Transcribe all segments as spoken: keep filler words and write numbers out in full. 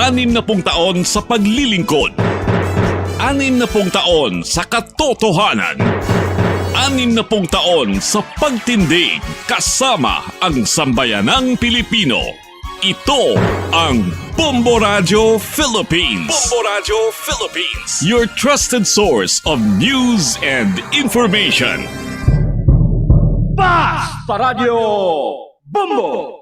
Anim na pung taon sa paglilingkod. Anim na pung taon sa katotohanan. Anim na pung taon sa pagtindig kasama ang sambayanang Pilipino. Ito ang Bombo Radyo Philippines. Bombo Radyo Philippines. Your trusted source of news and information. Basta Radyo Bombo!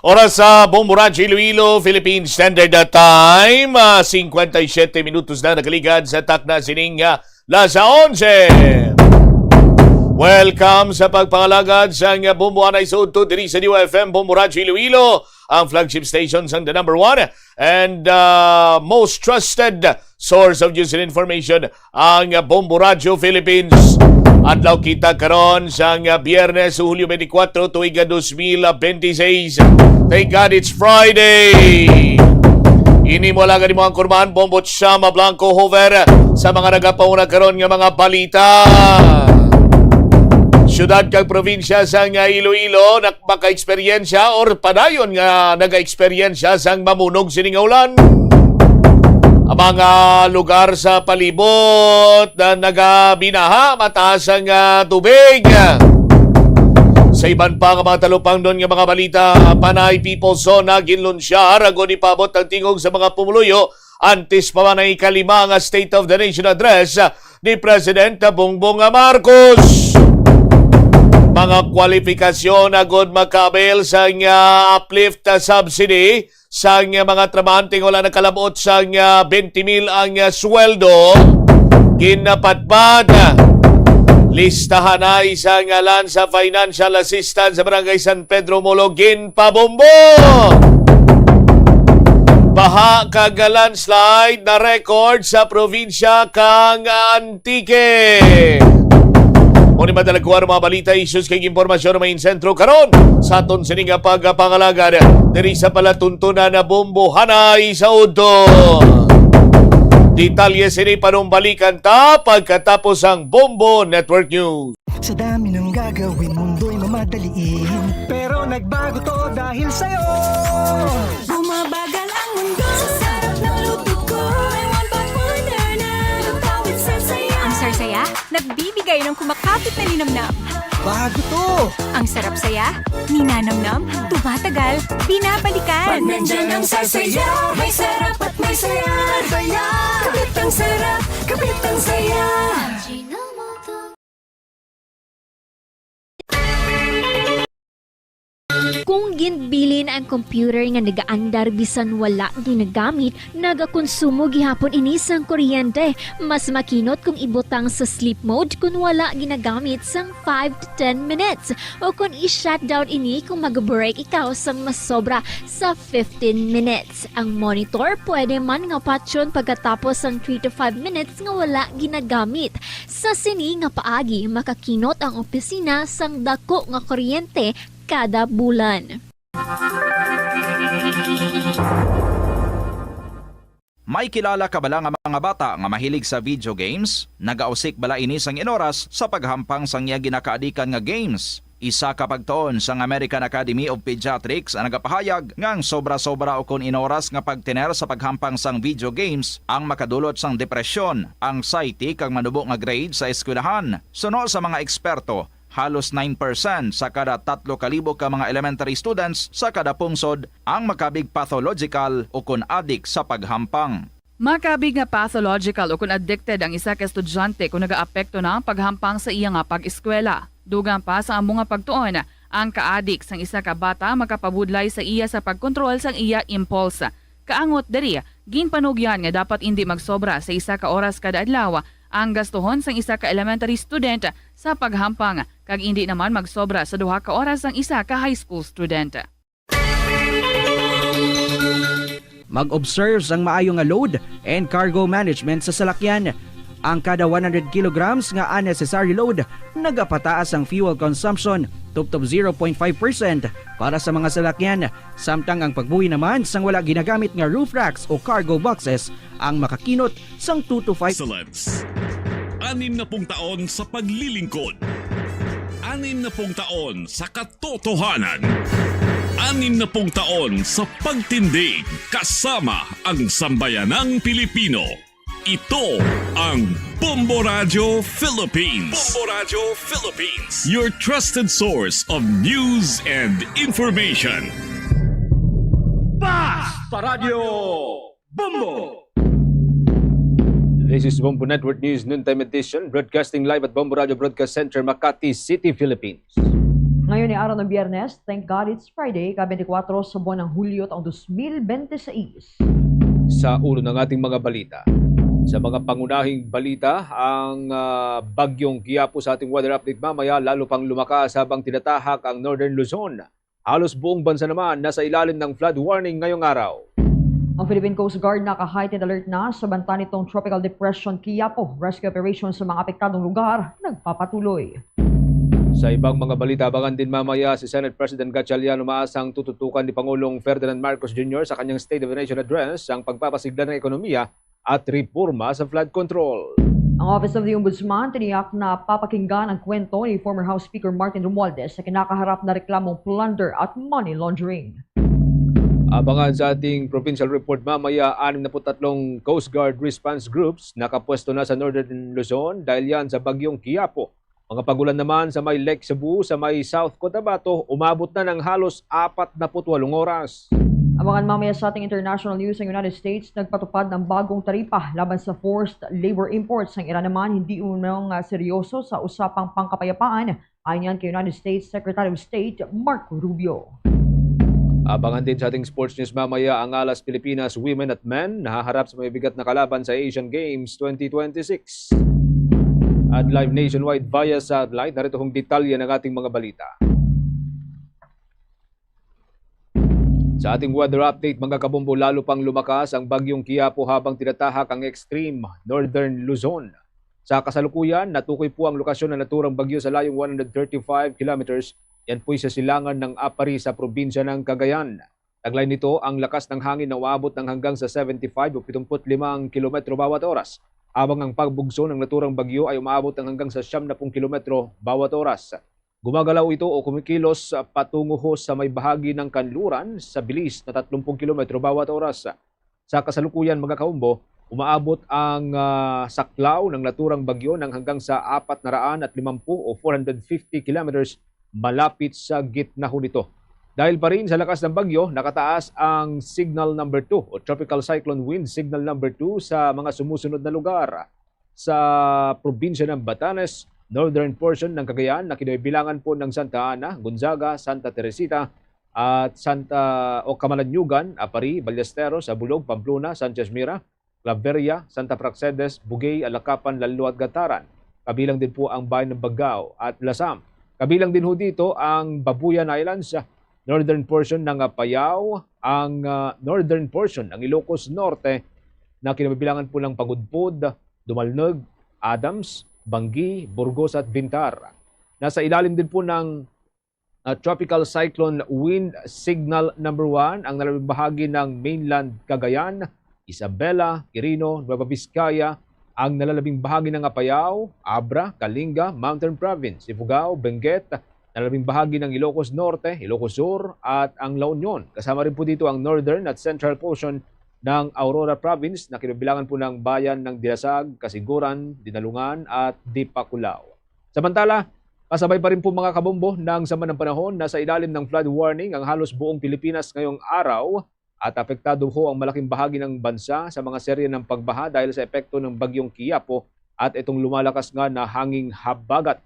Oras sa Bombo Radyo Iloilo, Philippine Standard Time, ah, cincuenta y siete minutos na nakaligad sa takna sining, ah, las onse. Welcome sa pagpangalagad sang Bombo Anay sa Udto diri sa D Y F M, Bombo Radyo Iloilo, ang flagship station sang the number one and, ah, most trusted source of news and information, ang Bombo Radyo Philippines. Adlaw kita karon sang Biyernes, Hulyo twenty-four, tuig nga dos mil twenty-six. Thank God it's Friday. Ini mo lang mo ang kurman, Bombo Chama Blanco Hover sa mga nagapauna karon nga mga balita. Siyudad kag probinsya sang Iloilo, nak-, maka-eksperyensya or padayon nga naga-eksperyensya sang mamunog sini nga ulan. Ang mga lugar sa palibot na nagabinaha, mataas ang, ah, tubig. Sa iban pa nga mga talupangnon nga mga balita, Panay People's Zone na ginlunsyar agod ipabot ang tingog sa mga pumuluyo antes pa man ang ikalima nga State of the Nation Address ni President Bongbong Marcos. Mga kwalifikasyon agud makaabel sang, ah, uplift, ah, subsidy sang, ah, mga trabahante nga wala nakalabot sang, ah, twenty mil ang, ah, sweldo, ginapatpat. Listahan na isang ngalan sa financial assistance sa Barangay San Pedro Molo, ginpabombo. Baha kag landslide na record sa probinsya kang Antique. Mao ni madala ko ang mga balita, issues kag impormasyon nga main sentro karon sa aton sini nga pagpangalagad diri sa palatuntunan na Bombo Hanay sa Udto. Detalye sini panumbalikan ta pagkatapos ang Bombo Network News. Sa dami ng gagawin, mundo'y mamadaliin. Pero nagbago to dahil sa'yo. Bumabagal ang mundo sa sarap ng luto ko. May one by one na na. Ang tawid sa saya. Ang sarsaya, nagbibigay ng kumakapit na linamnam. Bago to! Ang sarap saya, ninanamnam, tumatagal, binabalikan. Pag nandyan ang sarsaya, may sarap at may saya. Saya! Kapit ang sarap, kapit ang saya. Kung ginbilin ang computer nga nagaandar bisan wala ginagamit, nagakonsumo gihapon ini sang kuryente. Mas makinot kung ibutang sa sleep mode kon wala ginagamit sang five to ten minutes, o kon i-shutdown ini kung mag-break ikaw sang masobra sa fifteen minutes. Ang monitor pwede man nga patyon pagkatapos sang three to five minutes nga wala ginagamit. Sa sini nga paagi, makakinot ang opisina sang dako nga kuryente kada bulan. May kilala ka bala nga mga bata nga mahilig sa video games? Nagausik bala ini sang inoras sa paghampang sang iya ginakaadikan nga games? Isa ka pagtuon sang American Academy of Pediatrics ang nagapahayag nga ang sobra-sobra ukon inoras nga pagtener sa paghampang sang video games ang makadulot sang depresyon, anxiety, kag manubo nga grade sa eskwelahan. Suno sa mga eksperto, halos nine percent sa kada tatlo ka libo ka mga elementary students sa kada pungsod ang makabig pathological ukon adik sa paghampang. Makabig nga pathological ukon addicted ang isa ka estudyante kon nagaapekto na ang paghampang sa iya nga pag-eskwela. Dugang pa sa amo nga pagtuon, ang kaadik sang isa ka bata makapabudlay sa iya sa pagkontrol sang iya impulse. Kaangot diri, ginpanugyan nga dapat indi magsobra sa isa ka oras kada adlaw ang gastuhon sang isa ka elementary student sa paghampang, kag indi naman magsobra sa duha ka oras ang isa ka high school student. Mag-observe sang maayo nga load and cargo management sa salakyan. Ang kada one hundred kilograms nga unnecessary load, nagapataas ang fuel consumption tubtob zero point five percent para sa mga salakyan, samtang ang pagbuhi naman sang wala ginagamit nga roof racks o cargo boxes ang makakinot sang two to five. Excellence. Anim na pung taon sa paglilingkod. Anim na pung taon sa katotohanan. Anim na pung taon sa pagtindig kasama ang sambayanang Pilipino. Ito ang Bombo Radio Philippines. Bombo Radio Philippines. Your trusted source of news and information. Basta Radio Bombo! This is Bombo Network News Noontime Edition, broadcasting live at Bombo Radio Broadcast Center, Makati City, Philippines. Ngayon ay araw ng Biyernes. Thank God it's Friday, ka twenty-four sa buwan ng Hulyo taong twenty twenty-six. Sa ulo ng ating mga balita. Sa mga pangunahing balita, ang, ah, Bagyong Quiapo sa ating weather update mamaya, lalo pang lumakas habang tinatahak ang Northern Luzon. Halos buong bansa naman nasa ilalim ng flood warning ngayong araw. Ang Philippine Coast Guard naka-heightened alert na sa banta nitong Tropical Depression Quiapo. Rescue operation sa mga apektadong lugar nagpapatuloy. Sa ibang mga balita, abangan din mamaya si Senate President Gatchalian. Umaasang tututukan ni Pangulong Ferdinand Marcos Junior sa kanyang State of the Nation Address ang pagpapasigla ng ekonomiya at reforma sa flood control. Ang Office of the Ombudsman tiniyak na papakinggan ang kwento ni former House Speaker Martin Romualdez sa kinakaharap na reklamong plunder at money laundering. Abangan sa ating provincial report mamaya, anim na put tatlong Coast Guard response groups nakapwesto na sa Northern Luzon dahil yan sa Bagyong Quiapo. Mga pag-ulan naman sa may Lake Sebu, sa may South Cotabato, umabot na ng halos apat na put walong oras. Abangan mamaya sa ating international news, ang United States nagpatupad ng bagong taripa laban sa forced labor imports. Ang Iran naman hindi umano nga seryoso sa usapang pangkapayapaan, ayon kay United States Secretary of State Marco Rubio. Abangan din sa ating sports news mamaya ang Alas Pilipinas Women at Men nahaharap sa mabigat na kalaban sa Asian Games twenty twenty-six. At live nationwide via satellite, narito ang detalye ng ating mga balita. Sa ating weather update, mga kabombo, lalo pang lumakas ang Bagyong Quiapo habang tinatahak ang extreme Northern Luzon. Sa kasalukuyan, natukoy po ang lokasyon ng naturang bagyo sa layong one hundred thirty-five kilometers. Yan po'y sa silangan ng Aparri sa probinsya ng Cagayan. Taglay nito ang lakas ng hangin na umaabot ng hanggang sa seventy-five o pitungput limang kilometro bawat oras, habang ang pagbugso ng naturang bagyo ay umaabot ng hanggang sa siyam na pung kilometro bawat oras. Gumagalaw ito o kumikilos, ah, patungo ho sa may bahagi ng kanluran sa bilis na tatlong pung kilometro bawat oras. Sa kasalukuyan, mga kaumbo, umaabot ang, ah, saklaw ng naturang bagyo ng hanggang sa apat na raan at limampu o four hundred fifty kilometers malapit sa gitna ho nito. Dahil pa rin sa lakas ng bagyo, nakataas ang Signal Number Two o Tropical Cyclone Wind Signal Number Two sa mga sumusunod na lugar: sa probinsya ng Batanes, northern portion ng Cagayan na kinabibilangan po ng Santa Ana, Gonzaga, Santa Teresita, at Santa o Camalaniugan, Aparri, Ballesteros, Abulog, Pamplona, Sanchez Mira, Claveria, Santa Praxedes, Buguey, Alacapan, Lalo at Gataran. Kabilang din po ang bayan ng Baggao at Lasam. Kabilang din ho dito ang Babuyan Islands, northern portion ng Apayao, ang, ah, northern portion ng Ilocos Norte na kinabibilangan po ng Pagudpud, Dumalneg, Adams, Bangui, Burgos at Bintar. Nasa ilalim din po ng, ah, Tropical Cyclone Wind Signal Number One ang nalabing bahagi ng mainland Cagayan, Isabela, Quirino, Nueva Vizcaya, ang nalalabing bahagi ng Apayao, Abra, Kalinga, Mountain Province, Ifugao, Benguet, nalalabing bahagi ng Ilocos Norte, Ilocos Sur, at ang La Union. Kasama rin po dito ang northern at central portion ng Aurora Province na kinabibilangan po ng bayan ng Dilasag, Casiguran, Dinalungan, at Dipaclao. Samantala, kasabay pa rin po, mga kabombo, ng sama ng panahon, nasa ilalim ng flood warning ang halos buong Pilipinas ngayong araw at apektado ho ang malaking bahagi ng bansa sa mga serye ng pagbaha dahil sa epekto ng Bagyong Quiapo at itong lumalakas nga na hanging habagat.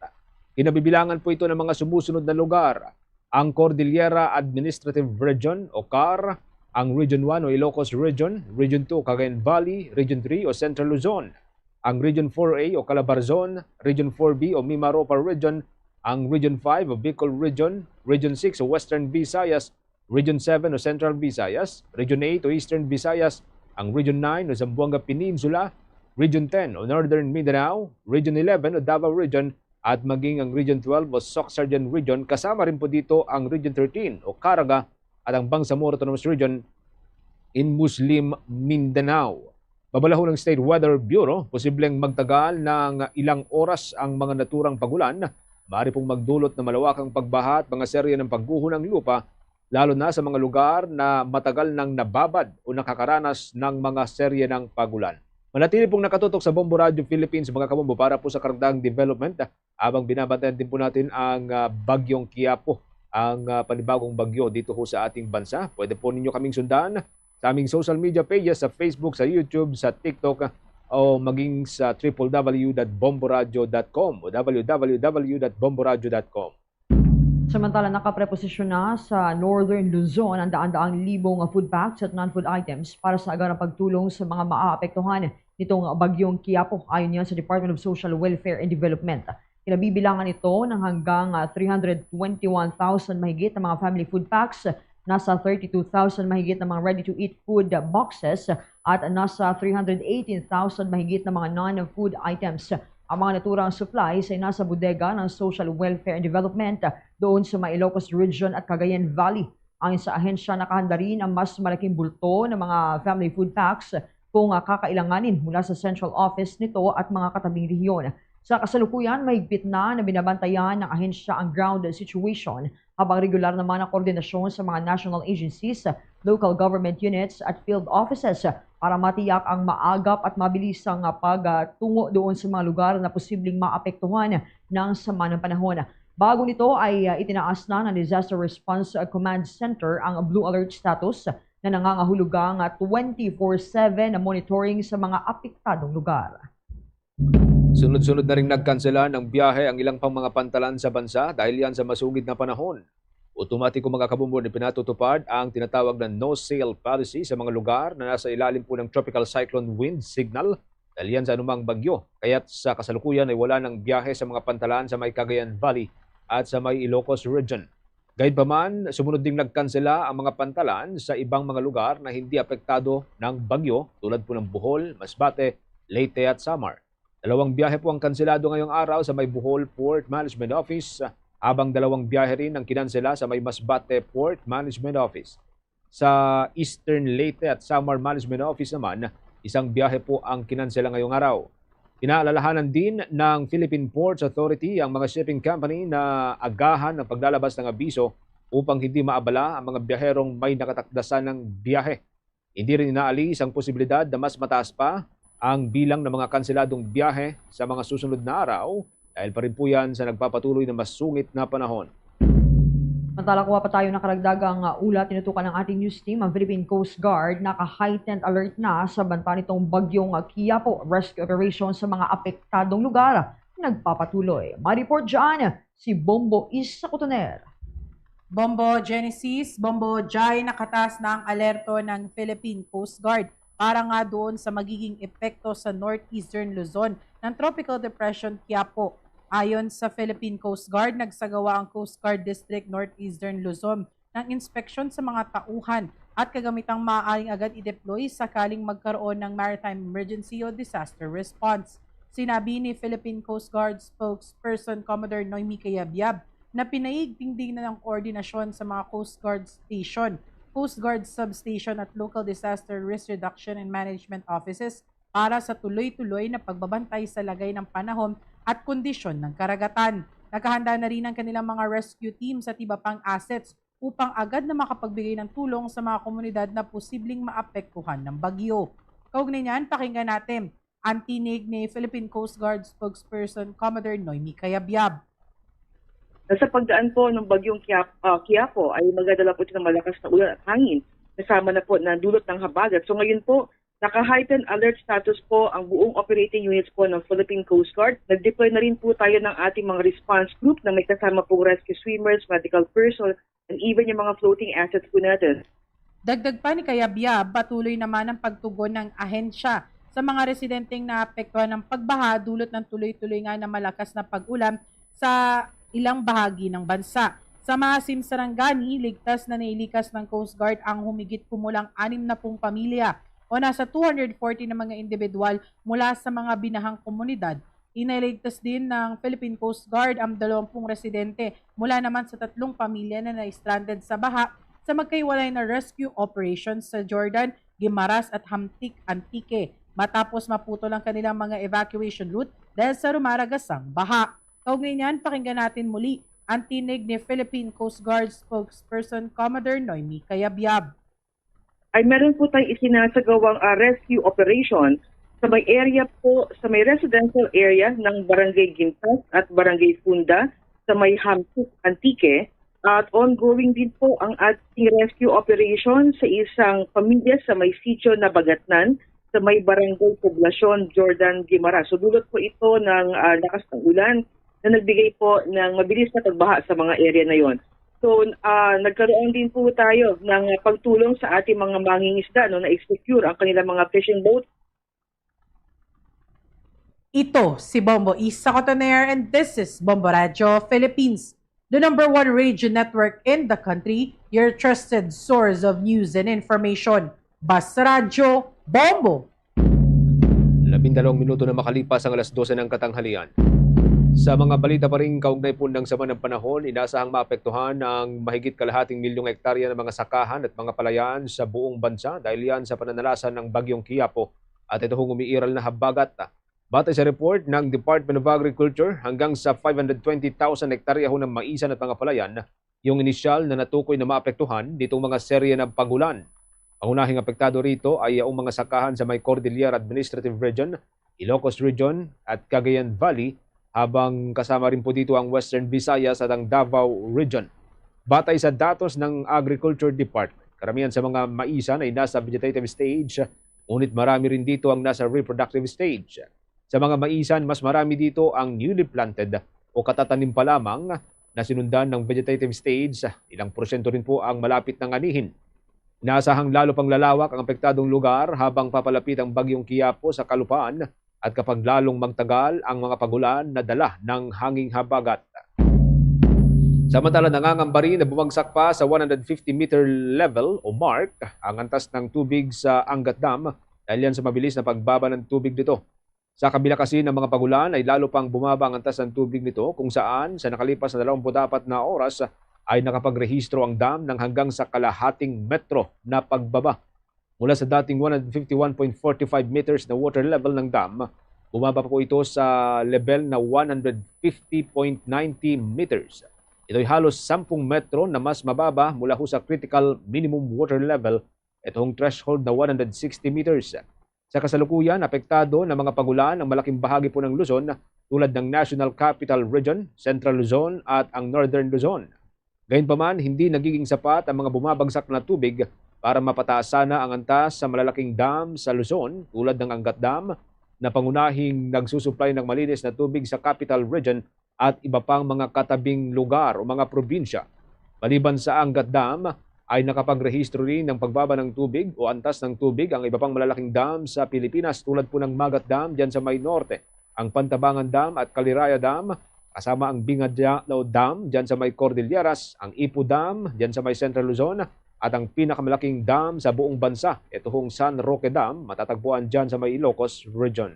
Kinabibilangan po ito ng mga sumusunod na lugar: ang Cordillera Administrative Region o car, ang Region One o Ilocos Region, Region Two Cagayan Valley, Region Three o Central Luzon, ang Region Four A o Calabarzon, Region Four B o Mimaropa Region, ang Region Five o Bicol Region, Region Six o Western Visayas, Region Seven o Central Visayas, Region Eight o Eastern Visayas, ang Region Nine o Zamboanga Peninsula, Region Ten o Northern Mindanao, Region Eleven o Davao Region, at maging ang Region Twelve o Sorsogon Region, kasama rin po dito ang Region Thirteen o Caraga at ang Bangsamoro Autonomous Region in Muslim Mindanao. Babala ho ng State Weather Bureau, posibleng magtagal ng ilang oras ang mga naturang pagulan. Maaari pong magdulot ng malawakang pagbaha at mga serye ng pagguho ng lupa lalo na sa mga lugar na matagal nang nababad o nakakaranas ng mga serye ng pag-ulan. Manatili pong nakatutok sa Bombo Radio Philippines, mga kabombo, para po sa karagdagang development, habang binabantayan din po natin ang, ah, Bagyong Quiapo, ang, ah, panibagong bagyo dito ho sa ating bansa. Pwede po ninyo kaming sundan sa aming social media pages, sa Facebook, sa YouTube, sa TikTok, o maging sa triple W dot bomboradio dot com o W W W dot bomboradio dot com. Samantala, nakapreposisyon na sa Northern Luzon ang daan-daang libong food packs at non-food items para sa agarang pagtulong sa mga maaapektuhan nitong Bagyong Quiapo, ayon yan sa Department of Social Welfare and Development. Kinabibilangan ito ng hanggang, ah, three hundred twenty-one thousand mahigit na mga family food packs, nasa thirty-two thousand mahigit na mga ready-to-eat food boxes, at nasa three hundred eighteen thousand mahigit na mga non-food items. Ang mga naturang supplies ay nasa bodega ng Social Welfare and Development doon sa may Ilocos Region at Cagayan Valley. Ayon sa ahensya, nakahanda rin ang mas malaking bulto ng mga family food packs kung, ah, kakailanganin mula sa central office nito at mga katabing rehiyon. Sa kasalukuyan, mahigpit na na binabantayan ng ahensya ang ground situation, habang regular naman ang koordinasyon sa mga national agencies, local government units at field offices para matiyak ang maagap at mabilisang, ah, pagtungo doon sa mga lugar na posibleng maapektuhan ng sama ng panahon. Bago nito ay, ah, itinaas na ng Disaster Response Command Center ang blue alert status na nangangahulugang, ah, twenty-four seven na monitoring sa mga apektadong lugar. Sunod-sunod na ring nagkansela ng biyahe ang ilang pang mga pantalan sa bansa dahil yan sa masugid na panahon. Otomatiko, mga kabombo, na pinatutupad ang tinatawag na no-sail policy sa mga lugar na nasa ilalim po ng tropical cyclone wind signal dahil yan sa anumang bagyo. Kaya't sa kasalukuyan ay wala ng biyahe sa mga pantalan sa may Cagayan Valley at sa may Ilocos Region. Gayunpaman, sumunod ding nagkansela ang mga pantalan sa ibang mga lugar na hindi apektado ng bagyo, tulad po ng Bohol, Masbate, Leyte at Samar. Dalawang biyahe po ang kanselado ngayong araw sa may Bohol Port Management Office, habang dalawang biyahe rin ang kinansela sa may Masbate Port Management Office. Sa Eastern Leyte at Samar Management Office naman, isang biyahe po ang kinansela ngayong araw. Pinaalalahanan din ng Philippine Ports Authority ang mga shipping company na agahan ang paglalabas ng abiso upang hindi maabala ang mga biyaherong may nakatakdasan ng biyahe. Hindi rin inaalis ang posibilidad na mas mataas pa ang bilang ng mga kanseladong biyahe sa mga susunod na araw, dahil pa rin po yan sa nagpapatuloy na masungit na panahon. Samantala, kuha pa tayo ng karagdagang, uh, ulat. Tinutukan ng ating news team ang Philippine Coast Guard. Naka-heightened alert na sa banta nitong bagyong, uh, Quiapo. Rescue operation sa mga apektadong lugar nagpapatuloy. May report dyan si Bombo Is sa Cotoner. Bombo Genesis, Bombo Jai, nakataas na ang alerto ng Philippine Coast Guard para nga doon sa magiging epekto sa northeastern Luzon ng Tropical Depression Quiapo. Ayon sa Philippine Coast Guard, nagsagawa ang Coast Guard District Northeastern Luzon ng inspeksyon sa mga tauhan at kagamitang maaaring agad i-deploy sakaling magkaroon ng maritime emergency o disaster response. Sinabi ni Philippine Coast Guard spokesperson Commodore Noemi Cayabyab na pinaigtingting na ng koordinasyon sa mga Coast Guard Station, Coast Guard Substation at Local Disaster Risk Reduction and Management Offices para sa tuloy-tuloy na pagbabantay sa lagay ng panahon at kondisyon ng karagatan. Nakahanda na rin ang kanilang mga rescue teams at iba pang assets upang agad na makapagbigay ng tulong sa mga komunidad na posibleng maapektuhan ng bagyo. Kaugnay niyan, pakinggan natin ang tinig ni Philippine Coast Guard spokesperson Commodore Noemi Cayabyab. Sa pagdaan po ng bagyong Quiap-, ah, Quiapo ay magdadala po ito ng malakas na ulan at hangin, kasama na po ng dulot ng habagat. So ngayon po, naka-heightened alert status po ang buong operating units po ng Philippine Coast Guard. Nag-deploy na rin po tayo ng ating mga response group na may kasama pong rescue swimmers, medical personnel, and even yung mga floating assets po natin. Dagdag pa ni Cayabyab, patuloy naman ang pagtugon ng ahensya sa mga residenteng naapektuhan ng pagbaha dulot ng tuloy-tuloy nga na malakas na pag-ulan sa ilang bahagi ng bansa. Sa Maasim, Sarangani, ligtas na nailikas ng Coast Guard ang humigit kumulang anim na pung pamilya o nasa two hundred forty na mga individual mula sa mga binahang komunidad. Iniligtas din ng Philippine Coast Guard ang dalawampung residente mula naman sa tatlong pamilya na na-stranded sa baha sa magkahiwalay na rescue operations sa Jordan, Guimaras at Hamtic, Antique, matapos maputol ang kanilang mga evacuation route dahil sa rumaragasang baha. Kaugnay niyan, pakinggan natin muli Ang tinig ni Philippine Coast Guard spokesperson Commodore Noemi Cayabyab. Ay meron po tayong isinasagawang ah, rescue operation sa may area po, sa may residential area ng Barangay Gintas at Barangay Funda sa may Hamsik, Antique. At ongoing din po ang ating rescue operation sa isang pamilya sa may sitio na Bagatnan sa may Barangay Poblacion, Jordan Guimara. So dulot po ito ng ah, lakas ng ulan na nagbigay po ng mabilis na pagbaha sa mga area na yon. So, ah, nagkaroon din po tayo ng pagtulong sa ating mga mangingisda, no, na i-secure ang kanilang mga fishing boat. Ito si Bombo Isa Cotoner and this is Bombo Radyo Philippines, the number one radio network in the country, your trusted source of news and information. Basta Radyo, Bombo! Labindalawang minuto na makalipas ang alas dose ng katanghalian. Sa mga balita pa rin kaugnay po ng sama ng panahon, inasahang maapektuhan ang mahigit kalahating milyong hektarya ng mga sakahan at mga palayan sa buong bansa dahil yan sa pananalasan ng Bagyong Kiapo at ito hong umiiral na habagat. Batay sa report ng Department of Agriculture, hanggang sa five hundred twenty thousand hektarya ho ng maisan at mga palayan yung inisyal na natukoy na maapektuhan nitong mga serye ng pag-ulan. Pangunahing apektado rito ay ang mga sakahan sa may Cordillera Administrative Region, Ilocos Region, at Cagayan Valley, habang kasama rin po dito ang Western Visayas at ang Davao Region. Batay sa datos ng Agriculture Department, karamihan sa mga maisan ay nasa vegetative stage, ngunit marami rin dito ang nasa reproductive stage. Sa mga maisan, mas marami dito ang newly planted o katatanim pa lamang na sinundan ng vegetative stage. Ilang porsyento rin po ang malapit nang anihin. Inaasahang lalo pang lalawak ang apektadong lugar habang papalapit ang Bagyong Kiapo sa Kalupaan at kapag lalong magtagal ang mga pagulan na dala ng hanging habagat. Samantala, nangangamba rin na bumagsak pa sa one hundred fifty meter level o mark ang antas ng tubig sa Angat Dam dahil yan sa mabilis na pagbaba ng tubig dito. Sa kabila kasi ng mga pagulan ay lalo pang bumaba ang antas ng tubig nito, kung saan sa nakalipas na dalawampu't apat na oras ay nakapagrehistro ang dam ng hanggang sa kalahating metro na pagbaba. Mula sa dating one hundred fifty-one point forty-five meters na water level ng dam, bumaba po ito sa level na one hundred fifty point ninety meters. Ito'y halos sampung metro na mas mababa mula ho sa critical minimum water level, itong threshold na one hundred sixty meters. Sa kasalukuyan, apektado ng mga pagulan ang malaking bahagi po ng Luzon, tulad ng National Capital Region, Central Luzon at ang Northern Luzon. Gayunpaman, hindi nagiging sapat ang mga bumabagsak na tubig para mapataas sana ang antas sa malalaking dam sa Luzon, tulad ng Angat Dam, na pangunahing nagsusuplay ng malinis na tubig sa Capital Region at iba pang mga katabing lugar o mga probinsya. Maliban sa Angat Dam, ay nakapagrehistro rin ng pagbaba ng tubig o antas ng tubig ang iba pang malalaking dam sa Pilipinas, tulad po ng Magat Dam dyan sa may norte, ang Pantabangan Dam at Caliraya Dam, kasama ang Bingadya Dam dyan sa may Cordilleras, ang Ipu Dam dyan sa may Central Luzon, at ang pinakamalaking dam sa buong bansa, ito hong San Roque Dam, matatagpuan dyan sa may Ilocos Region.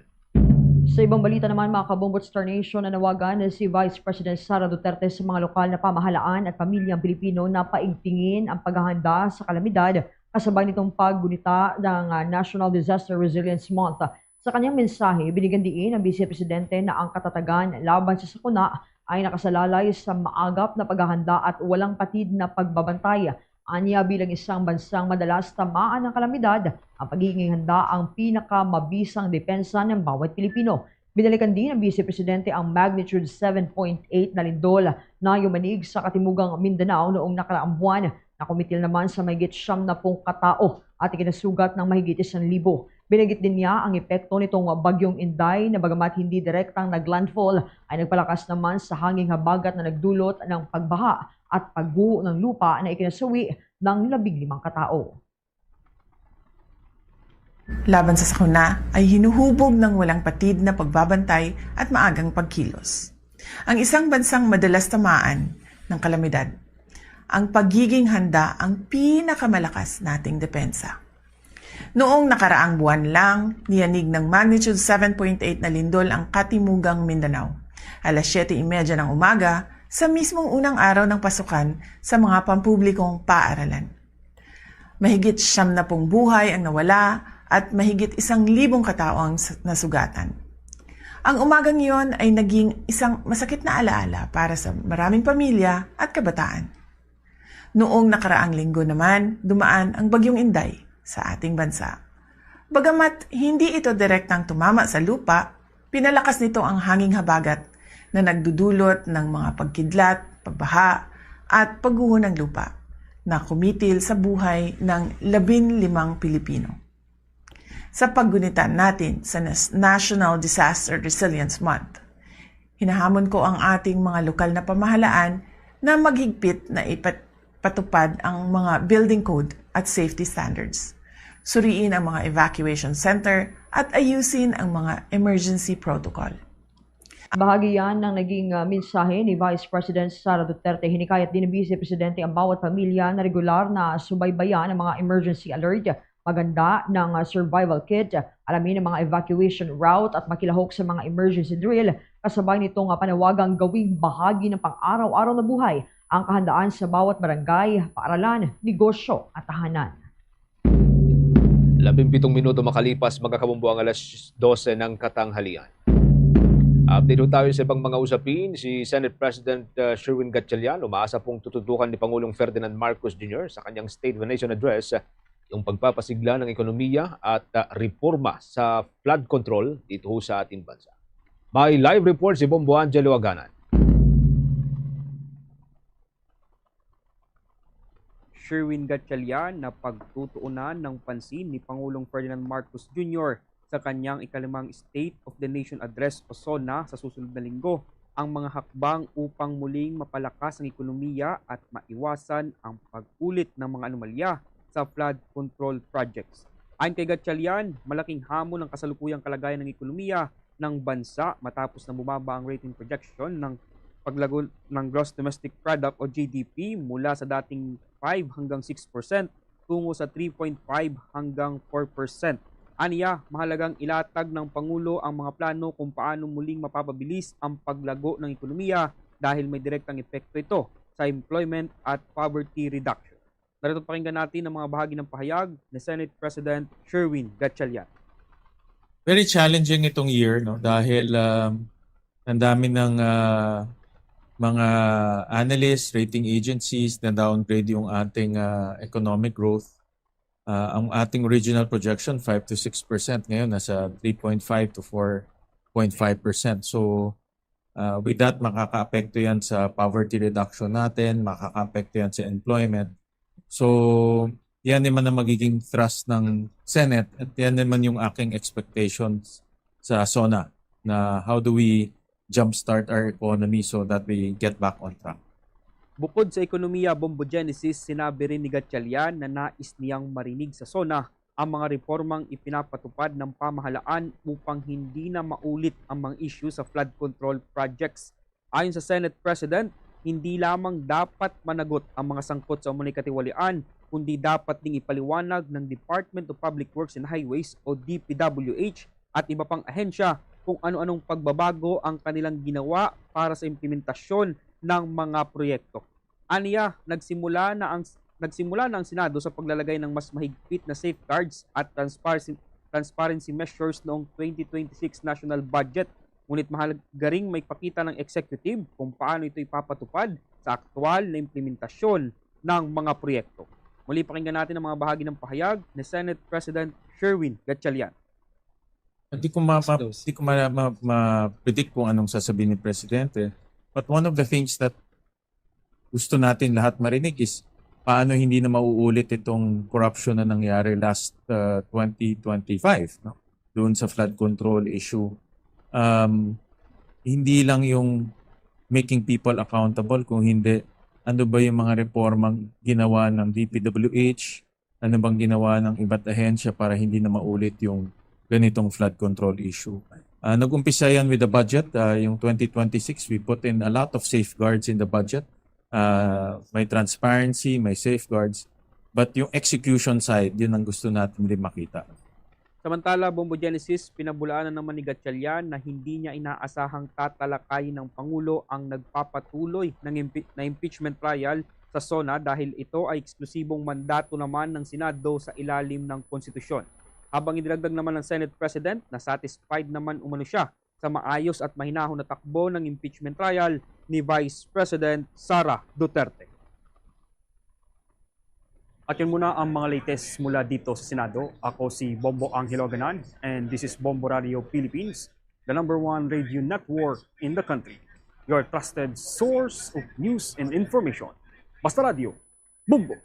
Sa ibang balita naman, mga kabombo at Star Nation, nanawagan si Vice President Sara Duterte sa mga lokal na pamahalaan at pamilyang Pilipino na paigtingin ang paghahanda sa kalamidad kasabay nitong paggunita ng ah, National Disaster Resilience Month. Sa kanyang mensahe, binigyan diin ang Vice Presidente na ang katatagan laban sa sakuna ay nakasalalay sa maagap na paghahanda at walang patid na pagbabantay. Anya, bilang isang bansang madalas tamaan ng kalamidad, ang pagiging handa ang pinakamabisang depensa ng bawat Pilipino. Binalikan din ng Vice Presidente ang magnitude seven point eight na lindol na yumanig sa katimugang Mindanao noong nakaraang buwan. Nakumitil naman sa mahigit siyam na pung katao at ikinasugat ng mahigit isang libo. Binanggit din niya ang epekto nitong Bagyong Inday na bagamat hindi direktang naglandfall, ay nagpalakas naman sa hanging habagat na nagdulot ng pagbaha at pagguho ng lupa na ikinasawi ng labing limang katao. Laban sa sakuna ay hinuhubog ng walang patid na pagbabantay at maagang pagkilos. Ang isang bansang madalas tamaan ng kalamidad, ang pagiging handa ang pinakamalakas nating depensa. Noong nakaraang buwan lang, niyanig ng magnitude seven point eight na lindol ang Katimugang Mindanao. Alas siyete y media ng umaga, sa mismong unang araw ng pasukan sa mga pampublikong paaralan. Mahigit siyam na pung buhay ang nawala at mahigit isang libong katao ang s- nasugatan. Ang umagang iyon ay naging isang masakit na alaala para sa maraming pamilya at kabataan. Noong nakaraang linggo naman, dumaan ang Bagyong Inday sa ating bansa. Bagamat hindi ito direktang tumama sa lupa, pinalakas nito ang hanging habagat na nagdudulot ng mga pagkidlat, pagbaha, at pagguho ng lupa na kumitil sa buhay ng labing limang Pilipino. Sa paggunita natin sa Nas-, National Disaster Resilience Month, hinahamon ko ang ating mga lokal na pamahalaan na maghigpit na ipatupad ang mga building code at safety standards. Suriin ang mga evacuation center at ayusin ang mga emergency protocol. Bahagi yan ng naging, ah, mensahe ni Vice President Sara Duterte. Hinikayat din ni Vice Presidente ang bawat pamilya na regular na subaybayan ang mga emergency alert, maghanda ng, ah, survival kit, alamin ang mga evacuation route at makilahok sa mga emergency drill. Kasabay nito nga panawagang gawing bahagi ng pang-araw-araw na buhay ang kahandaan sa bawat barangay, paaralan, negosyo at tahanan. Labing pitong minuto makalipas, mga kabombo, ang alas dose ng katanghalian. Update ho tayo sa ibang mga usapin. Si Senate President, uh, Sherwin Gatchalian umaasa pong tututukan ni Pangulong Ferdinand Marcos Junior sa kanyang State of the Nation Address, uh, yung pagpapasigla ng ekonomiya at, uh, reforma sa flood control dito ho sa ating bansa. May live report si Bombo Angelo Aganan. Sherwin Gatchalian na pagtutuunan ng pansin ni Pangulong Ferdinand Marcos Junior sa kanyang ikalimang State of the Nation Address o SONA sa susunod na linggo ang mga hakbang upang muling mapalakas ang ekonomiya at maiwasan ang pag-ulit ng mga anomalya sa flood control projects. Ayon kay Gatchalian, malaking hamon ang kasalukuyang kalagayan ng ekonomiya ng bansa matapos na bumaba ang rating projection ng paglago ng Gross Domestic Product o G D P mula sa dating five hanggang six percent tungo sa three point five hanggang four percent. Aniya, mahalagang ilatag ng Pangulo ang mga plano kung paano muling mapapabilis ang paglago ng ekonomiya dahil may direktang epekto ito sa employment at poverty reduction. Narito, pakinggan natin ang mga bahagi ng pahayag ni Senate President Sherwin Gatchalian. Very challenging itong year, no? Dahil, um, ang dami ng, ah, mga analysts, rating agencies na downgrade yung ating, ah, economic growth. Ah, ang ating original projection, five to six percent, ngayon nasa three point five to four point five percent. So, ah, with that, makakaapekto yan sa poverty reduction natin, makakaapekto yan sa employment. So, yan naman ang magiging thrust ng Senate at yan naman yung aking expectations sa SONA, na how do we jumpstart our economy so that we get back on track. Bukod sa ekonomiya, Bombo Genesis, sinabi rin ni Gatchalian na nais niyang marinig sa SONA ang mga reformang ipinapatupad ng pamahalaan upang hindi na maulit ang mga issue sa flood control projects. Ayon sa Senate President, hindi lamang dapat managot ang mga sangkot sa umano'y katiwalian, kundi dapat ding ipaliwanag ng Department of Public Works and Highways o D P W H at iba pang ahensya kung ano-anong pagbabago ang kanilang ginawa para sa implementasyon ng mga proyekto. Aniya, nagsimula na ang, nagsimula na ang Senado sa paglalagay ng mas mahigpit na safeguards at transparency, transparency measures noong twenty twenty-six national budget. Ngunit mahalaga ring maipakita ng executive kung paano ito ipapatupad sa aktual na implementasyon ng mga proyekto. Muli, pakinggan natin ang mga bahagi ng pahayag ni Senate President Sherwin Gatchalian. Hindi ko ma-, ma-, Close. Hindi ko ma-, ma-, ma-predict kung anong sasabihin ni Presidente. But one of the things that gusto natin lahat marinig is paano hindi na mauulit itong corruption na nangyari last, uh, twenty twenty-five, no? Doon sa flood control issue. Um, hindi lang yung making people accountable, kung hindi, ano ba yung mga reformang ginawa ng D P W H? Ano bang ginawa ng iba't ahensya para hindi na maulit yung ganitong flood control issue? Ah, nag-umpisa yan with the budget. Ah, yung twenty twenty-six, we put in a lot of safeguards in the budget. Ah, may transparency, may safeguards. But yung execution side, yun ang gusto natin rin makita. Samantala, Bombo Genesis, pinabulaanan naman ni Gatchalian na hindi niya inaasahang tatalakayin ng Pangulo ang nagpapatuloy ng impi-, na impeachment trial sa SONA dahil ito ay eksklusibong mandato naman ng Senado sa ilalim ng konstitusyon. Habang idinagdag naman ng Senate President na satisfied naman umano siya sa maayos at mahinahon na takbo ng impeachment trial ni Vice President Sara Duterte. At yun muna ang mga latest mula dito sa Senado. Ako si Bombo Angelo Aganan, and this is Bombo Radio Philippines, the number one radio network in the country. Your trusted source of news and information. Basta Radio, Bombo!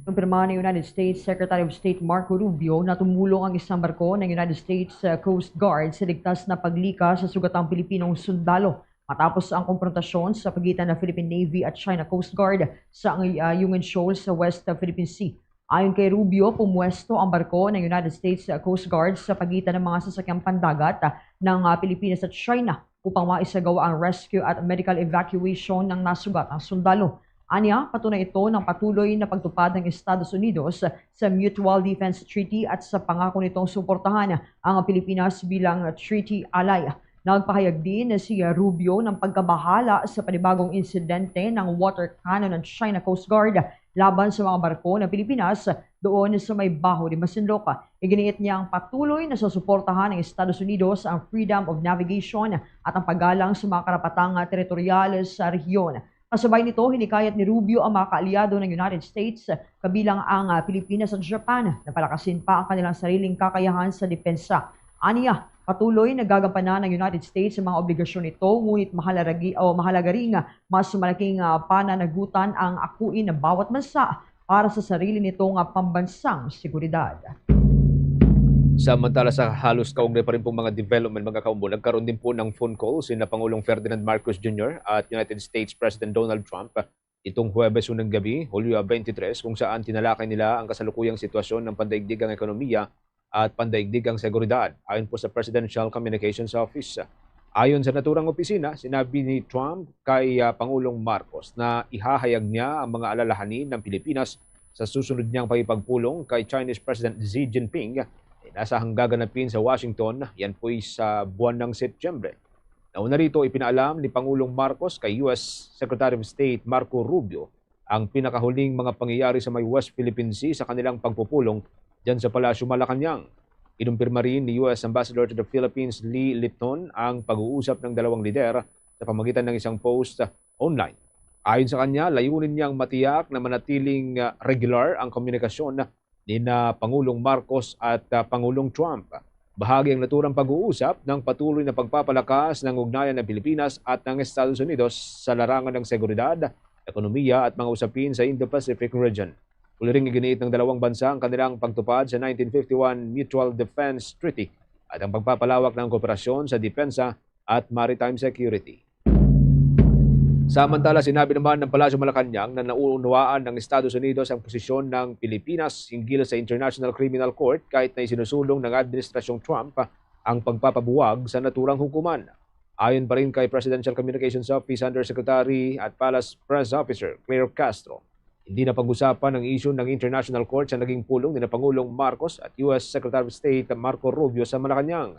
Kumpirma ni United States Secretary of State Marco Rubio na tumulong ang isang barko ng United States, uh, Coast Guard sa ligtas na paglika sa sugatang Pilipinong sundalo matapos ang komprontasyon sa pagitan ng Philippine Navy at China Coast Guard sa, uh, Ayungin Shoal sa West Philippine Sea. Ayon kay Rubio, pumwesto ang barko ng United States Coast Guard sa pagitan ng mga sasakyang pandagat, ah, ng, ah, Pilipinas at China upang maisagawa ang rescue at medical evacuation ng nasugatang sundalo. Anya, patunay ito ng patuloy na pagtupad ng Estados Unidos sa Mutual Defense Treaty at sa pangako nitong suportahan ang Pilipinas bilang treaty ally. Nagpahayag din si Rubio ng pagkabahala sa panibagong insidente ng water cannon ng China Coast Guard laban sa mga barko ng Pilipinas doon sa may Baho de Masinloc. Iginiit niya ang patuloy na susuportahan ng Estados Unidos ang freedom of navigation at ang paggalang sa mga karapatang teritoryal sa rehiyon. Kasabay nito, hinikayat ni Rubio ang mga kaalyado ng United States, kabilang ang, ah, Pilipinas at Japan, na palakasin pa ang kanilang sariling kakayahan sa depensa. Aniya, patuloy nagagampanan ng United States ang mga obligasyon nito, ngunit mahalaragi-, o mahalaga ring mas malaking, ah, pananagutan ang akuin ng bawat bansa para sa sarili nito nga pambansang seguridad. Samantala, sa halos kaugnay pa rin pong mga development, mga kaumbo, nagkaroon din po ng phone call sina Pangulong Ferdinand Marcos Junior at United States President Donald Trump itong Huwebes unang gabi, Hulyo twenty-three, kung saan tinalakay nila ang kasalukuyang sitwasyon ng pandaigdigang ekonomiya at pandaigdigang seguridad, ayon po sa Presidential Communications Office. Ayon sa naturang opisina, sinabi ni Trump kay, ah, Pangulong Marcos na ihahayag niya ang mga alalahanin ng Pilipinas sa susunod niyang pakikipagpulong kay Chinese President Xi Jinping, na inasahang gaganapin sa Washington, yan po'y sa buwan ng Setyembre. Nauna rito, ipinaalam ni Pangulong Marcos kay U S Secretary of State Marco Rubio ang pinakahuling mga pangyayari sa may West Philippine Sea sa kanilang pagpupulong dyan sa Palasyo Malacañang. Kinumpirma rin ni U S Ambassador to the Philippines Lee Lipton ang pag-uusap ng dalawang lider sa pamagitan ng isang post online. Ayon sa kanya, layunin niyang matiyak na manatiling, ah, regular ang komunikasyon ni na Pangulong Marcos at, ah, Pangulong Trump. Bahagi ang naturang pag-uusap ng patuloy na pagpapalakas ng ugnayan ng Pilipinas at ng Estados Unidos sa larangan ng seguridad, ekonomiya at mga usapin sa Indo-Pacific region. Muli ring iginiit ng dalawang bansa ang kanilang pagtupad sa nineteen fifty-one Mutual Defense Treaty at ang pagpapalawak ng kooperasyon sa depensa at maritime security. Samantala, sinabi naman ng Palasyo Malacañang na nauunawaan ng Estados Unidos ang posisyon ng Pilipinas hinggil sa International Criminal Court kahit na isinusulong ng Administrasyong Trump ang pagpapabuwag sa naturang hukuman. Ayon pa rin kay Presidential Communications Office Undersecretary at Palace Press Officer Claire Castro, hindi na pag-usapan ang isyu ng International Court sa naging pulong ni na Pangulong Marcos at U S Secretary of State Marco Rubio sa Malacañang.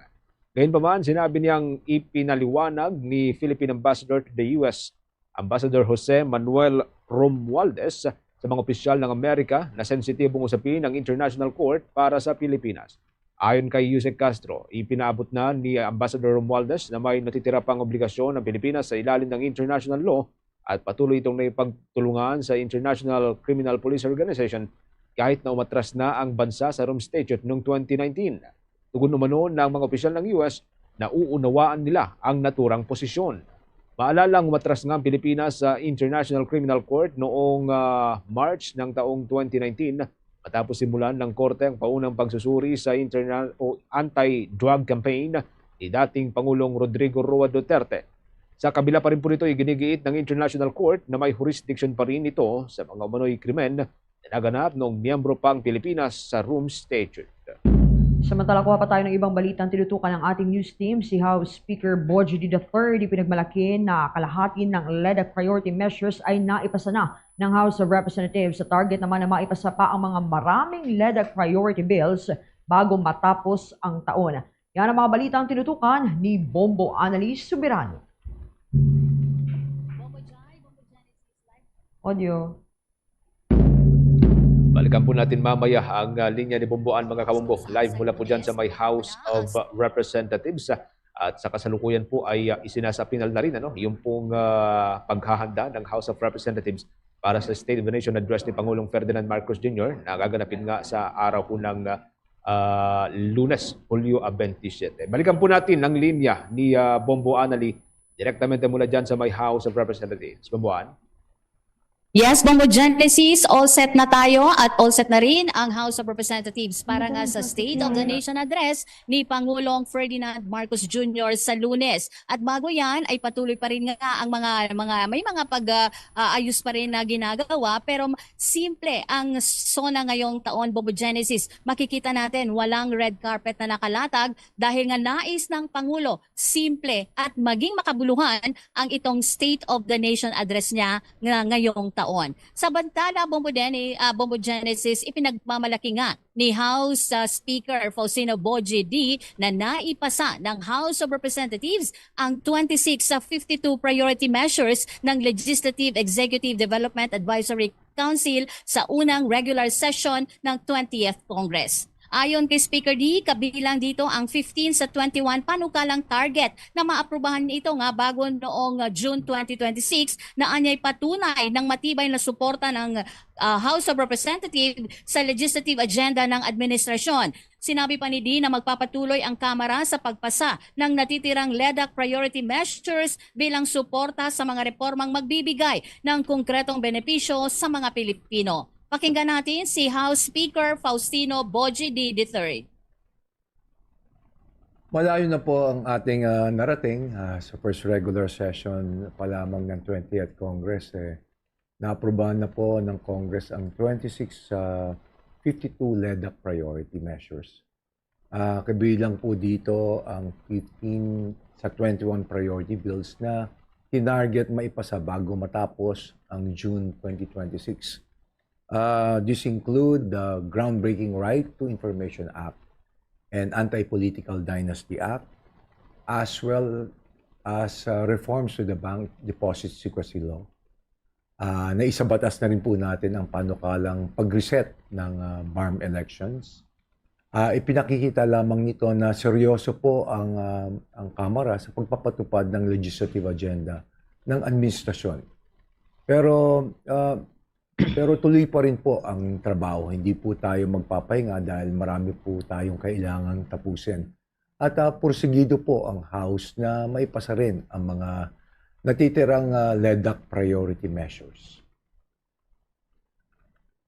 Gayunpaman, sinabi niyang ipinaliwanag ni Philippine Ambassador to the U S, Ambassador Jose Manuel Romualdez, sa mga opisyal ng Amerika na sensitibong usapin ang International Court para sa Pilipinas. Ayon kay Yusek Castro, ipinaabot na ni Ambassador Romualdez na may natitira pang obligasyon ng Pilipinas sa ilalim ng international law at patuloy itong naipagtulungan sa International Criminal Police Organization kahit na umatras na ang bansa sa Rome Statute noong twenty nineteen. Tugon umano ng mga opisyal ng U S na uunawaan nila ang naturang posisyon. Maalala, umatras nga ang Pilipinas sa International Criminal Court noong, ah, March ng taong twenty nineteen, matapos simulan ng korte ang paunang pagsusuri sa internal o anti-drug campaign ni dating Pangulong Rodrigo Roa Duterte. Sa kabila pa rin po nito, iginigiit ng International Court na may jurisdiction pa rin ito sa mga umano'y krimen na naganap noong miyembro pa ang Pilipinas sa Rome Statute. Samantala, kuha pa tayo ng ibang balitang tinutukan ng ating news team. Si House Speaker Bojo D the third, ipinagmalaki na kalahati ng ledak priority measures ay naipasa na ng House of Representatives. Sa target naman na maipasa pa ang mga maraming ledak priority bills bago matapos ang taon. Yan ang mga balitang tinutukan ni Bombo Annalise Soberano. Audio. Balikan po natin mamaya ang, ah, linya ni Bomboan, mga kabombo. Live mula po dyan sa may House of Representatives. At sa kasalukuyan po ay, ah, isinasapinal na rin, ano, yung pong, ah, paghahanda ng House of Representatives para sa State of the Nation Address ni Pangulong Ferdinand Marcos Junior na gaganapin nga sa araw po ng, ah, ah, Lunes, Hulyo, ah, twenty-seven. Balikan po natin ang linya ni, ah, Bombo Anali, direktamente mula dyan sa may House of Representatives. Bomboan? Yes, Bombo Genesis, all set na tayo at all set na rin ang House of Representatives para nga sa State of the Nation Address ni Pangulong Ferdinand Marcos Junior sa Lunes. At bago yan, ay patuloy pa rin nga ang mga, mga may mga pag, ah, ah, ayos pa rin na ginagawa, pero simple ang SONA ngayong taon, Bombo Genesis. Makikita natin, walang red carpet na nakalatag dahil nga nais ng Pangulo simple at maging makabuluhan ang itong State of the Nation Address niya nga ngayong taon. Samantala, Bombo Denny, ah, Bombo Genesis, ipinagmamalaki nga ni House, ah, Speaker Faustino Boji D na naipasa ng House of Representatives ang twenty-six sa fifty-two priority measures ng Legislative Executive Development Advisory Council sa unang regular session ng twentieth Congress. Ayon kay Speaker D, kabilang dito ang fifteen sa twenty-one panukalang target na maaprubahan ito nga bago noong, ah, June twenty twenty-six, na anyay patunay ng matibay na suporta ng, ah, House of Representatives sa legislative agenda ng administrasyon. Sinabi pa ni D na magpapatuloy ang Kamara sa pagpasa ng natitirang LEDAC priority measures bilang suporta sa mga reformang magbibigay ng konkretong benepisyo sa mga Pilipino. Pakinggan natin si House Speaker Faustino Boji D the third. Malayo na po ang ating, ah, narating, ah, sa first regular session pa lamang ng twentieth Congress, eh, naaprubahan na po ng Congress ang twenty-six sa fifty-two LEDAC priority measures. Ah, kabilang po dito ang fifteen sa twenty-one priority bills na tinarget maipasa bago matapos ang June twenty twenty-six. Uh, this include the Groundbreaking Right to Information Act and Anti-Political Dynasty Act, as well as, uh, reforms to the Bank Deposit Secrecy Law. Uh, naisabatas na rin po natin ang panukalang pag-reset ng, uh, BARMM elections. Uh, ipinakikita lamang nito na seryoso po ang, uh, ang Kamara sa pagpapatupad ng legislative agenda ng administrasyon. Pero, uh, pero tuloy pa rin po ang trabaho. Hindi po tayo magpapahinga dahil marami po tayong kailangang tapusin. At, ah, pursigido po ang House na maipasa rin ang mga natitirang, ah, LEDAC priority measures.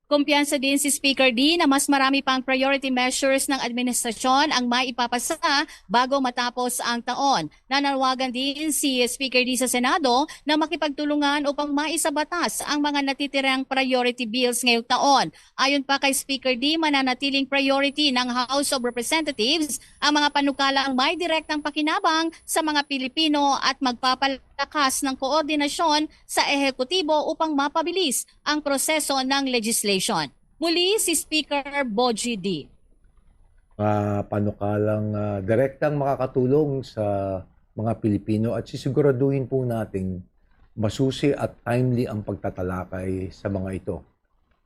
Kumpiyansa din si Speaker D na mas marami pang priority measures ng administrasyon ang maipapasa bago matapos ang taon. Nanawagan din si Speaker D sa Senado na makipagtulungan upang maisabatas ang mga natitirang priority bills ngayong taon. Ayon pa kay Speaker D, mananatiling priority ng House of Representatives ang mga panukalang may direktang pakinabang sa mga Pilipino at magpapalakas ng koordinasyon sa ehekutibo upang mapabilis ang proseso ng legislation. Muli si Speaker Boji D. Ah, panukalang, ah, direktang makakatulong sa mga Pilipino at sisiguraduhin po nating masusi at timely ang pagtatalakay sa mga ito.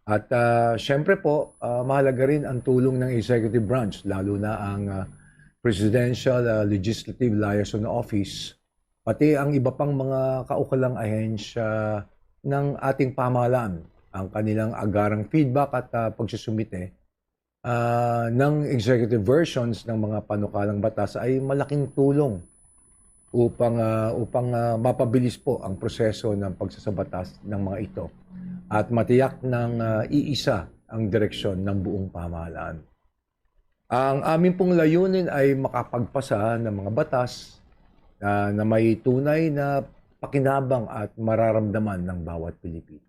At, ah, siyempre po, ah, mahalaga rin ang tulong ng executive branch, lalo na ang, ah, Presidential, ah, Legislative Liaison Office, pati ang iba pang mga kaukulang ahensya ng ating pamahalaan. Ang kanilang agarang feedback at, ah, pagsusumite, ah, ng executive versions ng mga panukalang batas ay malaking tulong upang, ah, upang, ah, mapabilis po ang proseso ng pagsasabatas ng mga ito at matiyak ng, ah, iisa ang direksyon ng buong pamahalaan. Ang amin pong layunin ay makapagpasa ng mga batas, ah, na may tunay na pakinabang at mararamdaman ng bawat Pilipino.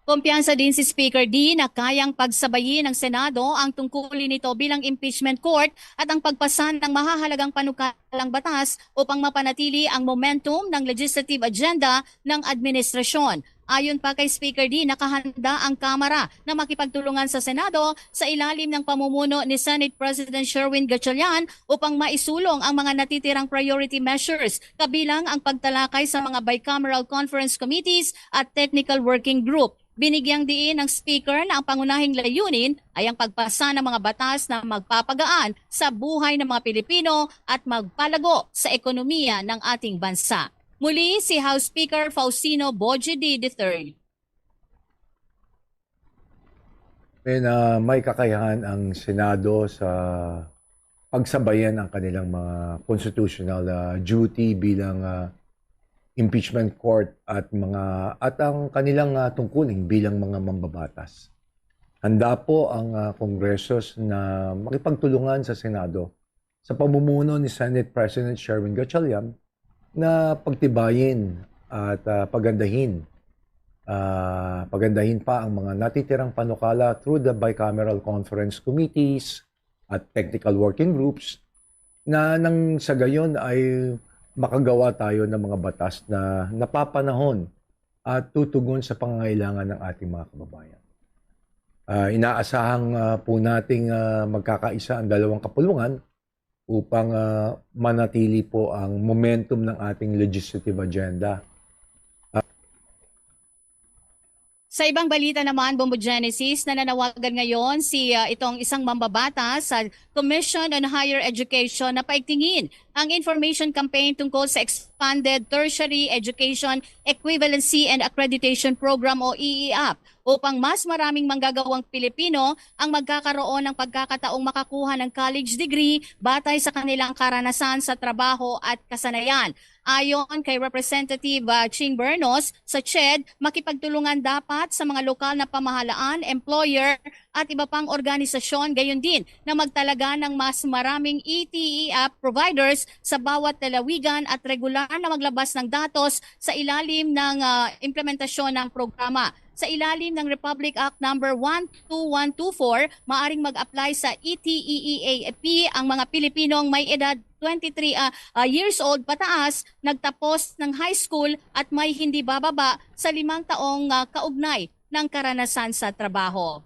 Kumpiyansa din si Speaker D na kayang pagsabayin ng Senado ang tungkulin nito bilang impeachment court at ang pagpasa ng mahahalagang panukalang batas upang mapanatili ang momentum ng legislative agenda ng administrasyon. Ayon pa kay Speaker Dee, nakahanda ang Kamara na makipagtulungan sa Senado sa ilalim ng pamumuno ni Senate President Sherwin Gatchalian upang maisulong ang mga natitirang priority measures, kabilang ang pagtalakay sa mga bicameral conference committees at technical working group. Binigyang diin ng Speaker na ang pangunahing layunin ay ang pagpasa ng mga batas na magpapagaan sa buhay ng mga Pilipino at magpalago sa ekonomiya ng ating bansa. Muli si House Speaker Faustino Bogie D the third. May, na, may kakayahan ang Senado sa pagsabayan ang kanilang mga constitutional, ah, duty bilang, ah, impeachment court at mga at ang kanilang, ah, tungkulin bilang mga mambabatas. Handa po ang, ah, Kongreso na makipagtulungan sa Senado sa pamumuno ni Senate President Sherwin Gatchalian na pagtibayin at, ah, pagandahin, ah, pagandahin pa ang mga natitirang panukala through the bicameral conference committees at technical working groups na nang sa gayon ay makagawa tayo ng mga batas na napapanahon at tutugon sa pangangailangan ng ating mga kababayan. Ah, inaasahang, ah, po nating, ah, magkakaisa ang dalawang kapulungan upang, ah, manatili po ang momentum ng ating legislative agenda. Sa ibang balita naman, Bombo Genesis, nananawagan ngayon si, ah, itong isang mambabatas sa Commission on Higher Education na paigtingin ang information campaign tungkol sa Expanded Tertiary Education Equivalency and Accreditation Program o E E A P upang mas maraming manggagawang Pilipino ang magkakaroon ng pagkakataong makakuha ng college degree batay sa kanilang karanasan sa trabaho at kasanayan. Ayon kay Representative, ah, Ching Bernos, sa CHED, makipagtulungan dapat sa mga lokal na pamahalaan, employer, at iba pang organisasyon, gayon din na magtalaga ng mas maraming E T E app providers sa bawat lalawigan at regular na maglabas ng datos sa ilalim ng, ah, implementasyon ng programa. Sa ilalim ng Republic Act Number one two one two four, maaring mag-apply sa E T E E A P ang mga Pilipinong may edad twenty-three, ah, ah, years old pataas, nagtapos ng high school at may hindi bababa sa limang taong, ah, kaugnay ng karanasan sa trabaho.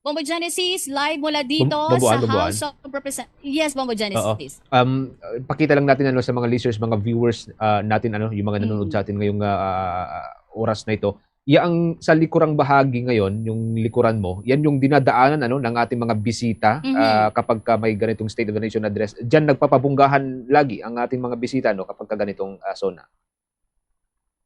Bombo Genesis, live mula dito Bomboan, sa Bomboan. House of Representatives. Yes, Bombo Oo. Genesis. Um, pakita lang natin ano sa mga listeners, mga viewers ah, natin ano, yung mga nanonood Mm. sa atin ngayong ah, oras na ito. Yang sa likurang bahagi ngayon, yung likuran mo, yan yung dinadaanan ano ng ating mga bisita Mhm. ah, kapag ka may ganitong State of the Nation address. Diyan nagpapabunggahan lagi ang ating mga bisita no kapag ka ganitong ah, SONA.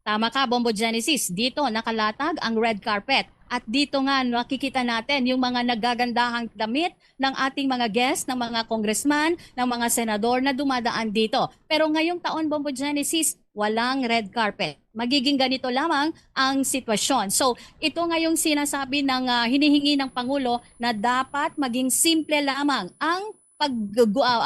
Tama ka, Bombo Genesis. Dito nakalatag ang red carpet. At dito nga nakikita natin yung mga nagagandahang damit ng ating mga guest, ng mga congressman, ng mga senador na dumadaan dito. Pero ngayong taon, Bombo Genesis, walang red carpet. Magiging ganito lamang ang sitwasyon. So, ito nga yung sinasabi ng ah, hinihingi ng Pangulo na dapat maging simple lamang ang pag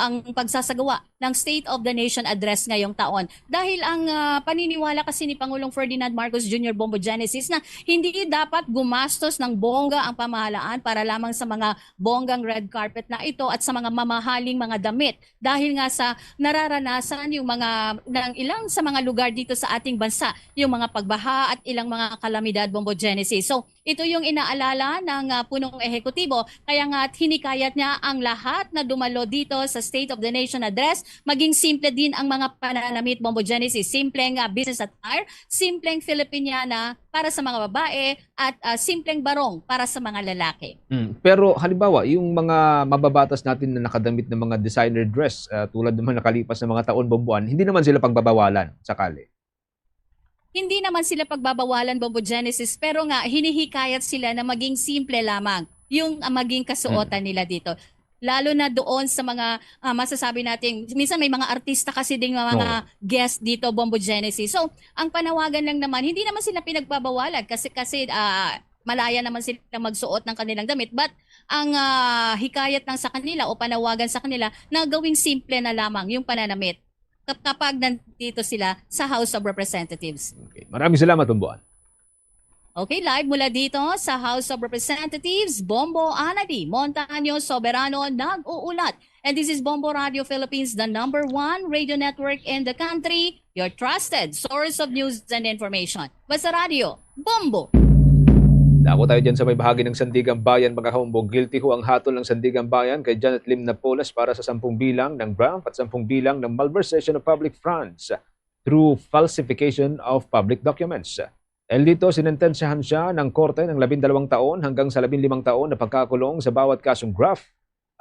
ang pagsasagawa ng State of the Nation Address ngayong taon. Dahil ang ah, paniniwala kasi ni Pangulong Ferdinand Marcos Junior, Bombo Genesis, na hindi dapat gumastos ng bongga ang pamahalaan para lamang sa mga bonggang red carpet na ito at sa mga mamahaling mga damit. Dahil nga sa nararanasan yung mga ng ilang sa mga lugar dito sa ating bansa, yung mga pagbaha at ilang mga kalamidad, Bombo Genesis. So, ito yung inaalala ng ah, punong ehekutibo. Kaya nga hinikayat niya ang lahat na dumalo dito sa State of the Nation Address, maging simple din ang mga pananamit, Bombo Genesis. Simpleng ah, business attire, simpleng Filipiniana para sa mga babae, at ah, simpleng barong para sa mga lalaki. Mm. Pero halimbawa, yung mga mababatas natin na nakadamit ng mga designer dress, ah, tulad naman nakalipas na mga taon, Bomboan, hindi naman sila pagbabawalan sakali. Hindi naman sila pagbabawalan, Bombo Genesis, pero nga hinihikayat sila na maging simple lamang yung ah, maging kasuotan nila dito. Lalo na doon sa mga ah, masasabi natin, minsan may mga artista kasi ding mga Oo. guest dito, Bombo Genesis. So, ang panawagan lang naman, hindi naman sila pinagbabawalan kasi kasi ah, malaya naman sila magsuot ng kanilang damit, but ang ah, hikayat lang sa kanila o panawagan sa kanila na gawing simple na lamang yung pananamit kap- kapag nandito sila sa House of Representatives. Okay. Maraming salamat, Bomboan. Okay, live mula dito sa House of Representatives, Bombo Anadi Montaño Soberano nag-uulat. And this is Bombo Radio Philippines, the number one radio network in the country, your trusted source of news and information. Basta Radio, Bombo! Dako tayo dyan sa may bahagi ng Sandiganbayan, mga kaumbo. Guilty ho ang hatol ng Sandiganbayan kay Janet Lim Napoles para sa sampung bilang ng graft at sampung bilang ng malversation of public funds through falsification of public documents. Dahil dito, sinentensyahan siya ng korte ng labindalawang taon hanggang sa labinlimang taon na pagkakulong sa bawat kasong graft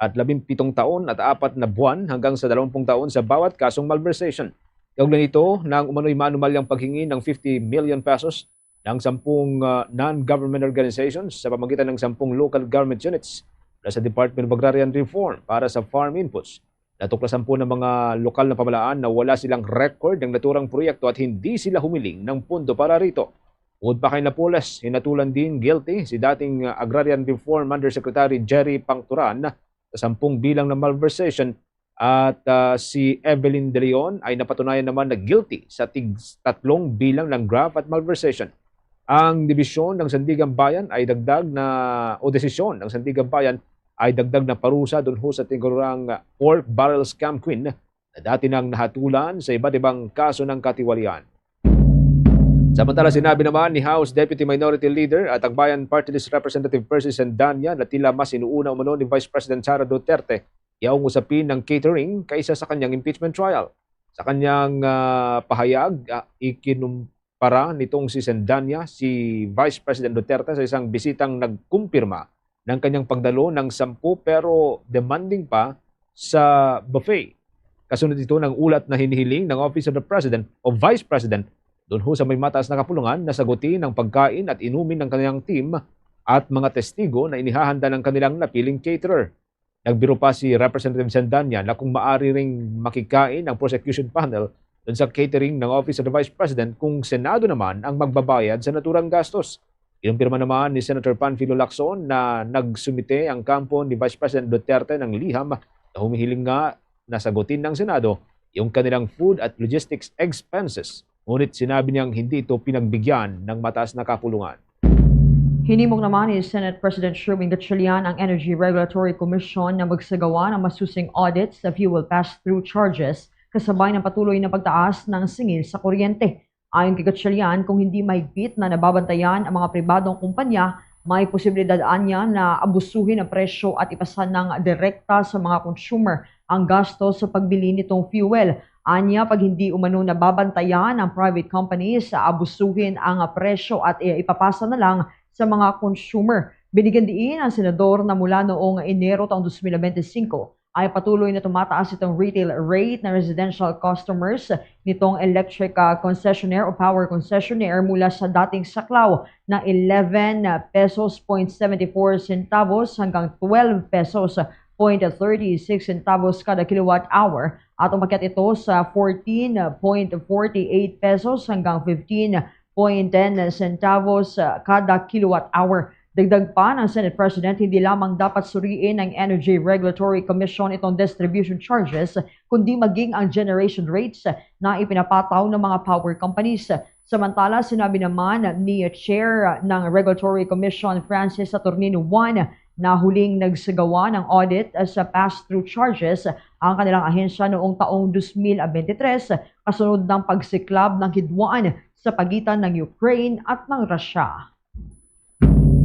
at labimpitong taon at apat na buwan hanggang sa dalawampung taon sa bawat kasong malversation. Kaugnay nito, nang umano'y manumalyang paghingi ng fifty million pesos ng sampung ah, non-government organizations sa pamagitan ng sampung local government units mula sa Department of Agrarian Reform para sa farm inputs. Natuklasan po ng mga lokal na pamalaan na wala silang record ng naturang proyekto at hindi sila humiling ng pondo para rito. Bukod pa kay Napoles, hinatulan din guilty si dating ah, Agrarian Reform Undersecretary Jerry Pangturan sa sampung bilang ng malversation at ah, si Evelyn De Leon ay napatunayan naman na guilty sa tig tatlong bilang ng graft at malversation. Ang dibisyon ng Sandiganbayan ay dagdag na o desisyon ng Sandiganbayan ay dagdag na parusa dunho sa tinagurang pork barrel scam queen na dati nang nahatulan sa iba't ibang kaso ng katiwalian. Samantala, sinabi naman ni House Deputy Minority Leader at Akbayan Party List Representative Percy Sendanya na tila mas inuuna umano ni Vice President Sara Duterte yaong usapin ng catering kaysa sa kanyang impeachment trial. Sa kanyang ah, pahayag, ah, ikinumpara nitong si Sendanya si Vice President Duterte sa isang bisitang nagkumpirma ng kanyang pagdalo ng sampu pero demanding pa sa buffet. Kasunod ito ng ulat na hinihiling ng Office of the President o Vice President dunho sa may mataas na kapulungan na sagutin ang pagkain at inumin ng kanilang team at mga testigo na inihahanda ng kanilang napiling caterer. Nagbiro pa si Representative Sendanya na kung maari ring makikain ang prosecution panel dun sa catering ng Office of the Vice President kung Senado naman ang magbabayad sa naturang gastos. Kinumpirma naman ni Senator Panfilo Lacson na nagsumite ang kampo ni Vice President Duterte ng liham na humihiling nga na sagutin ng Senado yung kanilang food at logistics expenses. Ngunit sinabi niyang hindi ito pinagbigyan ng mataas na kapulungan. Hinimok naman ni Senate President Sherwin Gatchalian ang Energy Regulatory Commission na magsagawa ng masusing audit sa fuel pass-through charges kasabay ng patuloy na pagtaas ng singil sa kuryente. Ayon kay Gatchalian, kung hindi mahigpit na nababantayan ang mga pribadong kumpanya, may posibilidad anya na abusuhin ang presyo at ipasa ng direkta sa mga consumer ang gasto sa pagbili nitong fuel. Anya, pag hindi umano nababantayan ang private companies, abusuhin ang presyo at ipapasa na lang sa mga consumer. Binigyan diin ang senador na mula noong Enero taong twenty twenty-five ay patuloy na tumataas itong retail rate ng residential customers nitong electric ah, concessionaire o power concessionaire mula sa dating saklaw na eleven pesos point seventy four centavos hanggang twelve pesos point thirty six centavos kada kilowatt hour at umakyat ito sa fourteen point forty eight pesos hanggang fifteen point ten centavos kada kilowatt hour. Dagdag pa ng Senate President, hindi lamang dapat suriin ng Energy Regulatory Commission itong distribution charges, kundi maging ang generation rates na ipinapataw ng mga power companies. Samantala, sinabi naman ni Chair ng Regulatory Commission, Francis Saturnino Juan, na huling nagsagawa ng audit sa pass-through charges ang kanilang ahensya noong taong twenty twenty-three kasunod ng pagsiklab ng hidwaan sa pagitan ng Ukraine at ng Russia.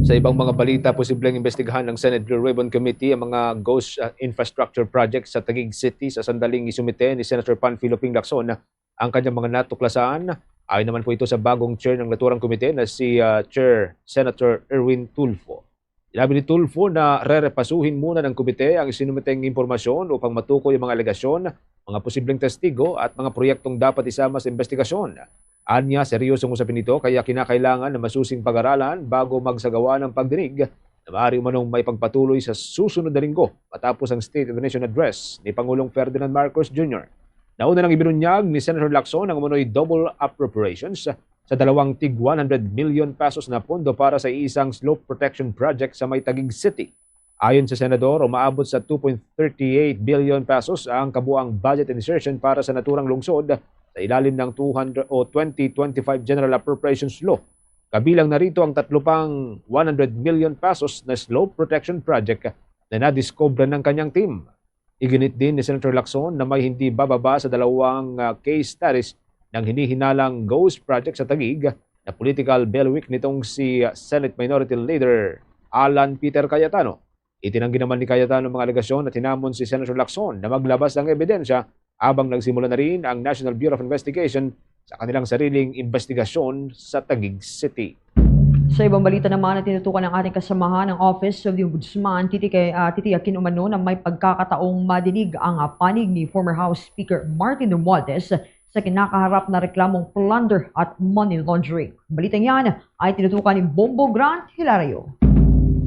Sa ibang mga balita, posibleng imbestigahan ng Senate Blue Ribbon Committee ang mga ghost uh, infrastructure projects sa Taguig City sa sandaling isumite ni Senator Panfilo Ping Lacson ang kanyang mga natuklasan. Ayon naman po ito sa bagong chair ng naturang komite na si uh, Chair Senator Erwin Tulfo. Sinabi ni Tulfo na rerepasuhin muna ng komite ang isinumiteng impormasyon upang matukoy ang mga alegasyon, mga posibleng testigo at mga proyektong dapat isama sa investigasyon. Anya, seryosong usapin ito kaya kinakailangan na masusing pag-aralan bago magsagawa ng pagdinig na maaari umanong maipagpatuloy sa susunod na linggo matapos ang State of the Nation Address ni Pangulong Ferdinand Marcos Junior. Nauna nang ibinunyag ni Senator Lacson ang umano'y double appropriations sa dalawang tig one hundred million pesos na pondo para sa isang slope protection project sa may Taguig City. Ayon sa Senador, umaabot sa two point thirty eight billion pesos ang kabuang budget insertion para sa naturang lungsod sa ilalim ng two hundred o twenty twenty-five General Appropriations Law. Kabilang na rito ang tatlo pang one hundred million pesos na slope protection project na nadiskubre ng kanyang team. Iginit din ni Senator Lacson na may hindi bababa sa dalawang, ah, case studies ng hinihinalang ghost project sa Taguig na political bailiwick nitong si, ah, Senate Minority Leader Alan Peter Cayetano. Itinanggi naman ni Cayetano ang mga alegasyon at hinamon si Senator Lacson na maglabas ng ebidensya habang nagsimula na rin ang National Bureau of Investigation sa kanilang sariling investigasyon sa Taguig City. Sa ibang balita naman na tinutukan ng ating kasamahan, ang Office of the Ombudsman, titike-, ah, titiyakin umano na may pagkakataong madinig ang, ah, panig ni former House Speaker Martin Romualdez sa kinakaharap na reklamong plunder at money laundering. Balitang yan ay tinutukan ni Bombo Grant Hilario.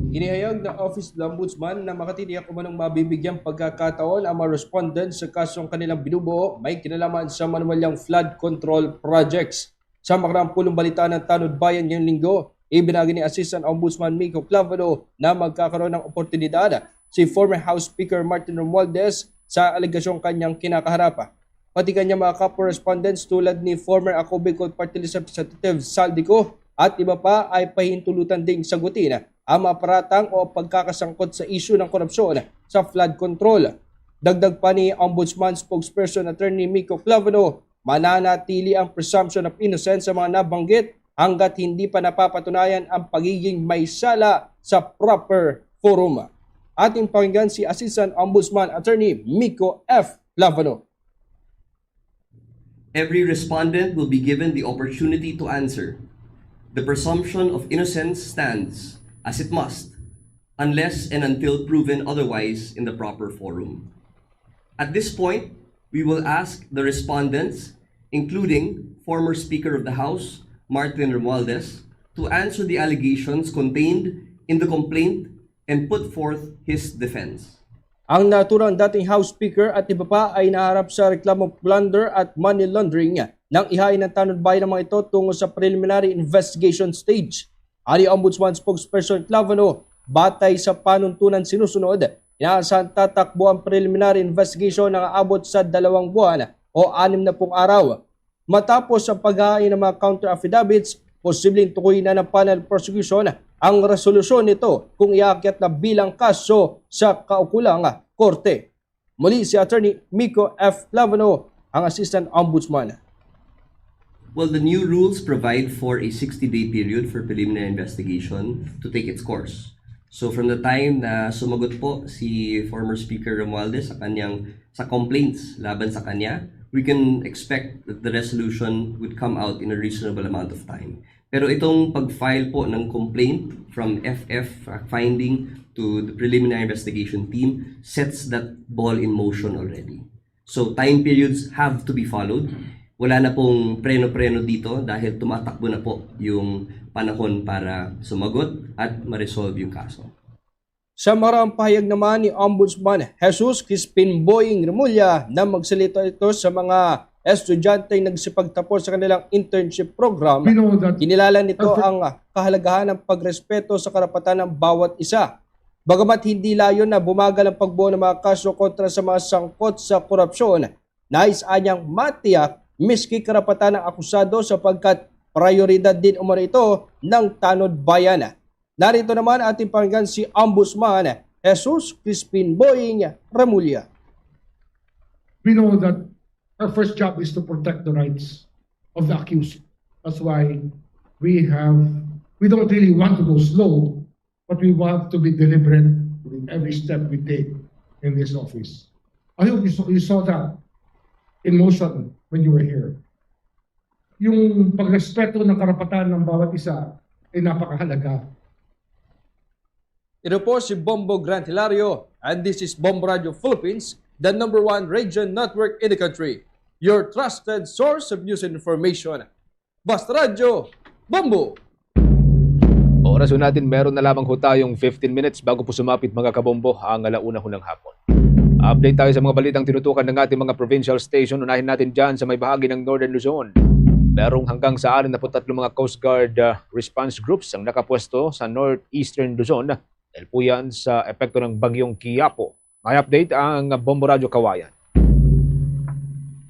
Inihayag ng Office of the Ombudsman na makatitiyak umanong mabibigyan pagkakataon ang mga respondent sa kasong kanilang binubuo may kinalaman sa manumalyang flood control projects. Sa makaraang pulong balita ng Tanod Bayan ngayong linggo, ibinagi ni Assistant Ombudsman Miko Clavero na magkakaroon ng oportunidad si former House Speaker Martin Romualdez sa alegasyong kanyang kinakaharap. Pati kanya mga ka-correspondents tulad ni former Ako Bicol Party List Representative Saldico at iba pa ay pahintulutan ding sagutin ang mga paratang o pagkakasangkot sa isyu ng korupsyon sa flood control. Dagdag pa ni Ombudsman Spokesperson Attorney Miko Clavero, mananatili ang presumption of innocence sa mga nabanggit hanggat hindi pa napapatunayan ang pagiging may sala sa proper forum. Ating pakinggan si Assistant Ombudsman Attorney Miko F. Clavero. Every respondent will be given the opportunity to answer. The presumption of innocence stands, as it must, unless and until proven otherwise in the proper forum. At this point, we will ask the respondents, including former Speaker of the House, Martin Romualdez, to answer the allegations contained in the complaint and put forth his defense. Ang naturang dating House Speaker at iba pa ay naharap sa reklamong plunder at money laundering nang ihain ang Tanod Bayan ang mga ito tungo sa preliminary investigation stage. Ani Ombudsman Spokesperson Clavero, batay sa panuntunan sinusunod, inaasahan tatakbo ang preliminary investigation nga abot sa dalawang buwan o anim na pung araw. Matapos ang paghain ng mga counter affidavits, posibleng tukuyin na ng panel prosecution ang resolusyon nito kung iaakyat na bilang kaso sa kaukulang korte. Muli si Attorney Miko F. Clavero, ang Assistant Ombudsman. Well, the new rules provide for a sixty-day period for preliminary investigation to take its course. So from the time na sumagot po si former Speaker Romualdez sa kanyang, sa complaints laban sa kanya, we can expect that the resolution would come out in a reasonable amount of time. Pero itong pag-file po ng complaint from F F, fact finding, to the preliminary investigation team sets that ball in motion already. So time periods have to be followed. Wala na pong preno-preno dito dahil tumatakbo na po yung panahon para sumagot at ma-resolve yung kaso. Sa makaraang pahayag naman ni Ombudsman Jesus Crispin Boying Remulla na magsalita ito sa mga estudyanteng nagsipagtapos sa kanilang internship program, kinilala nito ang kahalagahan ng pagrespeto sa karapatan ng bawat isa. Bagamat hindi layon na bumagal ang pagbuo ng mga kaso kontra sa mga sangkot sa korupsyon, nais anyang matiyak miski karapatan ng akusado sapagkat prayoridad din umano ito ng Tanod Bayan. Narito naman ating pakinggan si Ombudsman Jesus Crispin Boying Remulla. We know that our first job is to protect the rights of the accused. That's why we have, we don't really want to go slow, but we want to be deliberate with every step we take in this office. I hope you saw, you saw that in motion when you were here. Yung pagrespeto ng karapatan ng bawat isa ay napakahalaga. Ito po si Bombo Grant Hilario, and this is Bombo Radio Philippines, the number one radio network in the country. Your trusted source of news and information. Basta Radyo, Bombo! Oras ho natin, meron na lamang ho tayong fifteen minutes bago po sumapit, mga kabombo, ang ala una ho ng hapon. Update tayo sa mga balitang tinutukan ng ating mga provincial station. Unahin natin dyan sa may bahagi ng Northern Luzon. Merong hanggang sa anim na put tatlo mga Coast Guard, ah, response groups ang nakapwesto sa Northeastern Luzon dahil po yan sa epekto ng Bagyong Quiapo. May update ang Bombo Radyo Kawayan.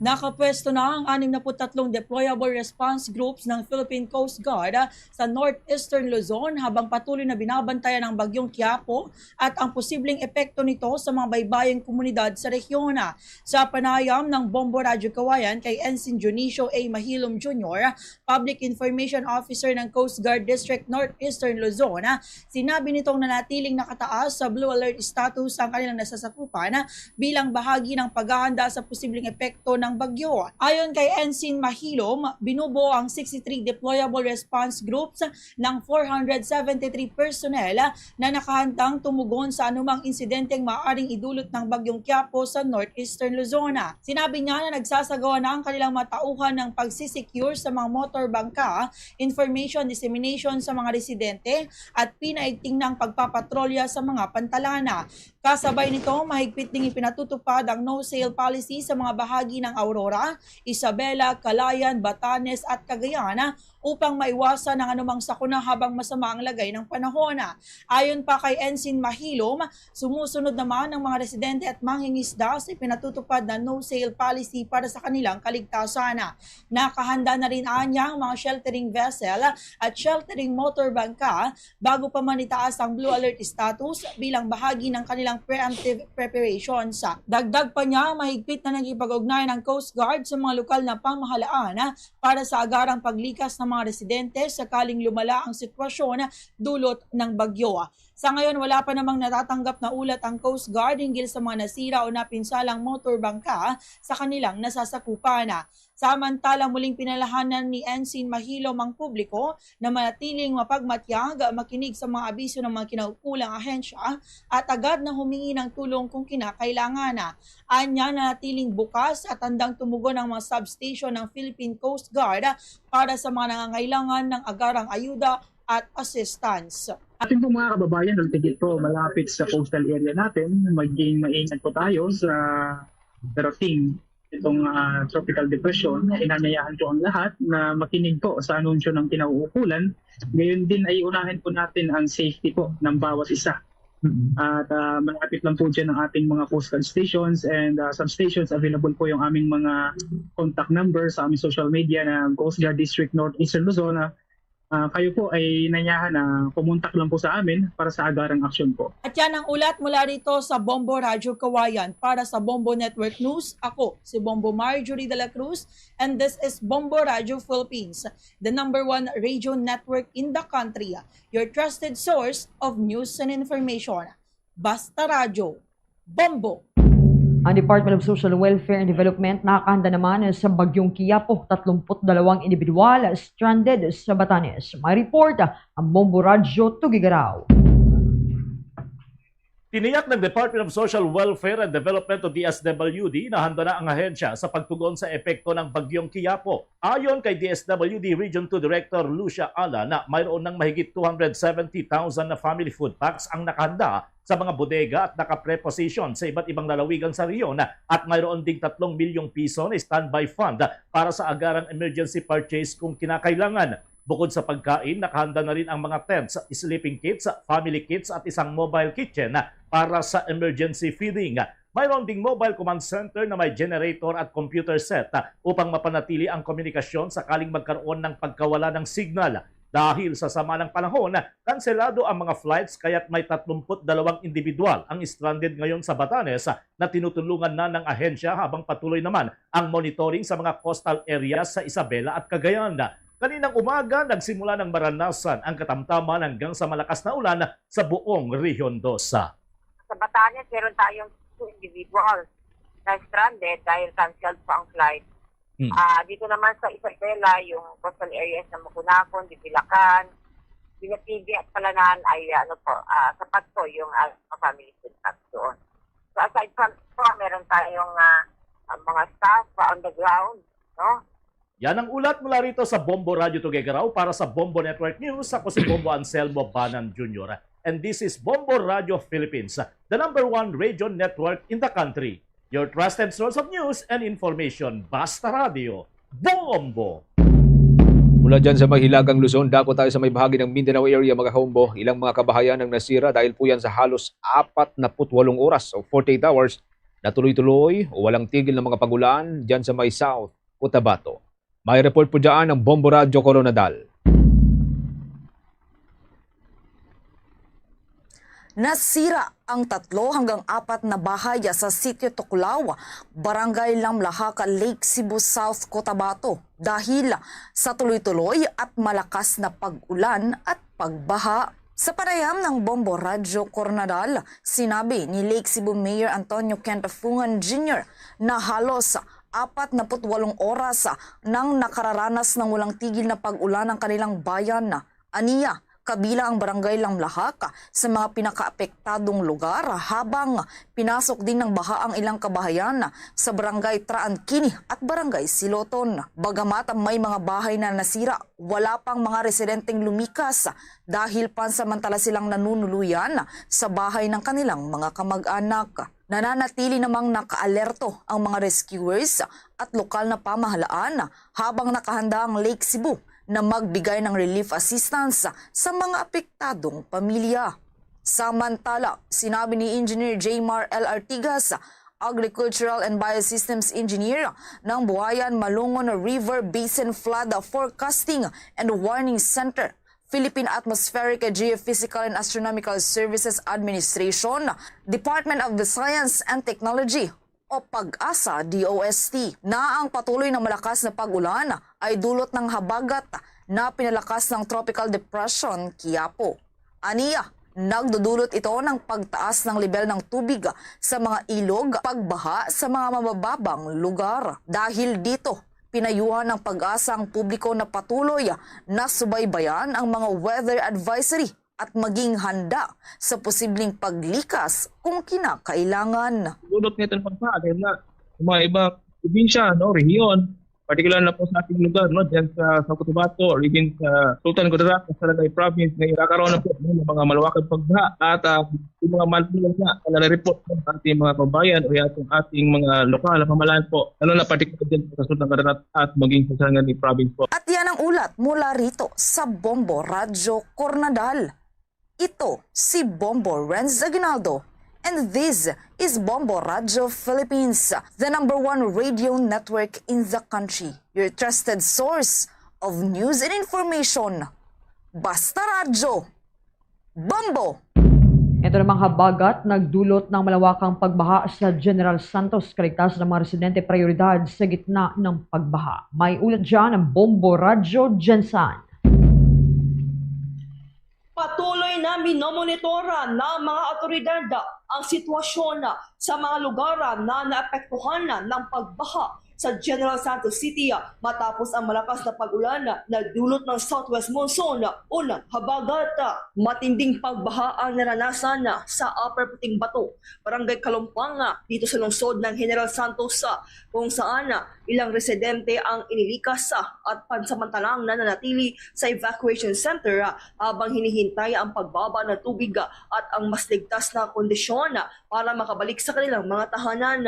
Nakapwesto na ang anim na put tatlong deployable response groups ng Philippine Coast Guard, ah, sa Northeastern Luzon, habang patuloy na binabantayan ang Bagyong Quiapo at ang posibleng epekto nito sa mga baybaying komunidad sa rehiyon. Sa panayam ng Bombo Radyo Kawayan kay Ensign Dionisio A. Mahilom Junior, Public Information Officer ng Coast Guard District Northeastern Luzon, sinabi nitong nanatiling nakataas sa blue alert status ang kanilang nasasakupan bilang bahagi ng paghahanda sa posibleng epekto ng bagyo. Ayon kay Ensign Mahilom, binubuo ang sixty-three deployable response groups ng four hundred seventy-three personnel na nakahandang tumugon sa anumang insidenteng maaaring idulot ng Bagyong Quiapo sa Northeastern Luzon. Sinabi niya na nagsasagawa na ang kanilang mga tauhan ng pagsisecure sa mga motor bangka, information dissemination sa mga residente, at pinaigting na ang pagpapatrolya sa mga pantalan. Kasabay nito, mahigpit ding ipinatutupad ang no-sail policy sa mga bahagi ng Aurora, Isabela, Calayan, Batanes, at Cagayan upang maiwasan ang anumang sakuna habang masama ang lagay ng panahon. Ayon pa kay Ensign Mahilom, sumusunod naman ang mga residente at mangingisda sa ipinatutupad na no-sail policy para sa kanilang kaligtasan. Nakahanda na rin anya ang mga sheltering vessel at sheltering motor bangka bago pa man itaas ang blue alert status bilang bahagi ng kanilang preemptive preparations. Dagdag pa niya, mahigpit na nakipag-ugnayan ang Coast Guard sa mga lokal na pamahalaan para sa agarang paglikas ng mga residente sakaling lumala ang sitwasyon dulot ng bagyo. Sa ngayon, wala pa namang natatanggap na ulat ang Coast Guard hinggil sa mga nasira o napinsalang motor bangka sa kanilang nasasakupan. Samantala, muling pinalahanan ni Ensign Mahilom ang publiko na manatiling mapagmatyag, makinig sa mga abiso ng mga kinaukulang ahensya at agad na humingi ng tulong kung kinakailangan. Anya, nanatiling bukas at handang tumugon ang mga substation ng Philippine Coast Guard para sa mga nangangailangan ng agarang ayuda at assistance. Ating pong mga kababayan, lalo tigit po malapit sa coastal area natin, maging maingat po tayo sa darating itong, ah, tropical depression. Inanyayahan ko ang lahat na makinig po sa anunsyo ng kinauukulan. Gayon din ay unahin po natin ang safety po ng bawat isa. Mm. At, ah, malapit lang po dyan ang ating mga coast guard stations and, ah, substations. Available po yung aming mga contact number sa aming social media na Coast Guard District Northeastern Luzon. Ah, kayo po ay nanyahan na kumontak lang po sa amin para sa agarang aksyon po. At yan ang ulat mula rito sa Bombo Radyo Kawayan. Para sa Bombo Network News, ako si Bombo Marjorie de la Cruz, and this is Bombo Radyo Philippines, the number one radio network in the country, your trusted source of news and information. Basta Radyo, Bombo! Ang Department of Social Welfare and Development nakahanda naman sa Bagyong Quiapo, tatlumpu't dalawang individual stranded sa Batanes. May report ang Bombo Radyo Tugigaraw. Tiniyak ng Department of Social Welfare and Development o D S W D na handa na ang ahensya sa pagtugon sa epekto ng Bagyong Quiapo. Ayon kay D S W D Region two Director Lucia Alan, mayroon ng mahigit two hundred seventy thousand na family food packs ang nakahanda sa mga bodega at nakapreposition sa iba't ibang lalawigan sa rehiyon at mayroon ding tatlong milyong piso na standby fund para sa agarang emergency purchase kung kinakailangan. Bukod sa pagkain, nakahanda na rin ang mga tents, sleeping kits, family kits at isang mobile kitchen para sa emergency feeding. Mayroon ding mobile command center na may generator at computer set upang mapanatili ang komunikasyon sakaling magkaroon ng pagkawala ng signal. Dahil sa sama ng panahon, kanselado ang mga flights kaya't may tatlumpu't dalawang individual ang stranded ngayon sa Batanes na tinutulungan na ng ahensya habang patuloy naman ang monitoring sa mga coastal areas sa Isabela at Cagayan. Kaninang umaga, nagsimula ng maranasan ang katamtaman hanggang sa malakas na ulan sa buong Rehiyon Dos. Sa Batanes, meron tayong two individuals na stranded dahil canceled po ang flight. Hmm. Ah, dito naman sa Isabela, yung coastal areas ng Macunagon, Dipilacan, Binatibi at Palanan ay, ano po, ah, sapat po yung, ah, family food packs doon. So aside from po, meron tayong, ah, ah, mga staff pa on the ground, no? Yan ang ulat mula rito sa Bombo Radyo Tuguegarao. Para sa Bombo Network News, ako si Bombo Anselmo Banan Junior. And this is Bombo Radyo Philippines, the number one radio network in the country. Your trusted source of news and information. Basta Radio, Bombo! Mula dyan sa may Hilagang Luzon, dako tayo sa may bahagi ng Mindanao area, mga ka-Bombo. Ilang mga kabahayan ang nasira dahil po yan sa halos apat na put walong oras o forty-eight hours Natuloy-tuloy o walang tigil na mga pag-ulan dyan sa may South Cotabato. May report po dyan ang Bombo Radyo Coronadal. Nasira ang tatlo hanggang apat na bahay sa Sitio Tuklaw, Barangay Lamlahac, Lake Cebu, South Cotabato, dahil sa tuloy-tuloy at malakas na pag-ulan at pagbaha. Sa panayam ng Bombo Radyo Coronadal, sinabi ni Lake Cebu Mayor Antonio Kent Fungan Junior na halos apat na put walong oras nang nakararanas ng walang tigil na pag-ulan ang kanilang bayan. Aniya, kabilang ang Barangay Lamlahac sa mga pinakaapektadong lugar, habang pinasok din ng baha ang ilang kabahayan sa Barangay Traankini at Barangay Siloton. Bagamat may mga bahay na nasira, wala pang mga residenteng lumikas dahil pansamantala silang nanunuluyan sa bahay ng kanilang mga kamag-anak. Nananatili namang nakaalerto ang mga rescuers at lokal na pamahalaan, habang nakahanda ang Lake Cebu na magbigay ng relief assistance sa mga apektadong pamilya. Samantala, sinabi ni Engineer Jmar L Artigas, Agricultural and Biosystems Engineer ng Buayan Malungon River Basin Flood Forecasting and Warning Center, Philippine Atmospheric, Geophysical and Astronomical Services Administration, Department of the Science and Technology, o PAGASA DOST, na ang patuloy na malakas na pag-ulan ay dulot ng habagat na pinalakas ng Tropical Depression Quiapo. Aniya, nagdudulot ito ng pagtaas ng lebel ng tubig sa mga ilog, pagbaha sa mga mabababang lugar. Dahil dito, pinayuhan ng PAGASA ang publiko na patuloy na subaybayan ang mga weather advisory at maging handa sa posibleng paglikas kung kinakailangan. Dulot nito ng pagbaha dahil nga sa mga ibang probinsya, no, rehiyon, partikular na po sa ating lugar, no, dyan sa, sa Cotabato or even sa Sultan Kudarat, sa Sarangay Province, na nagkakaroon na po ng mga malawakang pagbaha at, ah, yung mga malapit na na nare-report ng ating mga kabayan o yung ating, ating mga lokal na pamahalaan po, lalo na partikular dyan sa Sultan Kudarat at maging sa Sarangani Province po. At yan ang ulat mula rito sa Bombo Radyo Coronadal. Ito si Bombo Renz Aguinaldo, and this is Bombo Radyo Philippines, the number one radio network in the country, your trusted source of news and information. Basta Radyo, Bombo! Ito namang habagat nagdulot ng malawakang pagbaha sa General Santos. Kaligtasan ng mga residente prioridad sa gitna ng pagbaha. May ulat dyan ang Bombo Radyo Gensan. Patuloy na minomonitora ng mga awtoridad ang sitwasyon sa mga lugar na naapektuhan ng pagbaha sa General Santos City matapos ang malakas na pag-ulan na dulot ng southwest monsoon o ng habagat. Matinding pagbaha ang naranasan sa Upper Puting Bato, Barangay Kalumpang, dito sa lungsod ng General Santos, kung saan ilang residente ang inilikas at pansamantalang nananatili sa evacuation center habang hinihintay ang pagbaba ng tubig at ang mas ligtas na kondisyon para makabalik sa kanilang mga tahanan.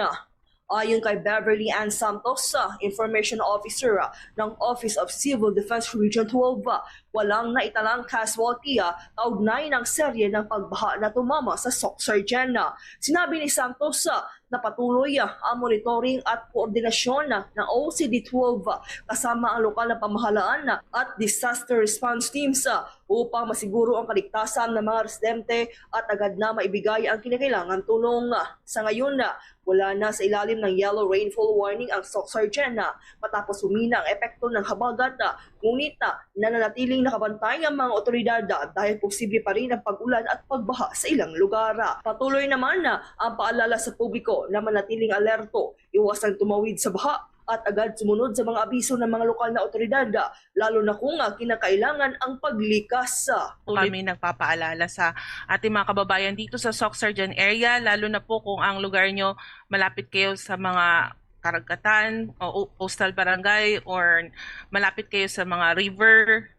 Ayon kay Beverly Ann Santos, ah, Information Officer, ah, ng Office of Civil Defense Region twelve, ah, walang naitalang casualty, ah, kaugnay ng serye ng pagbaha na tumama sa Soc Sargen. Ah, sinabi ni Santos, ah, na patuloy, ah, ang monitoring at koordinasyon, ah, ng O C D twelve, ah, kasama ang lokal na pamahalaan, ah, at disaster response teams, ah, upang masiguro ang kaligtasan ng mga residente at agad na maibigay ang kinakailangan tulong. Sa ngayon, wala na sa ilalim ng yellow rainfall warning ang Soc Sargen matapos humina ang epekto ng habagat, ngunit nananatiling nakabantay ang mga otoridad dahil posible pa rin ang pag-ulan at pagbaha sa ilang lugar. Patuloy naman ang paalala sa publiko na manatiling alerto, iwasang tumawid sa baha, at agad sumunod sa mga abiso ng mga lokal na otoridad, lalo na kung, ah, kinakailangan ang paglikas. Kami nagpapaalala sa ating mga kababayan dito sa Soc Sargen area, lalo na po kung ang lugar nyo malapit kayo sa mga karagatan o, o coastal barangay or malapit kayo sa mga river.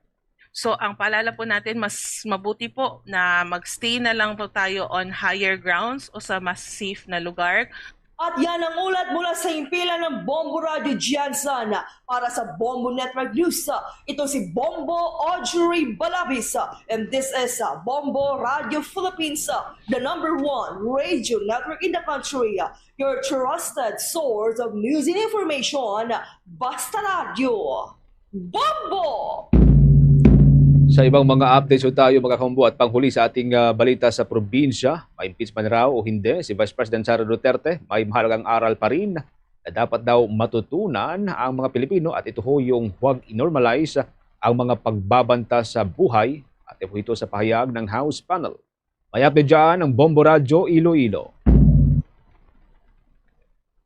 So, ang paalala po natin, mas mabuti po na magstay na lang po tayo on higher grounds o sa mas safe na lugar. At yan ang ulat mula sa himpilan ng Bombo Radyo Jansan. Para sa Bombo Network News, ito si Bombo Audrey Balabis. And this is uh, Bombo Radyo Philippines, uh, the number one radio network in the country. Your trusted source of news and information, Basta Radyo. Bombo! Sa ibang mga updates po tayo, mga kaumbo, at panghuli sa ating, ah, balita sa probinsya, ma-impeach man raw o hindi si Vice President Sara Duterte, may mahalagang aral pa rin na dapat daw matutunan ang mga Pilipino, at ito ho yung huwag i-normalize ang mga pagbabanta sa buhay, at ito sa pahayag ng House panel. May update dyan ang Bombo Radyo Iloilo.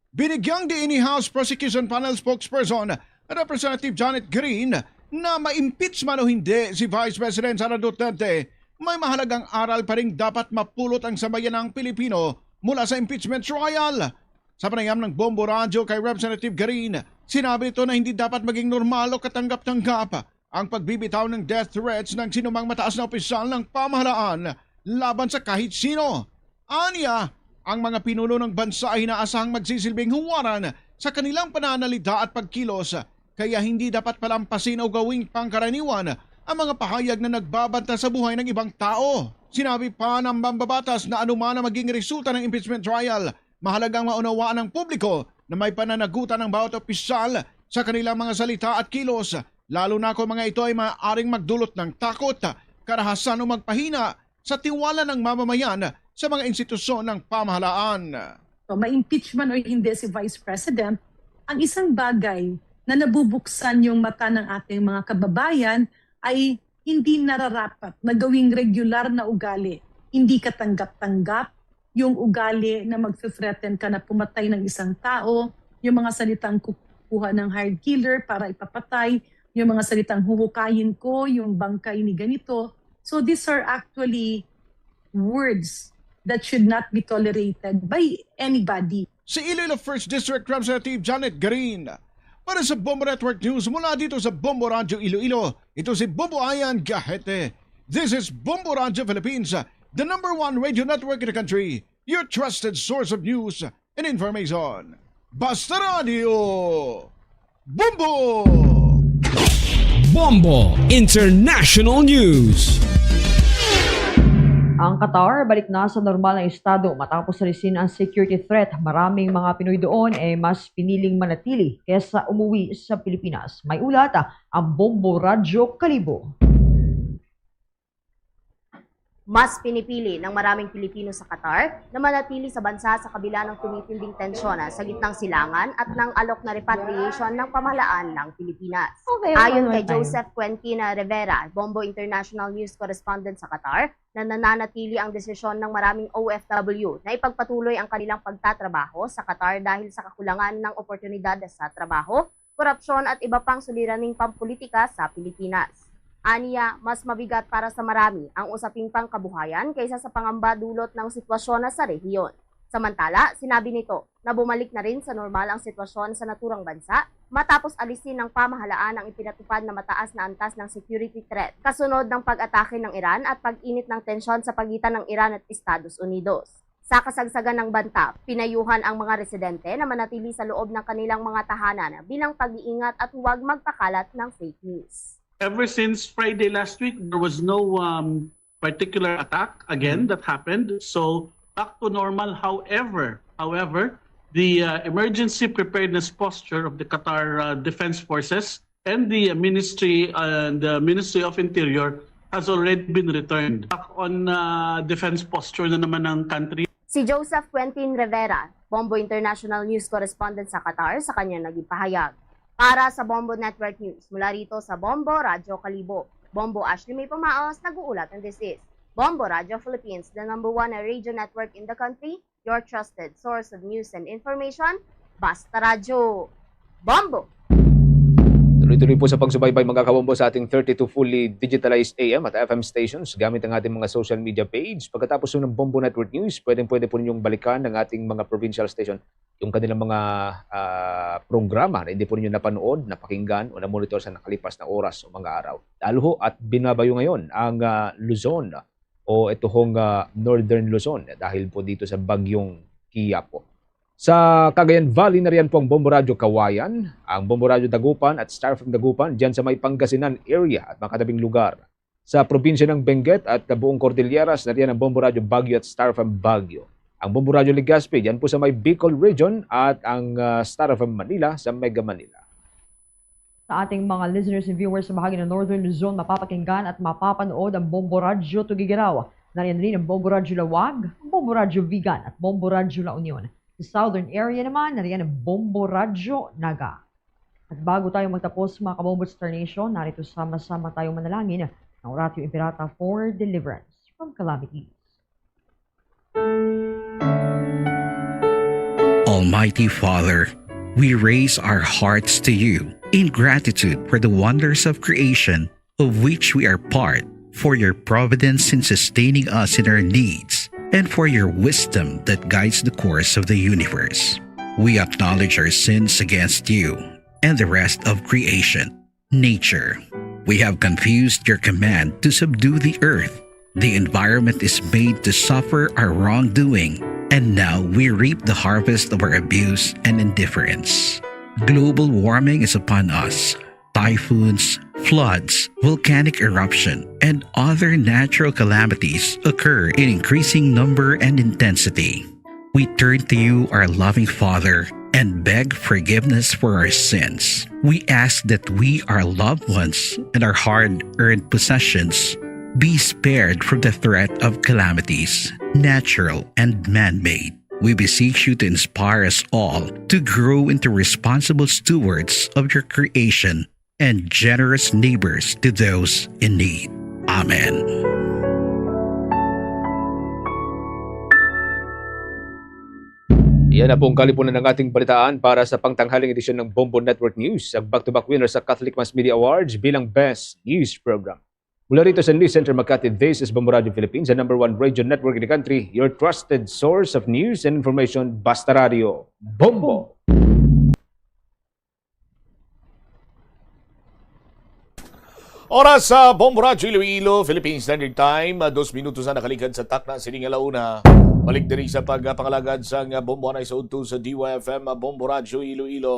Binigyang diin ni House Prosecution Panel Spokesperson Representative Janet Green na ma-impeach man o hindi si Vice President Sara Duterte, may mahalagang aral pa rin dapat mapulot ang sambayanang Pilipino mula sa impeachment trial. Sa panayam ng Bombo Radyo kay Representative Green, sinabi nito na hindi dapat maging normal o katanggap-tanggap ang pagbibitaw ng death threats ng sinumang mataas na opisyal ng pamahalaan laban sa kahit sino. Anya, ang mga pinuno ng bansa ay inaasahang magsisilbing huwaran sa kanilang pananalita at pagkilos, kaya hindi dapat palampasin o gawing pangkaraniwan ang mga pahayag na nagbabanta sa buhay ng ibang tao. Sinabi pa ng mambabatas na anuman ang maging resulta ng impeachment trial, mahalagang maunawaan ng publiko na may pananagutan ang bawat opisyal sa kanilang mga salita at kilos, lalo na kung mga ito ay maaaring magdulot ng takot, karahasan o magpahina sa tiwala ng mamamayan sa mga institusyon ng pamahalaan. So, ma-impeach man o hindi si Vice President, ang isang bagay na nabubuksan yung mata ng ating mga kababayan ay hindi nararapat na gawing regular na ugali, hindi katanggap-tanggap yung ugali na magfe-threaten ka na pumatay ng isang tao, yung mga salitang kukuha ng hired killer para ipapatay, yung mga salitang huhukayin ko yung bangkay ni ganito. So these are actually words that should not be tolerated by anybody. Si Iloilo First District Representative Janet Green. Para sa Bombo Network News, mula dito sa Bombo Radyo Iloilo, ito si Bombo Ayan Gahete. This is Bombo Radyo Philippines, the number one radio network in the country, your trusted source of news and information. Basta Radio Bombo! Bombo International News. Ang Qatar balik na sa normal na estado matapos alisin ang security threat. Maraming mga Pinoy doon ay mas piniling manatili kesa umuwi sa Pilipinas. May ulat ang Bombo Radyo Kalibo. Mas pinipili ng maraming Pilipino sa Qatar na manatili sa bansa sa kabila ng tumitinding tensyon sa gitnang silangan at ng alok na repatriation ng pamahalaan ng Pilipinas. Okay, ayon kay Joseph Quentin Rivera, Bombo International News Correspondent sa Qatar, na nananatili ang desisyon ng maraming O F W na ipagpatuloy ang kanilang pagtatrabaho sa Qatar dahil sa kakulangan ng oportunidad sa trabaho, korupsyon at iba pang suliraning pampulitika sa Pilipinas. Aniya, mas mabigat para sa marami ang usaping pangkabuhayan kaysa sa pangamba dulot ng sitwasyon sa rehiyon. Samantala, sinabi nito na bumalik na rin sa normal ang sitwasyon sa naturang bansa matapos alisin ng pamahalaan ang ipinatupad na mataas na antas ng security threat kasunod ng pag-atake ng Iran at pag-init ng tensyon sa pagitan ng Iran at Estados Unidos. Sa kasagsagan ng banta, pinayuhan ang mga residente na manatili sa loob ng kanilang mga tahanan bilang pag-iingat at huwag magpakalat ng fake news. Ever since Friday last week, there was no, um, particular attack again that happened. So, back to normal. However, however, the, uh, emergency preparedness posture of the Qatar, uh, Defense Forces and the, uh, Ministry, uh, the Ministry of Interior has already been returned. Back on, uh, defense posture na naman ng country. Si Joseph Quentin Rivera, Bombo International News Correspondent sa Qatar, sa kanyang naging pahayag. Para sa Bombo Network News, mula rito sa Bombo Radyo Kalibo, Bombo Ashley May Pamaos, nag-uulat ng this is Bombo Radyo Philippines, the number one radio network in the country, your trusted source of news and information, Basta Radyo. Bombo! Tuloy-tuloy po sa pagsubaybay, mga kabombo, sa ating thirty-two fully digitalized A M at F M stations gamit ang ating mga social media page. Pagkatapos ng Bombo Network News, pwedeng-pwede po ninyong balikan ang ating mga provincial station, yung kanilang mga, ah, programa na hindi po ninyo napanood, napakinggan o namonitor sa nakalipas na oras o mga araw. Lalo ho at binabayo ngayon ang, ah, Luzon o ito hong, ah, Northern Luzon dahil po dito sa Bagyong Quiapo. Sa Cagayan Valley, nariyan po ang Bombo Radyo Kawayan, ang Bombo Radyo Dagupan at Star F M Dagupan, dyan sa may Pangasinan area at mga katabing lugar. Sa probinsya ng Benguet at buong Cordilleras, nariyan ang Bombo Radyo Baguio at Star F M Baguio. Ang Bombo Radyo Legazpi, dyan po sa may Bicol Region, at ang, ah, Star F M Manila sa Mega Manila. Sa ating mga listeners and viewers sa bahagi ng Northern Luzon, mapapakinggan at mapapanood ang Bombo Radyo Tuguegarao. Nariyan rin ang Bombo Radyo Laoag, ang Bombo Radyo Vigan, at Bombo Radyo La Union. Sa Southern area naman, nariyan ang Bombo Radyo Naga. At bago tayo magtapos, mga Kabombo Star Nation, narito sama-sama tayong manalangin ng Oratio Imperata for deliverance from calamities. Almighty Father, we raise our hearts to you in gratitude for the wonders of creation of which we are part, for your providence in sustaining us in our needs, and for your wisdom that guides the course of the universe. We acknowledge our sins against you and the rest of creation, nature. We have confused your command to subdue the earth. The environment is made to suffer our wrongdoing, and now we reap the harvest of our abuse and indifference. Global warming is upon us. Typhoons, floods, volcanic eruption, and other natural calamities occur in increasing number and intensity. We turn to you, our loving Father, and beg forgiveness for our sins. We ask that we, our loved ones, and our hard-earned possessions be spared from the threat of calamities, natural and man-made. We beseech you to inspire us all to grow into responsible stewards of your creation and generous neighbors to those in need. Amen. Yan na po ang kalipunan ng ating balitaan para sa pangtanghaling edisyon ng Bombo Network News, ang back-to-back winner sa Catholic Mass Media Awards bilang Best News Program. Mula rito sa News Center Makati, this is Bombo Radio Philippines, the number one radio network in the country, your trusted source of news and information, Basta Radio. Bombo! Oras sa Bombo Radyo Iloilo, Philippine Standard Time, ah, dos minutos na nakaligad sa takna sini nga launa. Balik diri sa pagpangalagad sang, ah, bomboanay sa udto sa D Y F M, ah, Bombo Radyo Iloilo.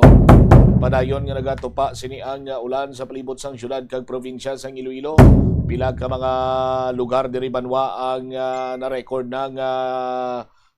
Padayon nga nagatupa sini ang, ah, ulan sa palibot sang syudad kag probinsya sang Iloilo. Pila ka mga lugar diri banwa ang, ah, na-record na nga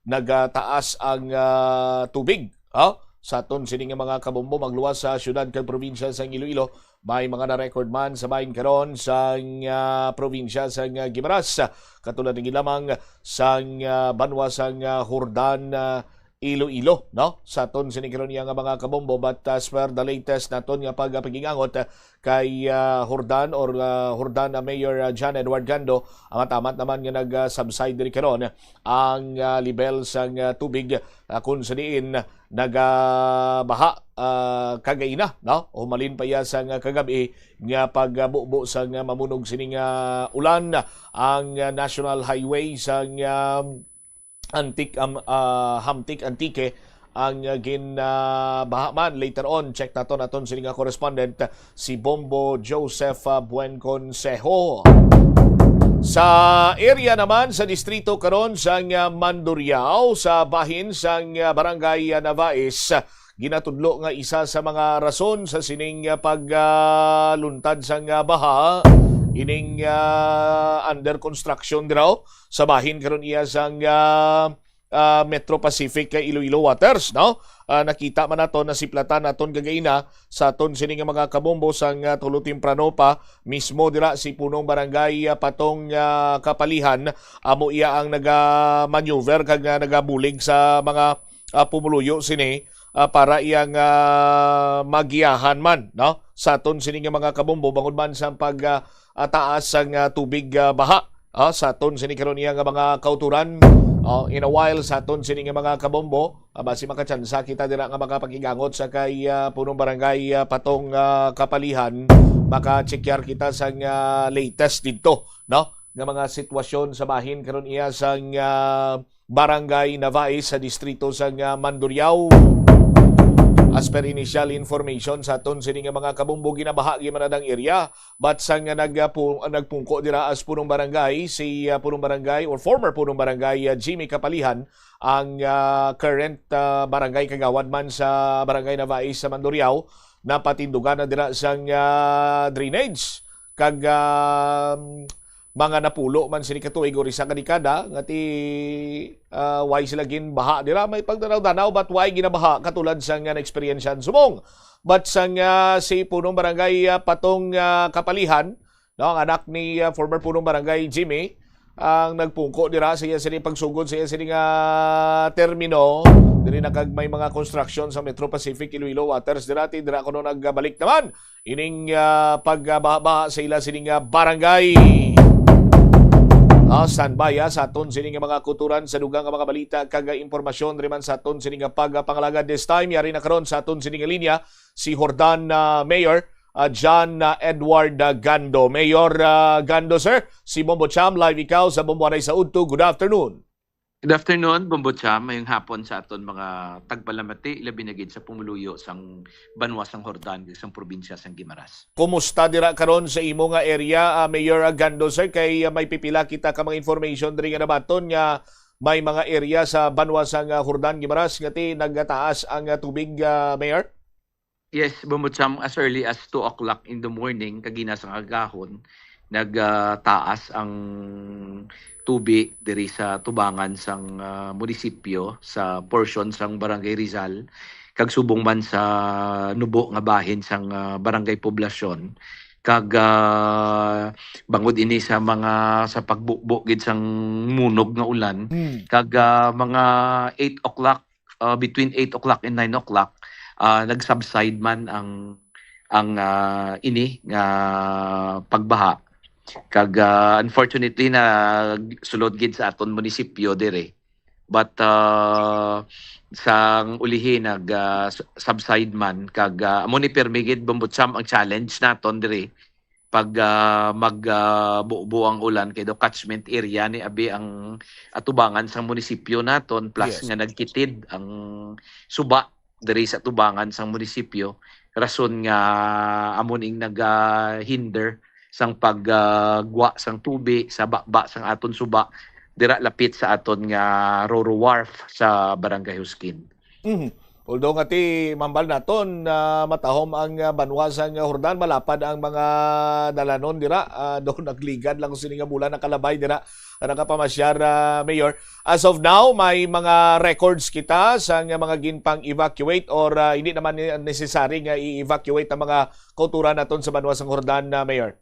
nagataas ang, ah, tubig, ha? Sa aton sini nga mga kabombo, magluwas sa syudad kag probinsya sang Iloilo, may mga na-record man sa bahin karon sang, ah, probinsya sang, ah, Guimaras, katulad na gid lamang sang, ah, banwa sang, ah, Jordan, ah, Iloilo, no? Sa aton sini karon iya nga mga kabombo, but as per the latest naton nga pagpakig-angot, kay, ah, Jordan or, ah, Jordan, ah, Mayor, ah, John Edward Gando, amat-amat naman nga nag, ah, subside diri karon ang, ah, level sang, ah, tubig, ah, kung sa diin nagabaha, ah, kagaina, no? Humalin pa iya sang, ah, kagab-i nga pagbubo sang, ah, mamunog sining, ah, ulan ang, ah, National Highway sang, ah, Antique, am, ah, Hamtic, Antique ang, ah, gin, ah, baha man. Later on, check naton aton sini nga correspondent, si Bombo Joseph, ah, Buenconsejo. Sa area naman sa distrito karon sang, ah, Mandurriao, sa bahin sang, ah, Barangay, ah, Navais, ginatudlo nga isa sa mga rason sa sining, ah, pag, ah, luntad sang, ah, baha ining, ah, under construction diraw sa bahin karon iya sang, ah, ah, Metro Pacific kay Iloilo Waters, no? Ah, nakita man naton, nasiplatan naton kagaina sa aton sini nga mga kabombo sang, ah, tulo temprano pa, mismo dira si Punong Barangay, ah, Patong, ah, Kapalihan, amo iya ang naga-maneuver kag, ah, nagabulig sa mga, ah, pumuluyo sini, ah, para iyang, ah, magiyahan man, no? Sa aton sini nga mga kabombo, bangod man sa pag, ah, ah, taas ang, ah, tubig, ah, baha, ah, sa aton sini karon iya nga mga kauturan. Oh, in a while, sa aton sini nga mga kabombo, ah, basi makatsansa kita dira nga makapag-igangot sa kay, ah, punong barangay, ah, Patong, ah, Kapalihan, maka-check kita sa, ah, latest didto, no? Nga mga sitwasyon sa bahin karon iya sa, ah, Barangay Navais sa distrito sa, ah, Mandurriao. As per initial information sa aton sini nga mga kabumbo, ginabaha gyud man ang area, but sang nga nag-, ah, pu-, nagpungko dira as punong barangay, si, ah, punong barangay or former punong barangay, ah, Jimmy Kapalihan, ang, ah, current, ah, barangay kagawad man sa Barangay Navais sa Mandurriao, napatindugan na dira sang, ah, drainage kag, ah, mga napulo man sini ka tuig or isa ka dekada nga ti, ah, way sila ginbaha dira. May pagdanaw-danaw, but way ginabaha katulad sang, ah, na-eksperyensyahan subong. But sang, ah, si Punong Barangay, ah, Patong, ah, Kapalihan, no, ang anak ni, ah, former Punong Barangay Jimmy, ang nagpungko dira sa iya sini pagsugod sa iya sini nga termino. Diri na kag may mga construction sa Metro Pacific Iloilo Waters dira, ti dira kuno nagbalik naman ining, ah, pagbaha sa ila sini nga barangay. Ah, standby, ah, sa aton sini nga mga kutoran sa dugang nga mga balita kag, ah, impormasyon diri man sa aton sini nga pagpangalagad. This time, yari na karon sa aton sini nga linya si Jordan, ah, Mayor, ah, John, ah, Edward, ah, Gando. Mayor, ah, Gando, sir, si Bombo Cham, live ikaw sa Bombo Anay sa Udto. Good afternoon. Good afternoon, Bombo Cham. Mayong hapon sa aton mga tagpalamati, labi na gid sa pumuluyo sang banwa sang Jordan, sang probinsya sang Guimaras. Kumusta dira karon sa imo nga area, ah, Mayor, ah, Gando, sir? Kay, ah, may pipila kita ka mga information diri nga nabaton nga may mga area sa banwa sang, ah, Jordan, Guimaras nga ti nagataas ang, ah, tubig, ah, Mayor? Yes, Bombo Cham, as early as two o'clock in the morning, kagina sa kagahon, nag, ah, taas ang tubi diri sa tubangan sang, ah, munisipyo, sa portion sang Barangay Rizal, kag subong man sa nubo nga bahin sang, ah, Barangay Poblacion. Kag, ah, bangod ini sa mga, sa pagbubo gid sang munog nga ulan, Mm. kag, ah, mga eight o'clock, ah, between eight o'clock and nine o'clock, ah, nag-subside man ang, ang, ah, ini nga pagbaha. Kag, ah, unfortunately, na sulod gid sa aton munisipyo diri. But, ah, sang ulihi nag, ah, s-, subside man kag, ah, amo ni pirmi gid, Bombo Cham, ang challenge naton diri pag, ah, mag, ah, bubo ang ulan kay daw catchment area ni abi ang atubangan sang munisipyo naton, plus Yes. nga nagkitid ang suba diri sa atubangan sang munisipyo, rason nga amo ning nagahinder sang pag, ah, gwa sang tubi sa baba sang aton suba dira lapit sa aton nga Roro Wharf sa Barangay Huskin. Mhm. Although nga ti mambal naton, ah, matahom ang, ah, banwa sang Jordan, malapad ang mga dalanon dira, ah, daw nagligad lang sini nga bulan nakalabay dira, ah, nakapamasyar, ah, Mayor. As of now, may mga records kita sa nga mga ginpang-evacuate or, ah, hindi naman ni-, necessary nga i-evacuate ang mga kauturan naton sa banwa sang Jordan, ah, Mayor?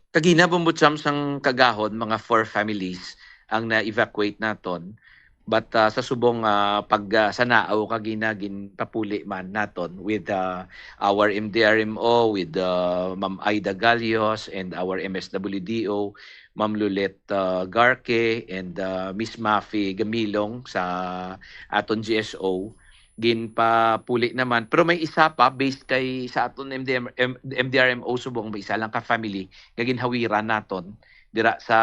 Kagina, Bombo Cham, sang kagahon, mga four families ang na-evacuate naton. But, ah, sa subong, ah, pag, ah, sanaaw kagina, ginpapuli man naton with, ah, our M D R M O, with, ah, Ma'am Ida Galios, and our M S W D O, Ma'am Lulette, ah, Garque, and, ah, Miss Mafi Gamilong sa aton G S O. Ginpapuli naman. Pero may isa pa, based kay sa aton M D M, M-, M D R M O subong, may isa lang ka family nga ginhawiran naton dira sa,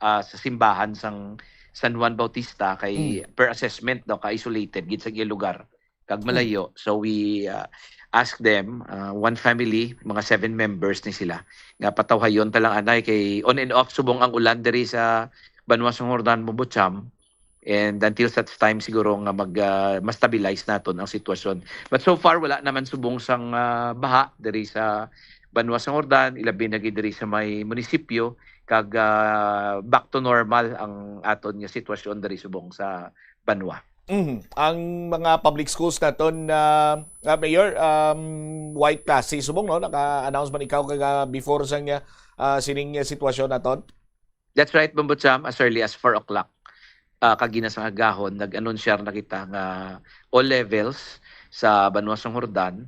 ah, sa simbahan sang San Juan Bautista kay Mm. per assessment daw ka isolated gid sa iyang lugar kag Mm. malayo. So we, ah, ask them, ah, one family, mga seven members ni sila, nga patawhayon ta lang anay kay on and off subong ang ulan diri sa banwa sa Jordan, Bombo Cham. And until such time siguro nga mag, ah, ma-stabilize naton ang sitwasyon. But so far, wala naman subong sang, ah, baha diri sa banwa sa Jordan, ilabi na gid diri sa may munisipyo, kag, ah, back to normal ang aton nga sitwasyon diri subong sa banwa. Mhm. Ang mga public schools naton, ah, ah, Mayor, um, white class si subong, no? Naka-announce man ikaw kag, ah, before sang, ah, sining, ah, sitwasyon naton? That's right, Bombo Cham, as early as four o'clock, ah, kagina sa kagahon, nag-anunsyar na kita nga all levels sa banwa sang Jordan,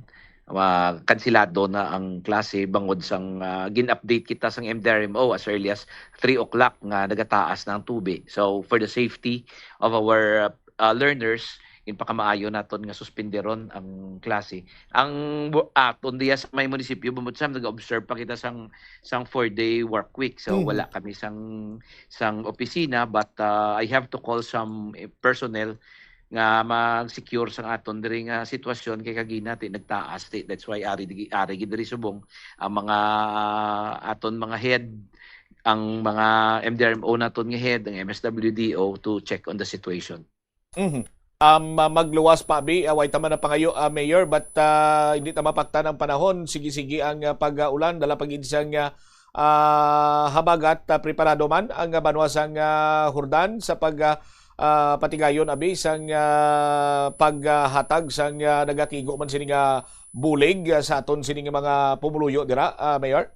ah, kansilado na ang klase bangod sang, ah, gin-update kita sang M D R M O as early as three o'clock nga nagataas na ang tubi. So, for the safety of our, ah, learners, ginpakamaayo naton nga suspenderon ang klase. Ang bu-, aton diya sa may munisipyo, Bombo Cham, nag-observe pa kita sang, sang four-day work week. So, Mhm. wala kami sang, sang opisina, but, ah, I have to call some, eh, personnel nga mag-secure sang aton diri nga sitwasyon, kay kagina ti nagtaas ti. That's why ari di-, ari gid diri subong ang mga aton mga head, ang mga M D R M O naton nga head, ang M S W D O to check on the situation. Mhm. Um, ah, magluwas pa, abi, ah, way ta man napangayo, ah, Mayor, but, ah, hindi ta mapaktan ang panahon. Sige-sige ang, ah, pag-ulan, dala pa gid sang, ah, ah, habagat, ah, preparado man ang, ah, banwa sang, ah, Jordan sa pag, ah, ah, patigayon, abi, sang, ah, paghatag sang, ah, nagatigo man sini nga bulig, ah, sa aton sini nga mga pumuluyo dira, ah, Mayor?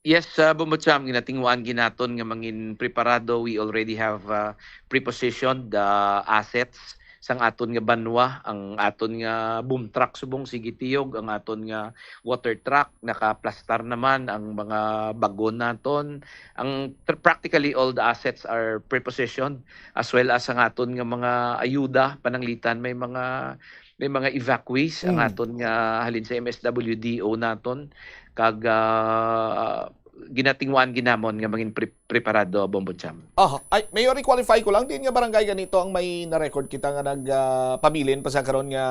Yes, uh, Bombo Cham, ginatinguan ginaton nga mangin preparado. We already have, uh, prepositioned the assets sang aton nga banwa, ang aton nga boom truck subong, sige tiyog, ang aton nga water truck, nakaplastar naman ang mga bagon naton. Ang, practically all the assets are prepositioned, as well as ang aton nga mga ayuda, pananglitan, may mga, may mga evacuees ang Mm. aton nga halin sa M S W D O naton, kag, ah, ginatinguan ginamon nga mangin pre-, preparado, Bombo Cham. Aha. Ay, Mayor, i-qualify ko lang, din nga barangay ganito ang may na-record kita nga nag, ah, pabilin pa sa karon nga,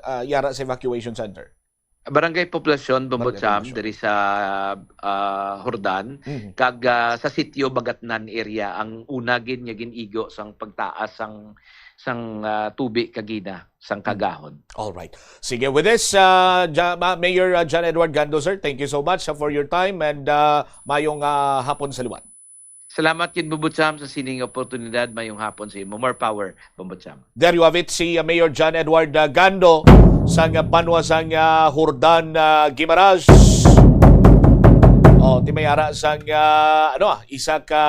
ah, yara sa evacuation center? Barangay Poblacion, Bombo Barangay Cham, Poblacion. Diri sa, ah, Jordan, Mhm. kag, ah, sa sitio Bagatnan area ang una gid nga gin-igo sang pagtaas sang, sang, ah, tubi kagina, sang Mm. kagahon. All right. Sige, with this, ah, Ja-, Ma-, Mayor, ah, John Edward Gando, sir, thank you so much, ah, for your time and, ah, mayong, ah, hapon sa liwat. Salamat gid, Bombo Cham, sa sining oportunidad. Mayong hapon sa imo. More power, Bombo Cham. There you have it, si, uh, Mayor John Edward, uh, Gando sang, uh, banwa sang, uh, Jordan, uh, Guimaras. Oh, ti may ara sang, uh, ano, ah, isa ka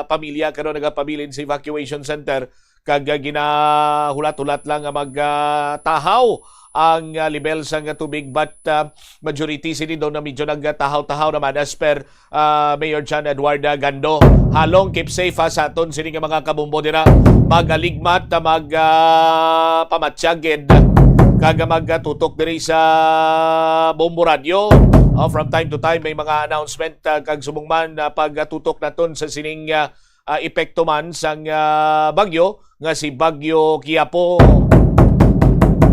pamilya karon nagapabilin sa evacuation center kag, uh, ginahulat-hulat lang nga mag, uh, tahaw ang, uh, level sang tubig, but, uh, majority sini daw na medyo nagtahaw-tahaw naman as per ah, Mayor John Edward, ah, Gando. Halong keep safe, ha, sa aton sini nga mga kabombo dira. Magaligmat, ah, mag, ah, pamatyag gid kag magtutok diri sa Bombo Radio. Oh, from time to time may mga announcement, ah, kag subong man, ah, pagtutok naton sa sining, ah, ah, epekto man sang, ah, bagyo nga si Bagyo Quiapo.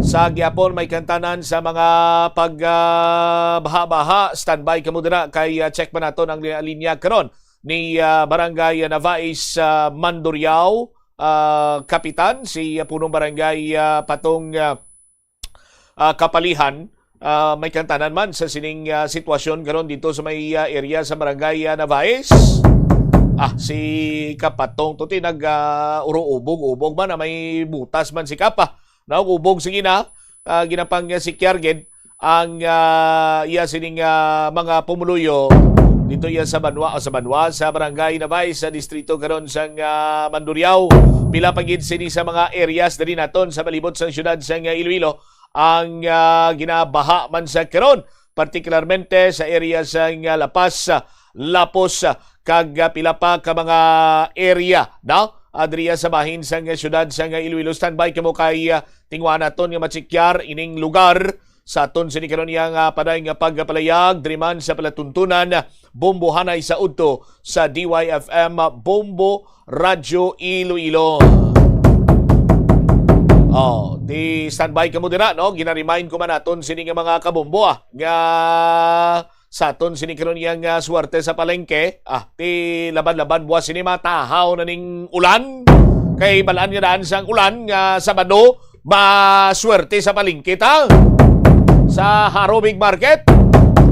Sa gihapon, may kantanan sa mga pag, ah, baha-baha. Standby kamo dira kay, ah, check pa naton ang li-, linya karon ni, ah, Barangay Navais, ah, Mandurriao, ah, Kapitan, si, ah, Punong Barangay, ah, Patong, ah, ah, Kapalihan. Ah, may kantanan man sa sining, ah, sitwasyon karon dito sa may, ah, area sa Barangay, ah, Navais. Ah, si Kapatong to ti nag, ah, uro-ubog-ubog man, ah, may butas man si Kapa. Naog-ubog, sige na. Ah, ginapang, ah, sikyar gid ang, ah, iya sining, ah, mga pumuluyo dito iya sa banwa, o sa banwa, sa Barangay Navais, sa distrito karon sang, ah, Mandurriao. Pila pa gid sini sa mga areas diri naton sa palibot sang siyudad sang, ah, Iloilo ang, ah, ginabaha man sa karon, partikularmente sa area sang, ah, La Paz, ah, Lapos, ah, kag, ah, pila pa ka mga area, no? Ah, diriya sa bahin sang, ah, siyudad sang, ah, Iloilo. Standby kamo kay, ah, tinguha naton nga machekyar ining lugar sa aton sini karon iya nga paday nga pagpalayag diri man sa palatuntunan, Bombo Hanay sa udto sa D Y F M Bombo Radyo Iloilo. Oh, di standby kamo dira, no? Gina-remind ko man naton sini nga mga kabombo, ah, nga sa aton sini karon iya nga swerte sa palengke. Ah, ti laban-laban buwas sini matahaw na ning ulan. Kay balaan nga daan sang ulan nga Sabado, maswerte sa palengke ta. Sa Jaro Big Market.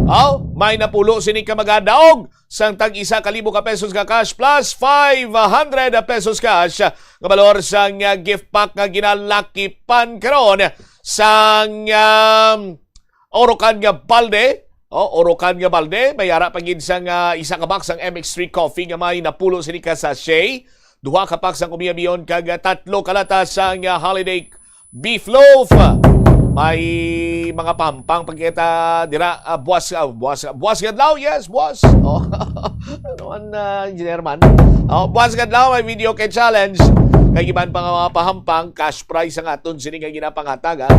Oh, may napulo sini ka magadaog sang tag isa ka libo ka pesos nga cash plus five hundred pesos cash nga balor sang, ah, gift pack nga ginalakipan karon sang, um, Orocan nga balde. Oh, Orocan nga balde. May ara pa gid sang, ah, isa ka box sang M X three Coffee nga may napulo sini ka sachet. Duha ka pack sang Kumiabion kag, ah, tatlo ka lata sang, ah, Holiday Beef Loaf. May mga pampang pagkita dira, ah, buwas, ah, buwas, buwas nga adlaw, yes, buwas. Oh. Ano man, ah, Engineer man? Oh, buwas nga adlaw, may video kay challenge. Kay iban pa nga mga pahampang, cash prize ang aton sini nga ginapanghatag, ah.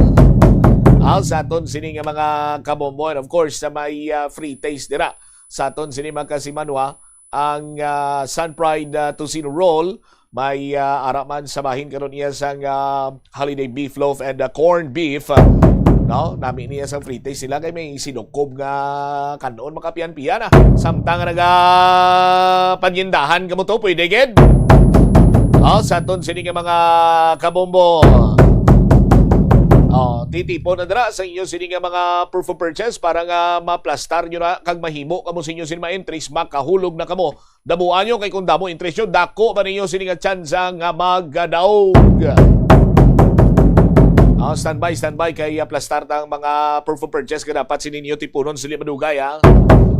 Ah, sa aton sini nga mga kabombo, and of course, sa may, ah, free taste dira. Sa aton sini mga kasimanwa, ang, ah, Sun Pride, ah, Tocino Roll, May, ah, ara man sa bahin karon niya sang, ah, holiday beef loaf and, ah, corned beef. No? Nami niya sang frite sila kay may sinukob nga kanon makapian-pian, ah. Samtang nga nagapanyendahan kamo to, pwede gid. Oh, sa aton sini nga mga kabombo. Oh, titipon na dira sa inyo sini nga mga proof of purchase para nga maplastar nyo na kag mahimo kamo sa inyo sini mga entries, makahulog na kamo. Damuan nyo kay kung damo interest nyo, dako ba ninyo sini nga tsansa nga magadaog? Ah, standby, standby kay aplastar ta ang mga proof of purchase nga dapat sini ninyo tipunon sili madugay, ha.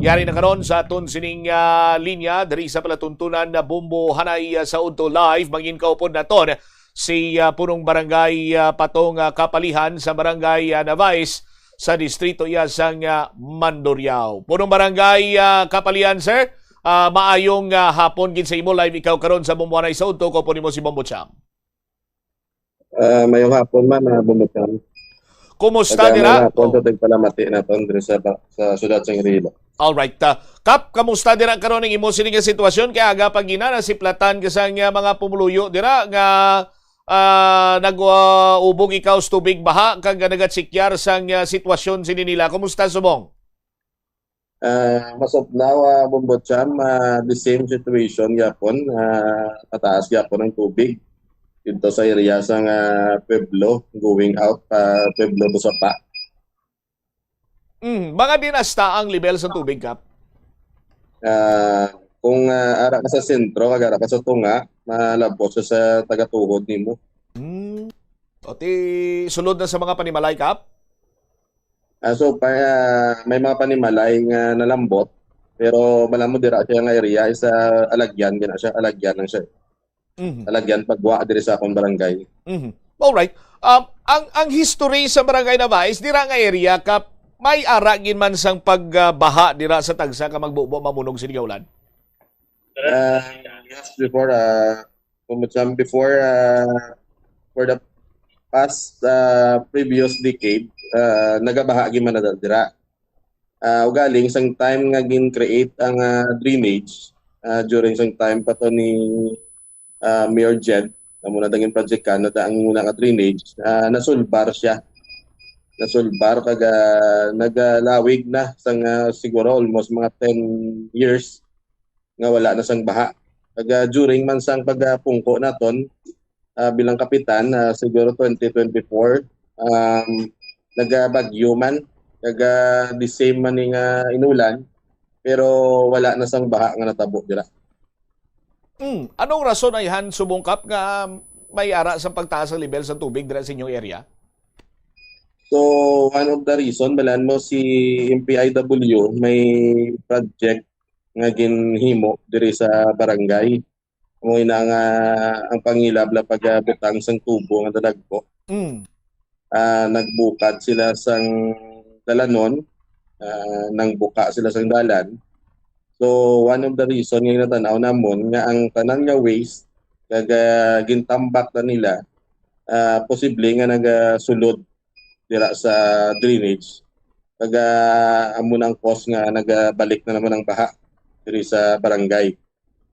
Yari na karon sa aton sining, ah, linya diri sa palatuntunan na Bombo Hanay, ah, sa Udto Live, mangin kaupod naton si, ah, punong barangay, ah, Patong, ah, Kapalihan sa barangay, ah, Navais sa distrito iya sang, ah, Mandurriao. Punong barangay, ah, Kapalian, sir, ah, maayong, ah, hapon gid sa imo. Live ikaw karon sa Bombo Hanay sa Udto. Ko po nimo si Bombo Cham. Ah, mayong hapon, ma'am, ah, Bombo Cham. Kumusta dira? Mayong hapon sa tagpalamati naton diri sa ba-, sa siyudad sang Iloilo. Alright. Ah, Kap, kamusta dira karon ang imo sini nga sitwasyon? Kay aga pa gina nasiplatan ka sang, ah, mga pumuluyo dira nga, ah, nag-, ah, ubog ikaw sa tubig baha kag nagatsikyar sang, ah, sitwasyon sini nila. Kumusta subong? Ah, as of now, ah, Bombo Cham, ah, the same situation gyapon. Ah, mataas gyapon ang tubig dito sa area sang, ah, Pueblo, going out pa Pueblo to Sapa. Mm, mga diin hasta ang level sa tubig, Kap? Ah, kung, ah, ara ka sa sentro, kag ara ka sa tunga, malabot siya sa tagatuhod nimo. Mm. O, ti, sulod na sa mga panimalay, Kap? Ah, so, pa, ah, may mga panimalay nga nalambot, pero malamo dira siya nga area is, ah, alagyan gina siya, alagyan lang siya. Mhm. Alagyan pagwa diri sa akong barangay. Mhm. Alright. Um, ang, ang history sa barangay Navais, dira nga area, Kap, may ara gid man sang pagbaha dira sa tagsa ka magbubo mamunog sini nga ulan? Ah, yes, before, ah, kung mo-, before, ah, for the past, ah, previous decade, ah, nagabaha gid man na dira. Ah, ugaling sang time nga gin-create ang, ah, drainage, ah, during sang time pa to ni, ah, Mayor Jed, amo na naging project ka, na ang una nga drainage, ah, nasulbar siya. Nasulbar kag, ah, nagalawig na sang, ah, siguro almost mga ten years nga wala na sang baha. Kag, ah, during man sang pagpungko naton, ah, bilang kapitan, ah, siguro twenty twenty-four, um, nagabagyo man, naga the same man ni nga inulan, pero wala na sang baha nga natabo dira. Mm, anong rason ayhan subong, Kap, nga may ara sa pagtaas ang level sa tubig dira sa inyong area? So, one of the reason, balan mo, si M P I W may project nga ginhimo diri sa barangay. Amo ina nga ang pangilab la pagabutang sang tubo nga dalagko. Mm. Ah, nagbukad sila sang dalanon, ah, nangbuka sila sang dalan. So, one of the reason nga ginatanaw namon nga ang tanan nga waste kag, ah, gintambak na nila, ah, posible nga nagasulod dira sa drainage. Kag, ah, amo na ang cause nga nagabalik na naman ang baha diri sa barangay.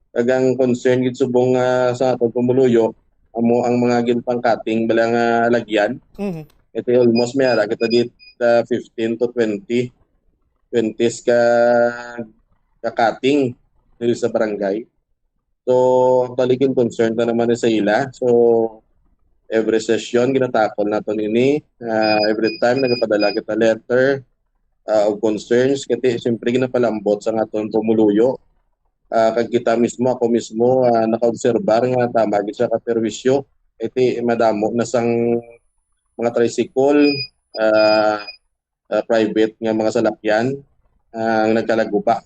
Kag ang concern gid subong, ah, sa atong pumuluyo, amo ang mga ginpangkating bala nga lagyan. Mhm. Ito almost may ara kita dit, ah, fifteen to twenty, twenties ka, ka cutting diri sa barangay. So, actually, concern na naman ni sa ila. So, every session, ginatakol naton ini. Ah, every time, nagapadala kita letter, ah, of concerns. Kasi, siyempre, ginapalambot sa aton pumuluyo. Ah, kag kita mismo, ako mismo, ah, nakaobserbar nga tama gid siya ka perwisyo. Iti madamo na sang mga tricycle, ah, ah, private nga mga salakyan, ah, ang nagkalaguba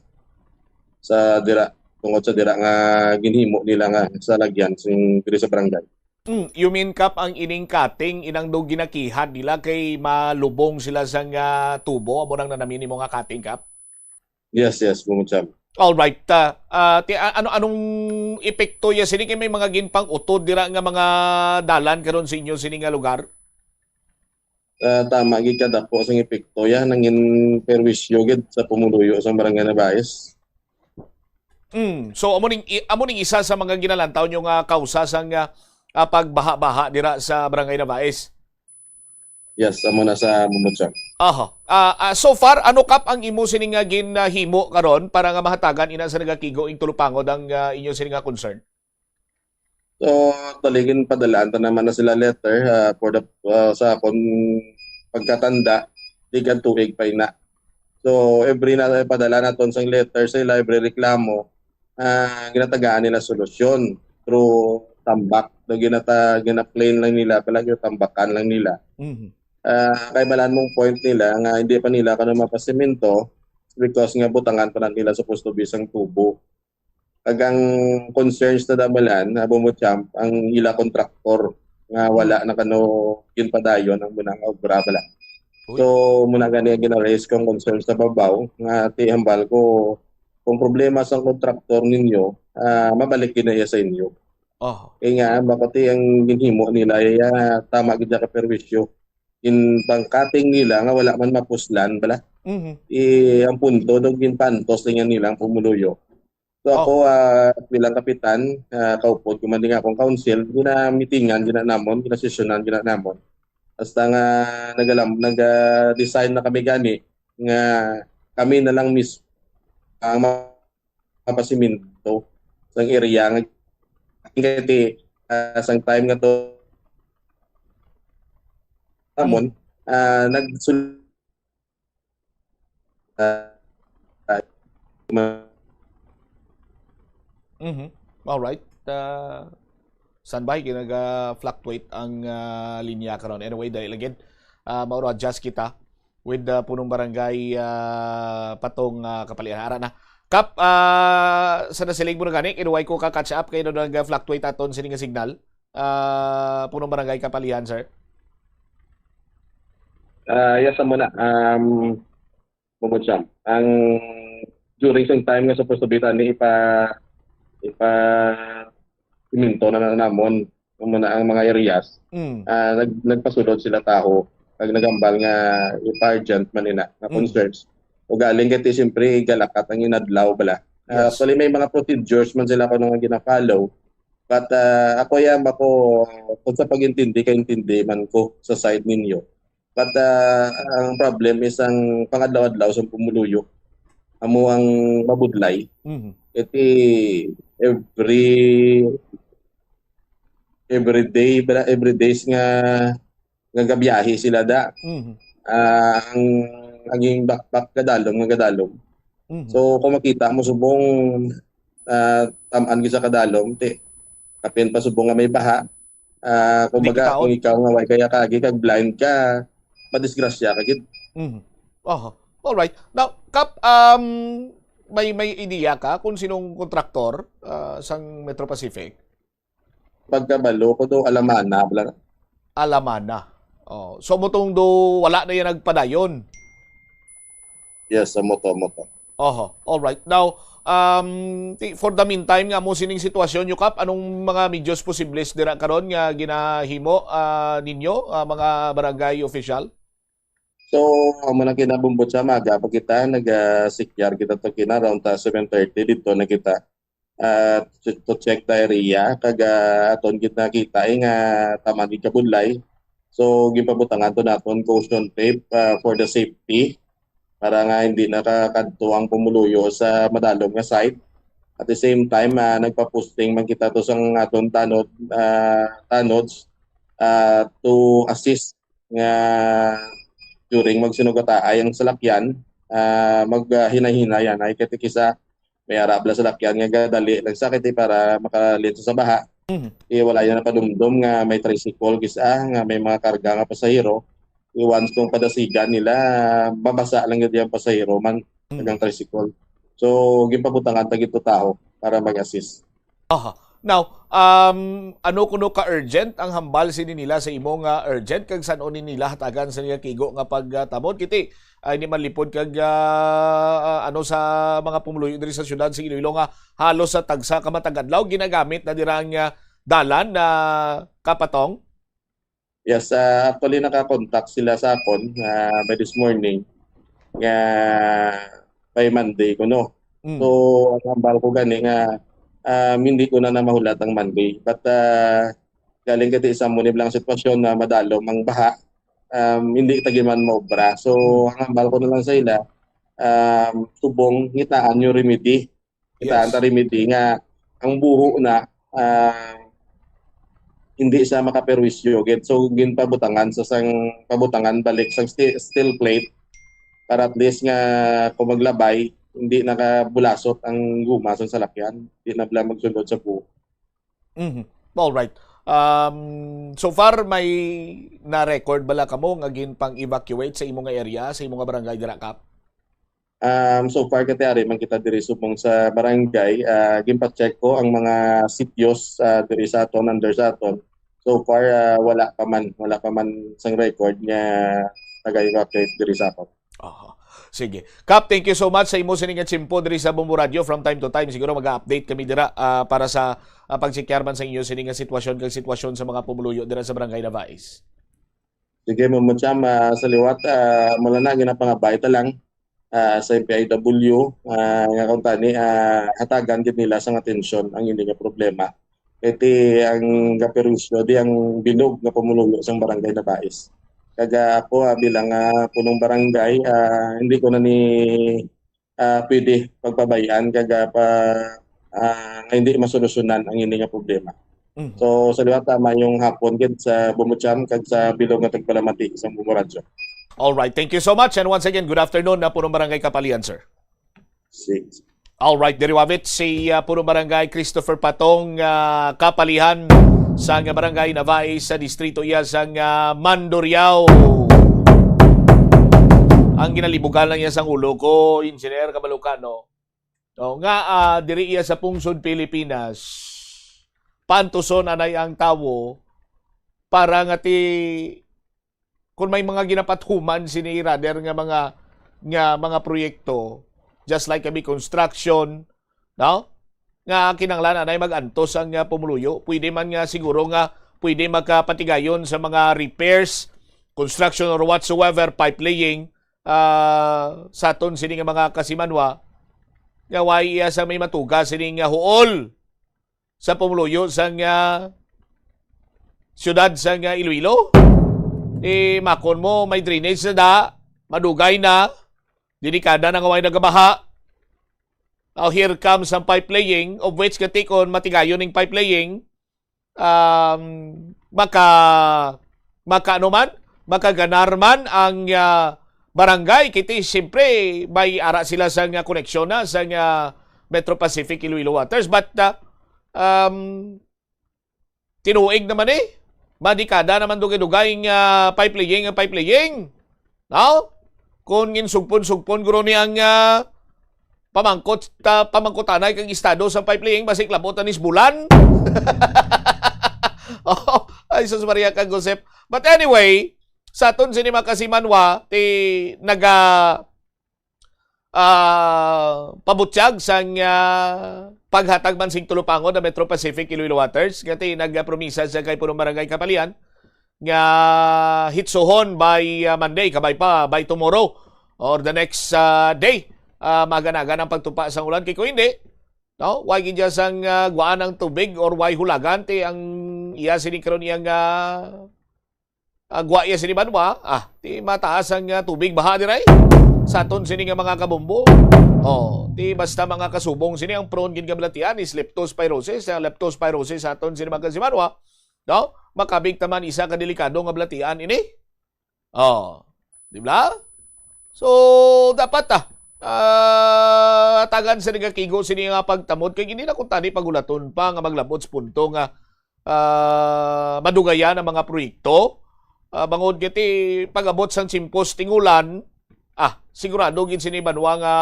sa dira, tungod sa dira nga ginhimo nila nga salakyan sing diri sa barangay. Mm, you mean, Kap, ang ining cutting, inang do ginakihad nila kay malubong sila sa nga tubo, amo nang nanami nimo nga cutting, Kap? Yes, yes, Bungod Sam. All right. Ah, ah, ti-, a-, ano, anong epekto ya sini kay may mga ginpang-utod dira nga mga dalan karon sa inyo sini nga lugar? Ah, tama gid, kadako sang epekto ya, nangin perwisyo gid sa pumuluyo sa Barangay Nabais. Mm. So, amo ning, i-, amo ning isa sa mga ginalantaw nyo nga kausa sang, ah, ah, pagbaha-baha dira sa Barangay Navaez? Yes, amo na sa Mumuchang. Aha. Ah, ah, so far, ano, Kap, ang imo sini nga ginahimo karon para nga mahatagan ina sa nagakigo ing tulupangod ang, ah, inyo sini nga concern? So, actually, ginpadalaan ta naman na sila letter, ah, for the, ah, sa akon pagkatanda, tigan tuig pa ina. So, every na padala naton sang letter sa ila, every reklamo, ah, ginatagaan nila solusyon through tambak. Daw ginata-, gina-plain lang nila, pala ginatambakan lang nila. Mhm. Ah, kay balaan mong point nila nga hindi pa nila kano mapasimento because nga butangan pa na nila supposed to be sang tubo. Kag ang concerns na dabalan, Abo mo, Champ, ang ila kontraktor nga wala na kano ginpadayon ang muna nga obra bala. Uy. So, muna gani ang gina-raise kong concerns sa babaw nga ti hambal ko kung problema sang kontraktor ninyo, ah, mabalik gid na iya sa inyo. Oh. Kay nga, bako ti ang ginhimo nila, iya, tama gid na ka perwisyo. In pang-cutting nila nga wala man mapuslan bala. Mhm. I, ang punto, daw ginpantos na niya nila ang pumuluyo. So, ako, Oh. ah, bilang kapitan, ah, kaupod ko man din akong council, ginamitingan gina namon, ginasesyonan gina namon. Hasta nga nagalam-, naga-design na kami gani nga kami na lang mismo ang ma-, mapasiminto sang area nga, nga ti, ah, sang time nga to namon, Hmm. ah, nagsul-, ah, ah, ma- Mhm. All right. Ah, standby, ginaga-fluctuate ang, ah, linya karon. Anyway, dali lang gid. Ah, mauro adjust kita with, ah, punong barangay, ah, Patong, ah, Kapalian. Ara na. Kap, ah, sa nasiling mo na gani, kinuway ko ka catch up kay nag-fluctuate aton sini nga signal. Ah, punong barangay Kapalian, sir. Ah, yes, amo na. Um, Bungod siya. Ang, during sa time nga supposed to be tani ipa, ipa siminto na, na namon, amo na ang mga areas, Mm. ah, nag-, nagpasulod sila taho, kag nagambal nga ipa-urgent man ina nga Mm. concerns. Ugaling kay ti, siyempre, galakat ang inadlaw bala. Ah, Yes. Actually, may mga procedures man sila kuno nga gina-follow. But, ah, ako yan, ako, kung sa pag-intindi, kaintindi man ko sa side ninyo. But, ah, ang problem is ang pangadlaw-adlaw sa pumuluyo. Amo ang mabudlay. Mhm. Iti every, every day, bala, every days nga, nga gabiyahe sila da. Mhm. Ah, ang, ang iyang backpack gadalom nga gadalom. Mhm. So, kung makita mo subong, ah, tam-an gid sa kadalom, ti, kapin pa subong nga may baha, ah, kumbaga, Di kitaon. Kung ikaw nga way kaya kaagi kag blind ka, madisgrasya ka gid. Mhm. Aha. All right. Now, Kap, um, may, may idea ka kung sinong kontraktor, ah, sang Metro Pacific? Pagkabalo ko do, Alamana, bala. Alamana. Oh, so, mutong do, wala na yan nagpadayon? Yes, amo to, amo to. Oho, all right. Now, um, ti-, for the meantime nga mo sining sitwasyon, Yukap, anong mga medios posibles dira karon nga ginahimo, ah, ninyo, ah, mga barangay official? So, amo na kinabumbot sa maga pa kita, nag-, ah, sikyar kita to kina around ta seven thirty dito na kita, ah, to, to check the area, kag, ah, aton gid nakita, eh, nga taman gid kabudlay. So, ginpabutangan to naton caution tape, ah, for the safety, para nga hindi nakakadto ang pumuluyo sa madalom nga site. At the same time, ah, nagpa-posting man kita to sang aton tanod, ah, tanods, ah, to assist nga during magsinugataay ang salakyan, ah, mag, ah, hinay-hinay yan. Ay, kaya kisa, may arabla salakyan nga gadali lang sa kiti para makalit sa baha. Mhm. Eh, wala yan napadumdum nga may tricycle, kisa, nga may mga karga nga pasahero. Eh, once kung padasigan nila, mabasa lang yun yung pasahero man, Mhm. tagang tricycle. So, ginpabutangan ta gito taho para mag-assist. Aha. Now, um, ano kuno ka-urgent ang hambal sini nila sa imo nga urgent, kag san-o ni nila hatagan sa nila kigo nga pagtamod? Kiti, ay, ni manlipod kag, ah, ano, sa mga pumuluyo diri sa siyudad sa Iloilo nga halos sa tagsa ka matag adlaw ginagamit na dira nga dalan na kapatong? Yes, ah, actually, naka-contact sila sa akon, ah, by this morning nga by Monday kuno. Mm. So, ang hambal ko gani nga, um, hindi ko na na mahulat ang Monday. But, ah, galing kay ti sa mo ni blang sitwasyon na madalom ang baha, um, hindi ta gid man maobra. So, ang hambal ko na lang sa ila, um, subong ngitaan yung remedy. Ngitaan Yes. ta remedy nga ang buho na, ah, hindi siya makaperwisyo gid. So, ginpabutangan sa sang pabutangan balik sang sti-, steel plate para at least nga kung maglabay, hindi nakabulasot ang guma sa salakyan. Hindi na bala magsunod sa buho. Mhm. All right. Um, so far, may na-record bala kamo nga ginpang-evacuate sa imo nga area, sa imo nga barangay dira, Kap? Um, so far, kati ari man kita diri subong sa barangay, ah, ginpa-check ko ang mga sityos, ah, diri sa aton, under sa aton. So far, ah, wala pa man, wala pa man sang record nga nag-evacuate diri sa aton. Aha. Sige. Kap, thank you so much sa imo sini nga tiyempo diri sa Bombo Radio. From time to time, siguro mag-update kami dira, ah, para sa, ah, pagsikyar man sa inyo sini nga sitwasyon kag sitwasyon sa mga pumuluyo dira sa Barangay Navais. Sige, Ma'am Cham, ah, sa liwat, ah, mula na, ginapangabay ta lang, ah, sa M P I W, ah, nga kung tani, ah, hatagan gid nila sang atensyon ang ini nga problema. Kay ti ang kaperwisyo di ang bilog nga pumuluyo sang barangay Nabais. Kag, ah, ako, ah, bilang, ah, punong barangay, ah, hindi ko na ni, ah, pwede pagpabayaan kag, ah, pa, ah, nga hindi masolusyonan ang ini nga problema. Mhm. So, sa liwat, ah, maayong hapon gid sa Bumucham kag sa bilog nga tagpalamati sa Bumbo Radyo. All right, thank you so much. And once again, good afternoon na punong barangay Kapalian, sir. Sige. All right, diri wavit si, ah, punong barangay Christopher Patong, ah, Kapalihan sa nga barangay Navais sa distrito iya sang, ah, Mandurriao. Ang ginalibugan lang iya sang ulo ko, Engineer Kabalukano. No, nga, ah, diri iya sa pungsod Pilipinas, pantuson anay ang tawo para nga ti, kung may mga ginapathuman sini, rather, nga mga, nga mga proyekto, just like kami construction, no? Nga kinahanglan anay mag-antos ang, ah, pumuluyo. Pwede man nga siguro nga pwede makapatigayon sa mga repairs, construction or whatsoever, pipe laying, ah, sa aton sini nga mga kasimanwa, nga why iya sa may matuga sini nga huol sa pumuluyo sang, ah, siyudad sang, ah, Iloilo. Ti makon mo, may drainage na da, madugay na, delikada na nga way nagabaha. Now, here comes ang pipe laying, of which, katikon, matigayon ning pipe laying, um, maka, maka ano man, makaganar man ang, ah, barangay. Kiti, siyempre, may ara sila sa nga koneksyon na sa nga Metro Pacific Iloilo Waters. But, ah, um, tinuig naman eh. Madikada naman dugay-dugay nga pipe laying, nga pipe laying. No? Kung ginsugpon-sugpon guro ni ang, ah, pamangkot, ta-, pamangkutanay kang estado sa pipe laying, basig labot na nis bulan. Oh, ay, sus Maria kang Josep. But anyway, sa aton sini mga kasimanwa, ti naga, ah, pabutyag sang, ah, paghatag man sing tulupangon na Metro Pacific Iloilo Waters, nga ti nagpromisa sa kay Punong Barangay Kapalian, nga hitsuhon by, ah, Monday, kabay pa, by tomorrow or the next, ah, day, ah, maaganagan ang pagtupa sang ulan. Kay kung hindi, no, way gid dyan sang, ah, guwaan ang tubig or way hulagan, ti ang iya sini karon iyang, ah, ah, gwa iya sini banwa, ah, ti mataas ang, ah, tubig baha diray. Sa aton sini nga mga kabumbo. Oh, ti basta mga kasubong sini ang prone gid nga balatian is leptospirosis, ang leptospirosis sa aton sini mga kasimanwa. No? Makabig taman isa ka delikado nga balatian ini. Oh, di ba? So, dapat, ah, ah, tagan sa nagakigo sini nga pagtamod kay hindi na kung tani pagulaton pa nga maglabot sa punto nga, ah, madugayan ang mga proyekto. Ah, bangod nga ti pag-abot sang tiempos tingulan, ah, sigurado gid sini banwa nga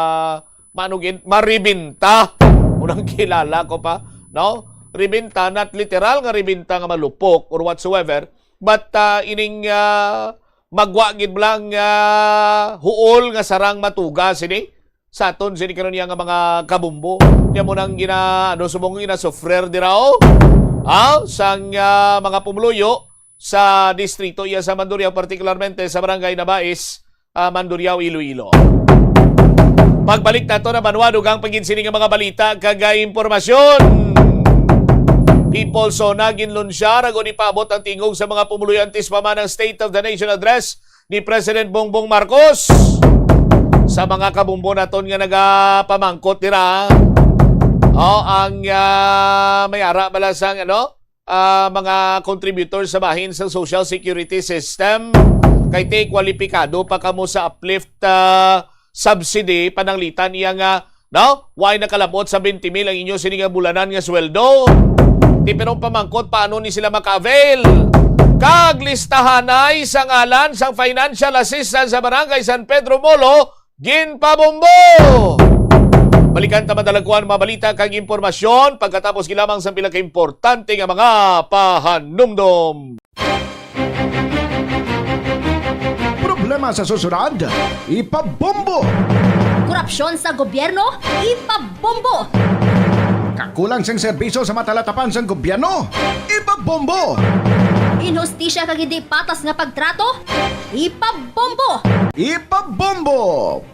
maano gid, maribinta. Unang kilala ko pa, no? Ribinta, not literal nga ribinta nga malupok or whatsoever, but, ah, ining, ah, magwa gid lang, ah, huol nga sarang matuga sini sa aton sini karon nga mga kabumbo. Niya mo nang gina, ano, subong ginasufrer dira, oh. Ah, sang, ah, mga pumuluyo sa distrito iya sa Mandurriao, particularmente sa barangay Nabais, ah, Mandurriao, Iloilo. Pagbalik nato na banwa, dugang pa gid sini nga mga balita kag, ah, impormasyon. People SONA ginlunsyar agod ipaabot ang tingog sa mga pumuluyo antes pa man ang State of the Nation Address ni President Bongbong Marcos. Sa mga kabombo naton nga nagapamangkot dira, oh, ang, ah, may ara bala sang, ano, ah, mga contributor sa bahin sa social security system, kay ti kwalipikado pa kamo sa uplift, ah, subsidy, pananglitan niya nga, no? Way nakalabot sa twenty mil ang inyo sini nga bulanan nga sweldo. Ti pero pamangkot, paano ni sila maka-avail? Kag listahanay sa ngalan sang financial assistance sa Barangay San Pedro Molo, ginpabombo! Balikan ta madalagkuan mga balita kag impormasyon pagkatapos gilamang sang pila ka importante nga mga pahanumdom. Problema sa susunod, ipabombo. Korupsyon sa gobyerno, ipabombo. Kakulang sang serbisyo sa matalatapan sang gobyerno, ipabombo. Inhustisya kag hindi patas nga pagtrato, ipabombo. Ipabombo.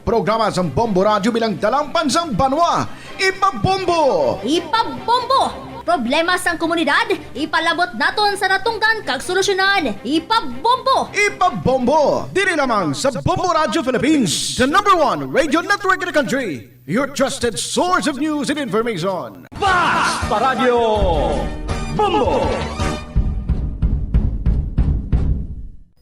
Programa sang Bombo Radyo bilang dalangpan sang banwa. Ipabombo! Ipabombo! Problema sang komunidad, ipalabot naton sa natungdan kag solusyonan. Ipabombo! Ipabombo! Diri lamang sa Bombo Radyo Philippines, the number one radio network in the country. Your trusted source of news and information. Basta Radyo Bombo!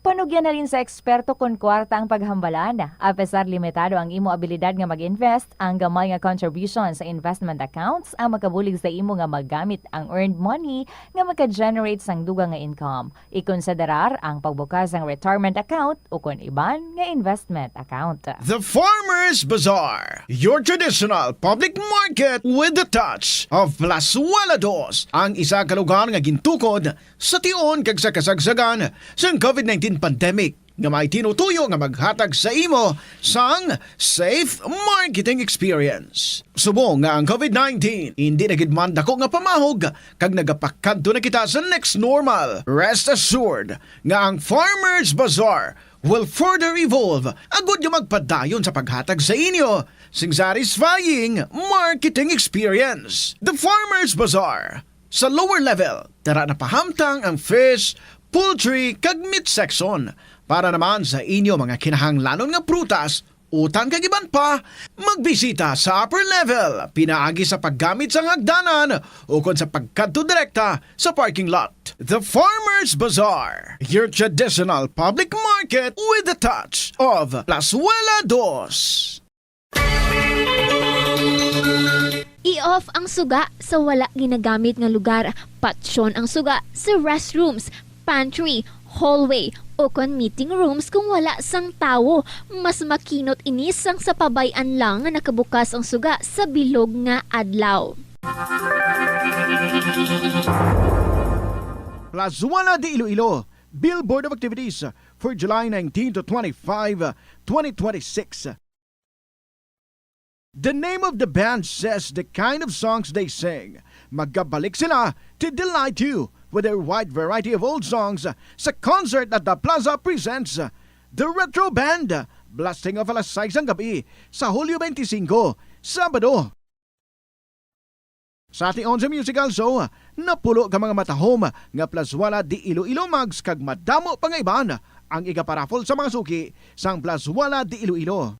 Panugyan na rin sa eksperto kon kwarta ang paghambalan. Apesar limitado ang imo abilidad nga mag-invest, ang gamay nga contribution sa investment accounts ang makabulig sa imo nga magamit ang earned money nga maka-generate sang dugang nga income. Ikonsiderar ang pagbukas sang retirement account o kon iban nga investment account. The Farmers Bazaar, your traditional public market with the touch of Plazuela Dos, ang isa ka lugar nga gintukod sa tion kag sa kasagsagan sang COVID nineteen pandemic nga may tinutuyo nga maghatag sa imo sang safe marketing experience. Subong nga ang COVID nineteen indi na gid man dako nga pamahog kag nagapakadto na kita sa next normal, rest assured nga ang Farmers Bazaar will further evolve agud nga magpadayon sa paghatag sa inyo sing satisfying marketing experience. The Farmers Bazaar. Sa lower level, tara na pahamtang ang fish, poultry, kag meat section. Para naman sa inyo mga kinahanglanon nga prutas, utan kag iban pa, magbisita sa upper level, pinaagi sa paggamit sang hagdanan ukon sa pagkadto direkta sa parking lot. The Farmers Bazaar, your traditional public market with the touch of Plazuela Dos. I-off ang suga sa wala ginagamit nga lugar. Patyon ang suga sa restrooms, pantry, hallway, o kon meeting rooms kung wala sang tawo. Mas makinot ini sang sa pabay-an lang nga nakabukas ang suga sa bilog nga adlaw. Plazuela de Iloilo, Billboard of Activities for July nineteen to twenty-five, twenty twenty-six. The name of the band says the kind of songs they sing. Magabalik sila to delight you with their wide variety of old songs sa concert that The Plaza presents The Retro Band, blasting off alas sais ang gabi sa Hulyo twenty-five, Sabado. Sa tion sa musical show, napulo ka mga matahom nga Plazuela de Iloilo mugs kag madamo pa nga iban ang igaparaffle sa mga suki sang Plazuela de Iloilo.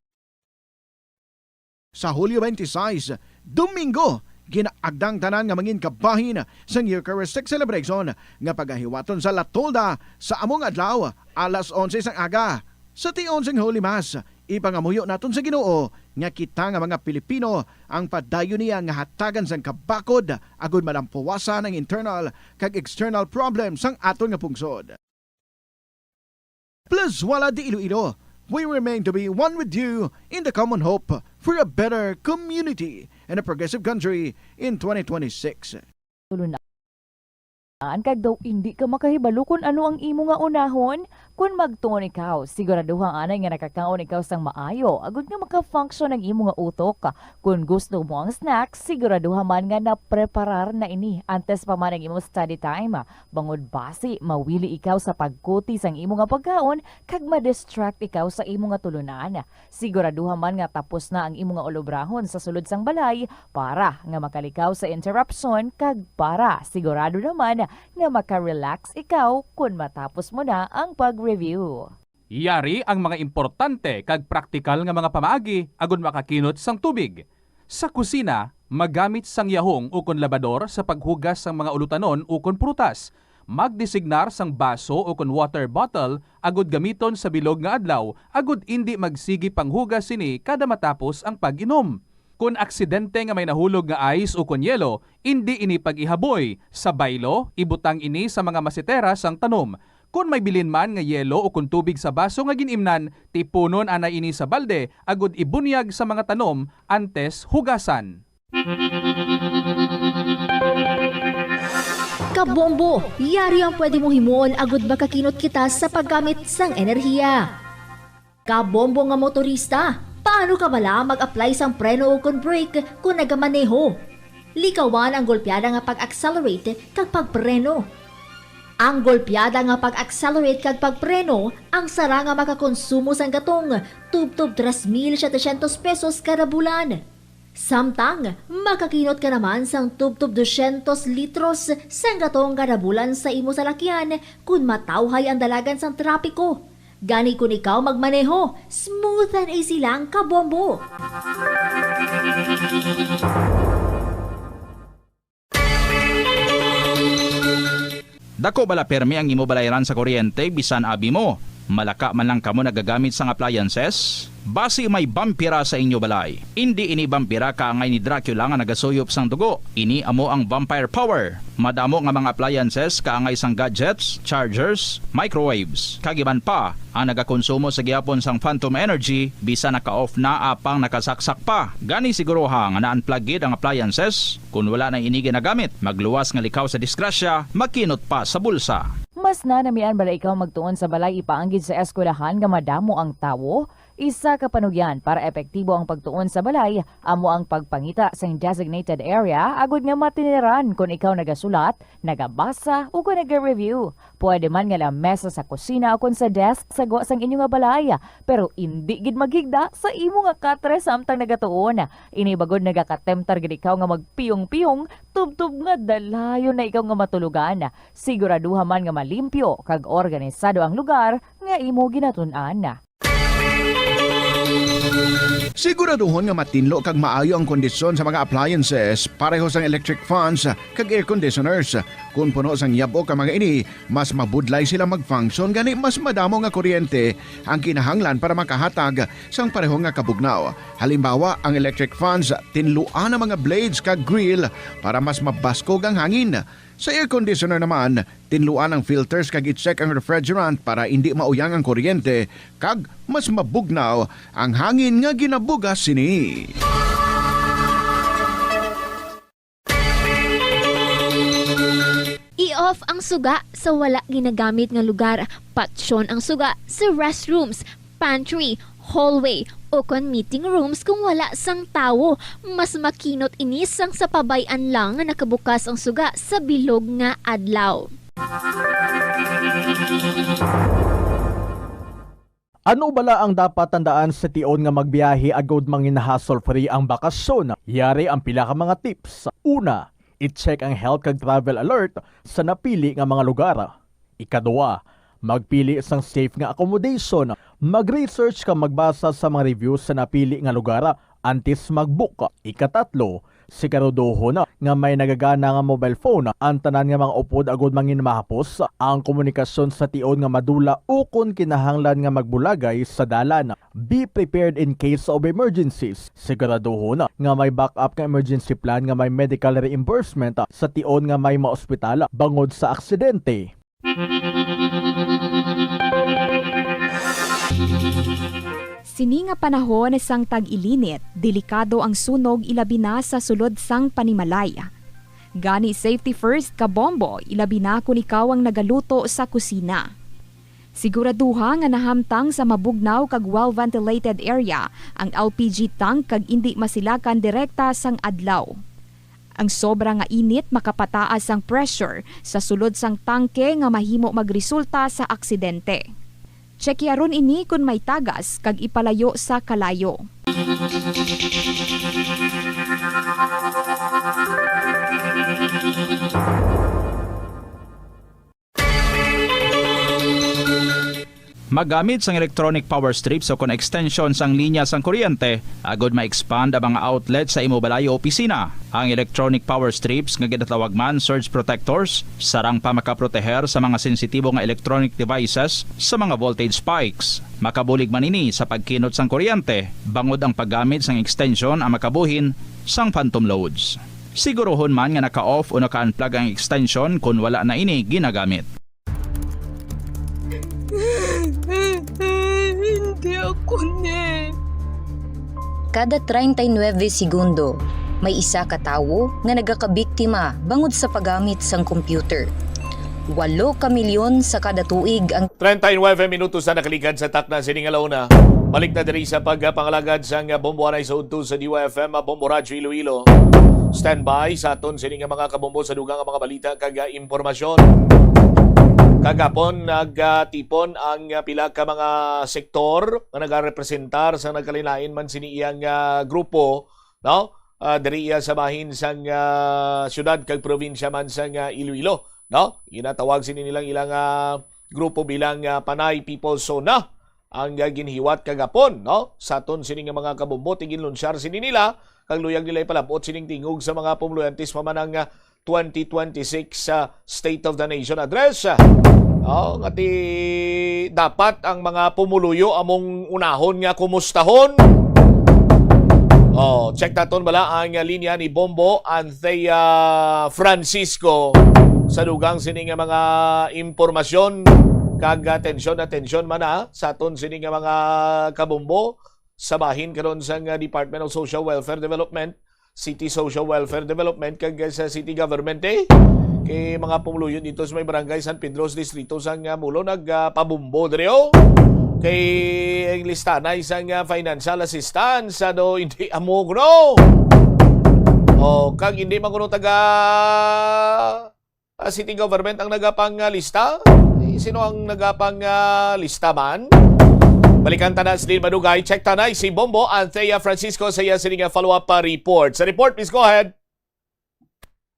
Sa Hulyo twenty-six, Domingo, ginaagda ang tanan nga mangin kabahin sang Eucharistic celebration nga pagahiwaton sa La Tolda sa among adlaw, alas onse sang aga. Sa tion sang Holy Mass, ipangamuyo naton sa Ginoo nga kita nga mga Pilipino ang padayon niya nga hatagan sang kabakod agud malampuwasan ang internal kag external problems sang aton nga pungsod. Plazuela de Iloilo, we remain to be one with you in the common hope for a better community and a progressive country in twenty twenty-six. Tulunan kag daw indi ka makahibalo kon ano ang imo nga unahon, Kon magtuon ikaw, siguraduha anay nga nakakaon ikaw sang maayo, agud nga maka-function ang imo nga utok. Kon gusto mo ang snack, siguraduha man nga napreparar na ini antes pa man ang imo study time. Bangod basi, mawili ikaw sa pagkuti sang imo nga pagkaon kag ma-distract ikaw sa imo nga tulunan. Siguraduha man nga tapos na ang imo nga ulobrahon sa sulod sang balay para nga makalikaw sa interruption kag para sigurado naman nga maka-relax ikaw kon matapos mo na ang pag-review. Yari ang mga importante kag praktikal nga mga pamaagi agud makakinot sang tubig. Sa kusina, magamit sang yahong ukon labador sa paghugas sang mga ulutanon ukon prutas. Magdesignar sang baso ukon water bottle agud gamiton sa bilog nga adlaw agud indi magsigi panghugas sini kada matapos ang pag-inom. Kon aksidente nga may nahulog nga ice ukon yelo, indi ini pag-ihaboy. Sa baylo, ibutang ini sa mga masitera sang tanom. Kon may bilin man nga yelo ukon tubig sa baso nga gin-imnan, tipunon anay ini sa balde agud ibunyag sa mga tanom antes hugasan. Kabombo, yari ang pwede mong himuon agud makakinot kita sa paggamit sang enerhiya. Kabombo nga motorista, paano ka bala mag-apply sang preno ukon brake kon nagamaneho? Likawan ang golpeada nga pag-accelerate kag pagpreno. Ang golpeada nga pag-accelerate kag pagpreno ang sara nga makakonsumo sang gatong tubtob tres mil setecientos pesos kada bulan. Samtang makakinot ka naman sang tubtob dosyentos litros sang gatong kada bulan sa imo salakyan kon matawhay ang dalagan sang trapiko. Gani kon ikaw magmaneho, smooth and easy lang, kabombo. Dako bala permi ang imo balayran sa kuryente bisan abi mo? Malaka man lang kamo nagagamit sang appliances? Basi may vampira sa inyo balay. Indi ini vampira kaangay ni Dracula nga nagasuyop sang dugo. Ini amo ang vampire power. Madamo nga mga appliances kaangay sang gadgets, chargers, microwaves, kag iban pa ang nagakonsumo sa gihapon sang phantom energy bisan naka-off na apang nakasaksak pa. Gani siguruha nga na-unplug gid ang appliances. Kon wala na ini ginagamit, magluwas nga likaw sa disgrasya, makinot pa sa bulsa. Mas nanamian bala ikaw magtuon sa balay ipaanggid sa eskwelahan nga madamo ang tawo? Isa ka panugyan para epektibo ang pagtuon sa balay amo ang pagpangita sing designated area agud nga matiniran kon ikaw nagasulat, nagabasa, o kon naga-review. Pwede man nga lamesa sa kusina o kon sa desk sa gwa sang inyo nga balay, pero indi gid maghigda sa imo nga katre samtang nagatuon. Ini bagod nagakatemptar gid ikaw nga magpiyong-piyong tubtob nga dalayon na ikaw nga matulogan. Siguraduha man nga malimpyo kag organisado ang lugar nga imo ginatun-an. Siguraduhon nga matinlo kag maayo ang kondisyon sa mga appliances, pareho sang electric fans kag air conditioners. Kon puno sang yab-ok ang mga ini, mas mabudlay sila mag-function, gani mas madamo nga kuryente ang kinahanglan para makahatag sang pareho nga kabugnaw. Halimbawa, ang electric fans, tinluan ang mga blades kag grill para mas mabaskog ang hangin. Sa air conditioner naman, tinluan ang filters kag i-check ang refrigerant para indi mauyang ang kuryente kag mas mabugnaw ang hangin nga ginabugas sini. I-off ang suga sa wala ginagamit nga lugar. Patyon ang suga sa restrooms, pantry, hallway, o kon meeting rooms kung wala sang tawo. Mas makinot ini sang sa pabay-an lang nga nakabukas ang suga sa bilog nga adlaw. Ano bala ang dapat tandaan sa tion nga magbiyahe agud mangin hassle-free ang bakasyon? Yari ang pila ka mga tips. Una, i-check ang health kag travel alert sa napili nga mga lugar. Ikadua, magpili sang safe nga accommodation. Mag-research kag magbasa sa mga reviews sa napili nga lugar antes mag-book. Ikatatlo, siguraduhon nga may nagagana nga mobile phone ang tanan nga mga upod agud mangin mahapos ang komunikasyon sa tion nga madula ukon kinahanglan nga magbulagay sa dalan. Be prepared in case of emergencies. Siguraduhon nga may backup nga emergency plan nga may medical reimbursement sa tion nga may maospital bangod sa aksidente. Sini nga panahon sang tag-ilinit, delikado ang sunog, ilabi na sa sulod sang panimalay. Gani, safety first, kabombo, ilabi na kon ikaw ang nagaluto sa kusina. Siguraduha nga nahamtang sa mabugnaw kag well-ventilated area ang L P G tank kag indi masilakan direkta sang adlaw. Ang sobra nga init makapataas sang pressure sa sulod sang tangke nga mahimo magresulta sa aksidente. Tsyekearon ini kon may tagas kag ipalayo sa kalayo. Maggamit sang electronic power strips o kon extension sang linya sang kuryente agod ma-expand ang mga outlet sa imo balay o opisina. Ang electronic power strips nga ginatawag man surge protectors sarang pa makaproteher sa mga sensitibo nga electronic devices sa mga voltage spikes. Makabulig man ini sa pagkinot sang kuryente bangod ang paggamit sang extension ang makabuhin sang phantom loads. Siguruhon man nga naka-off o naka-unplug ang extension kon wala na ini ginagamit. Hindi ako ni. Kada treinta y nueve segundo, may isa ka tawo nga nagakabiktima bangod sa paggamit sang computer. Walo ka milyon sa kada tuig ang Treinta y nueve minutos na nakaligad sa takna sining alauna. Balik na diri sa pagpangalagad sang Bombo Anay sa udto sa D Y F M, Bombo Radyo Iloilo. Standby sa aton sini nga mga kabombo sa dugang nga mga balita kag ah, impormasyon. Kagapon nagtipon ang ah, pila ka mga sektor nga nagarepresentar sa nagkalain-lain man sini iyang ah, grupo, no? Ah, diri iya sa bahin sang ah, syudad kag probinsya man sang ah, Iloilo, no? Ginatawag sini nilang ilang ah, grupo bilang ah, Panay People's Zona ang ah, ginhiwat kagapon, no? Sa aton sini nga mga kabombo, tiginlunsyar sini nila kag luyag nila ipalab-ot sining tingog sa mga pumuluyantes pa man ang ah, twenty twenty-six ah, State of the Nation Address. Oh, nga ti dapat ang mga pumuluyo among unahon nga kumustahon. Oh, check naton bala ang ah, linya ni Bombo Anthea Francisco sa dugang sini nga mga impormasyon kag atensyon, atensyon man na sa aton sini nga mga kabombo sa bahin karon sang ah, Department of Social Welfare Development, City Social Welfare Development kag sa City Government eh. Kay mga pumuluyo dito sa may Barangay San Pedro sa distrito sang ah, Molo nagpabombo diri oh. Kay ang listanay sang ah, financial assistance ano hindi amo kuno. Oh, kag hindi man kuno taga ah, city government ang nagapang ah, lista? Eh, sino ang nagapang ah, lista man? Balikan ta na sa din madugay. Check ta na si Bombo Anthea Francisco sa iya sini nga follow-up ah, report. Sa report, please go ahead.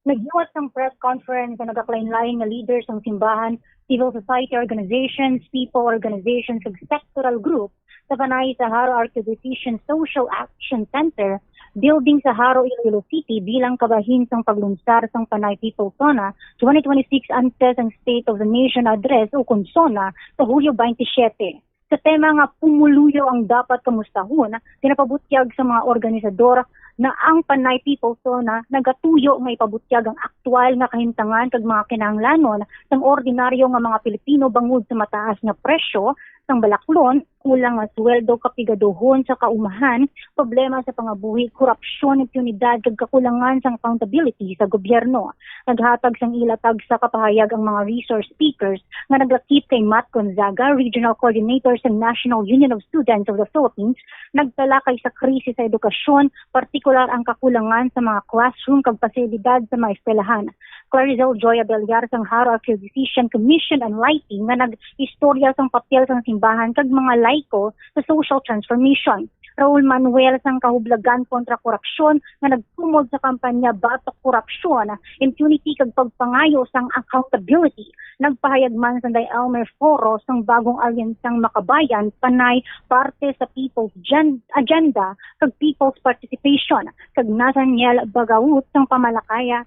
Naghiwat sang press conference ang nagakalain-lain nga leaders sang simbahan, civil society organizations, people organizations, ug sectoral group sa Panay sa Jaro Archdiocese Social Action Center building sa Jaro, Iloilo City bilang kabahin sang paglunsar sang Panay People's Zona twenty twenty-six antes ang State of the Nation Address ukon SONA sa Hulyo twenty-seven. Sa tema nga Pumuluyo ang Dapat Kamustahon, pinapabutyag sa mga organisador na ang Panay People's Zona nagatuyo nga ipabutyag ang aktual nga kahimtangan kag mga kinahanglanon sang ordinaryo nga mga Pilipino bangod sa mataas nga presyo sang balaklon, kulang nga sweldo, kapigaduhon sa kaumahan, problema sa pangabuhi, korupsyon, impunidad, kag kakulangan sang accountability sa gobyerno. Naghatag sang ila tagsa ka pahayag ang mga resource speakers nga naglakip kay Matt Gonzaga, Regional Coordinator sa National Union of Students of the Philippines, nagtalakay sa krisis sa edukasyon, partikular ang kakulangan sa mga classroom kag pasilidad sa mga eskwelahan. Clarizel Joy Abellar sang Jaro Archdiocese Commission on Lighting nga nag-istorya sang papel sang simbahan kag mga laiko sa social transformation. Raul Manuel sang Kahublagan kontra Korupsyon nga nagtumod sa kampanya Batok Korupsyon, Impunity kag Pagpangayo sang Accountability. Nagpahayag man sang Day Elmer Foro sang Bagong Alyansang Makabayan, Panay, parte sa People's Gen- Agenda kag People's Participation, kag Nathaniel Bagaut sang Pamalakaya,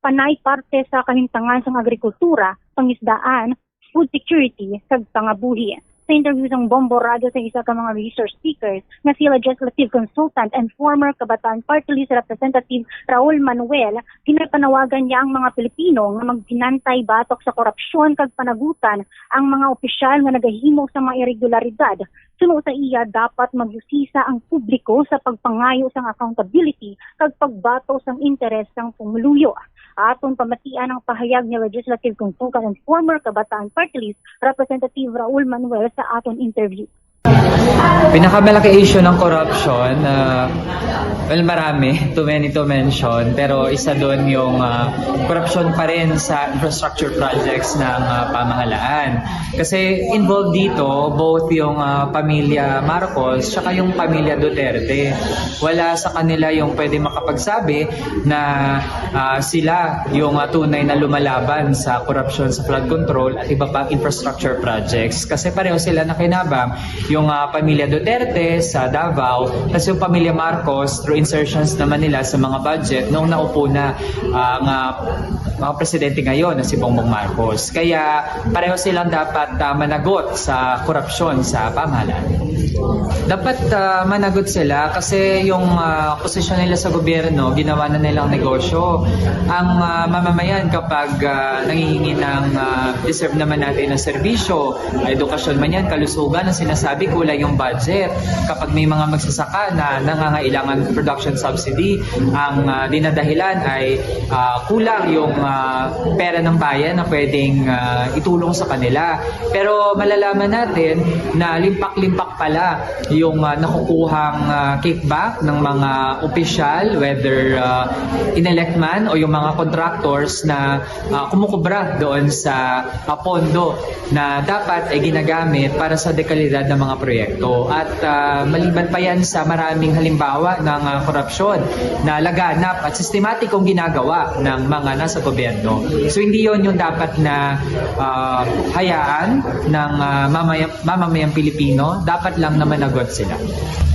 Panay, parte sa Kahimtangan sang Agrikultura, Pangisdaan, Food Security, kag Pangabuhi. Sa interview sang Bombo Radyo sa isa ka mga resource speakers nga si Legislative Consultant and former Kabataan Party List Representative Raul Manuel, ginapanawagan niya ang mga Pilipino nga magbinantay batok sa korupsyon kag panagutan ang mga opisyal nga nagahimo sa mga iregularidad. Suno sa iya, dapat magyusisa ang publiko sa pagpangayo sang accountability kag pagbato sang interes sang pumuluyo. Aton pamatian ang pahayag ni Legislative Consultant and former Kabataan Party List Representative Raul Manuel sa aton interview. Pinakamalaki issue ng corruption, uh, well, marami, too many to mention, pero isa doon yung uh, corruption pa rin sa infrastructure projects ng uh, pamahalaan. Kasi involved dito both yung uh, pamilya Marcos tsaka yung pamilya Duterte. Wala sa kanila yung pwede makapagsabi na uh, sila yung uh, tunay na lumalaban sa korupsyon, sa flood control at iba pang infrastructure projects. Kasi pareho sila nakinabang, yung uh, pamilya Duterte sa Davao, kasi yung pamilya Marcos through insertions naman nila sa mga budget noong naupo na ang uh, mga presidente ngayon na si Bongbong Marcos. Kaya pareho silang dapat uh, managot sa korupsyon sa pamahalaan. Dapat uh, managot sila kasi yung uh, posisyon nila sa gobyerno, ginawa na nilang negosyo. Ang uh, mamamayan kapag uh, nangihingi ng uh, deserve naman natin ng serbisyo, edukasyon man yan, kalusugan, ang sinasabi kulang yung budget. Kapag may mga magsasaka na nangangailangan production subsidy, ang uh, dinadahilan ay uh, kulang yung uh, pera ng bayan na pwedeng uh, itulong sa kanila. Pero malalaman natin na limpak-limpak pala yung uh, nakukuhang uh, kickback ng mga opisyal, whether uh, inelect man o yung mga contractors na uh, kumukubra doon sa uh, pondo na dapat ay ginagamit para sa dekalidad ng mga proyekto. At uh, maliban pa yan sa maraming halimbawa ng uh, korupsyon na laganap at sistematikong ginagawa ng mga nasa gobyerno. So hindi yon yung dapat na uh, hayaan ng uh, mamaya- mamamayang Pilipino, dapat lang na managot sila.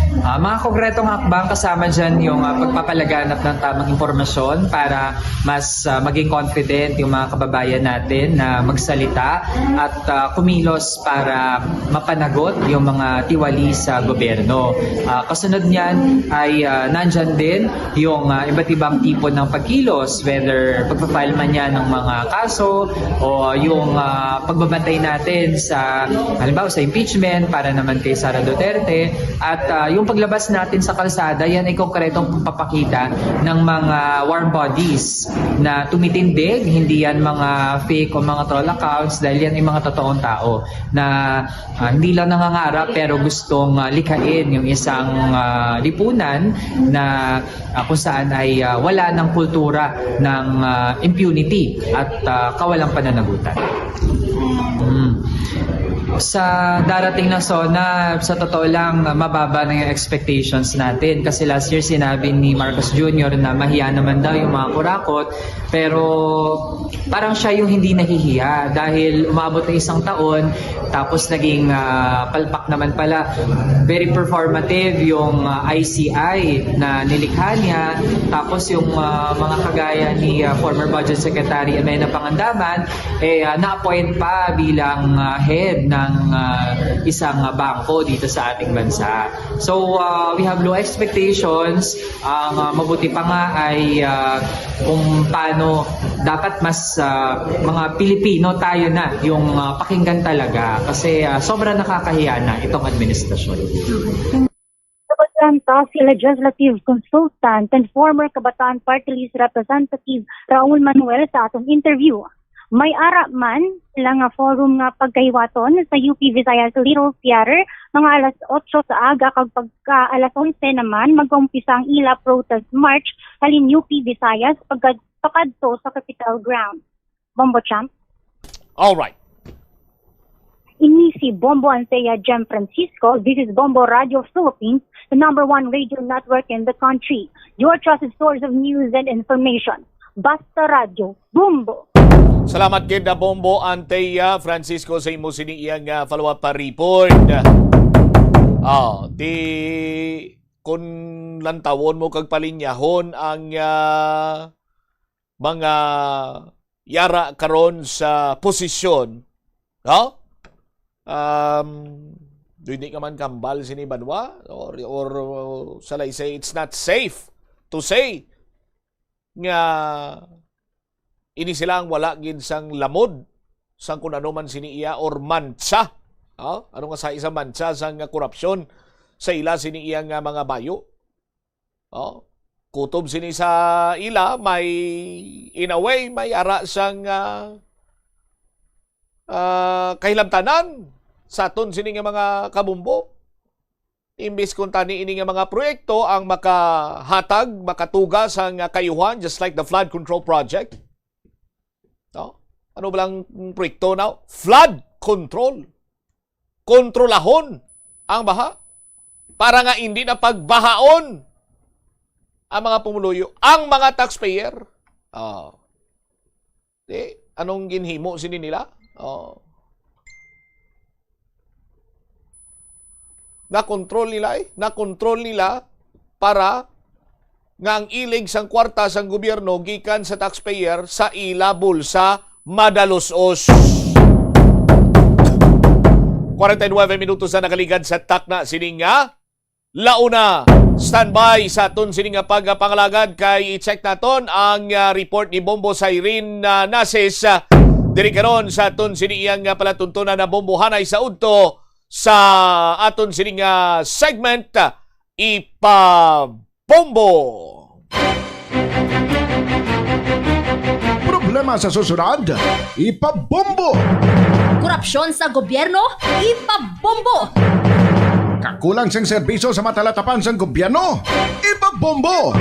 Uh, mga konkretong hakbang kasama dyan yung uh, pagpapalaganap ng tamang impormasyon para mas uh, maging confident yung mga kababayan natin na magsalita at uh, kumilos para mapanagot yung mga tiwali sa gobyerno. Uh, kasunod niyan ay uh, nandyan din yung uh, iba't ibang tipo ng pagkilos, whether pagpa-file man yan ng mga kaso o yung uh, pagbabantay natin sa, halimbawa, sa impeachment para naman kay Sara Duterte, at uh, yung paglabas natin sa kalsada, yan ay konkretong pagpapakita ng mga warm bodies na tumitindig, hindi yan mga fake o mga troll accounts dahil yan ay mga totoong tao na uh, hindi lang nangangarap pero gustong uh, likhain yung isang uh, lipunan na uh, kung saan ay uh, wala ng kultura ng uh, impunity at uh, kawalang pananagutan. Hmm. Sa darating na SONA, sa totoo lang, mababa na yung expectations natin. Kasi last year, sinabi ni Marcos Junior na mahiya naman daw yung mga kurakot. Pero parang siya yung hindi nahihiya dahil umabot na isang taon, tapos naging uh, palpak naman pala. Very performative yung uh, I C I na nilikha niya. Tapos yung uh, mga kagaya ni uh, former Budget Secretary Amenah Pangandaman, eh, uh, na-appoint pa bilang uh, head ng uh, isang uh, bangko dito sa ating bansa. So, uh, we have low expectations. Ang uh, mabuti pa nga ay uh, kung paano dapat mas uh, mga Pilipino tayo na yung uh, pakinggan talaga kasi uh, sobra nakakahiya na itong administrasyon. Sa pagkanta, si Legislative Consultant and former Kabataan Party List Representative Raul Manuel sa atong interview. May ara man sila nga forum nga pagkahiwaton sa U P Visayas Little Theater mga alas otso sa aga kag pagka alas onse naman mag-umpisa ang ila protest march halin U P Visayas pagka pakadto sa Capitol Grounds. Bombo Champ. All right. Ini si Bombo Antea Jem Francisco. This is Bombo Radio Philippines, the number one radio network in the country. Your trusted source of news and information. Basta Radio, Bombo. Salamat gid na Bombo Antea Francisco sa imo sini iyang uh, follow-up pa report. Oh, di kun lantawon mo kag palinyahon ang uh, mga yara karon sa posisyon, no? Um, hindi ka man kambal sini banwa or, or shall I say it's not safe to say nga ini sila ang wala gid sang lamod sang kun ano man sini iya or mantsa. Oh, ano nga sa isa mantsa sang korupsyon sa ila sini iya nga mga bayo. Oh. Kutob sini sa ila, may, in a way, may ara sang, ah, ah, kahilamtanan sa aton sini nga mga kabombo. Imbis kung tani ini nga mga proyekto ang makahatag, makatuga sang, ah, kaayuhan, just like the flood control project. No? Ano ba lang proyekto now? Flood control. Kontrolahon ang baha para nga hindi na pagbahaon ang mga pumuluyo, ang mga taxpayer. Oh. Di, anong ginhimo sini nila? Oh. Nakontrol nila eh. Nakontrol nila para nga ang ilig sang kwarta sang gobyerno gikan sa taxpayer sa ila bulsa madalus-os. Kwarenta y nuebe minutos na nakaligad sa takna sini nga launa. Standby sa aton sini nga pagpangalagad kay i-check naton ang, ah, report ni Bombo Siren, ah, Nasis, ah, diri karon sa aton sini iyang, ah, palatuntunan na bombohanay sa udto sa aton sini nga segment, ah, Ipabombo. Problema sa susunod, ipabombo. Korupsyon sa gobyerno, ipabombo. Kakulang sing serbisyo sa matalatapan sang gobyerno, ipabombo.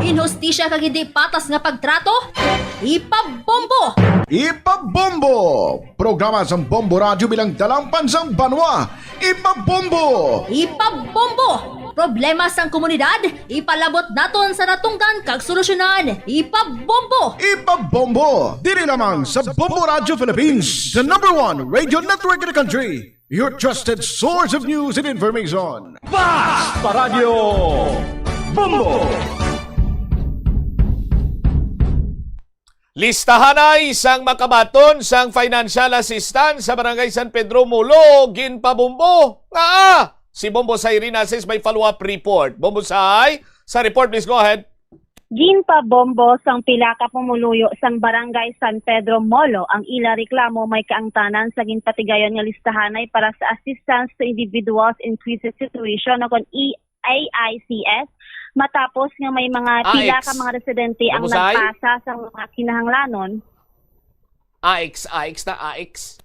Inhustisya kag hindi patas nga pagtrato, ipabombo. Ipabombo. Programa sang Bombo Radyo bilang dalangpan sang banwa, ipabombo. Ipabombo. Problema sang komunidad, ipalabot naton sa natungdan kag solusyonan. Ipabombo. Ipabombo. Diri lamang sa Bombo Radyo Philippines, the number one radio network in the country. Your trusted source of news and information. Basta Radyo Bombo. Listahanay sang makabaton sang financial assistance sa Barangay San Pedro Molo ginpabombo. Nga, ah, si Bombo Say Rinasis may follow-up report. Bombo Say, sa report, please go ahead. Ginpabombo sang pila ka pumuluyo sang Barangay San Pedro Molo ang ila reklamo may kaangtanan sa ginpatigayon nga listahanay para sa Assistance to Individuals in Crisis Situation o kon A I C S, matapos nga may mga pila ka mga residente ang nagpasa sa mga kinahanglanon. A X, A X na, A X.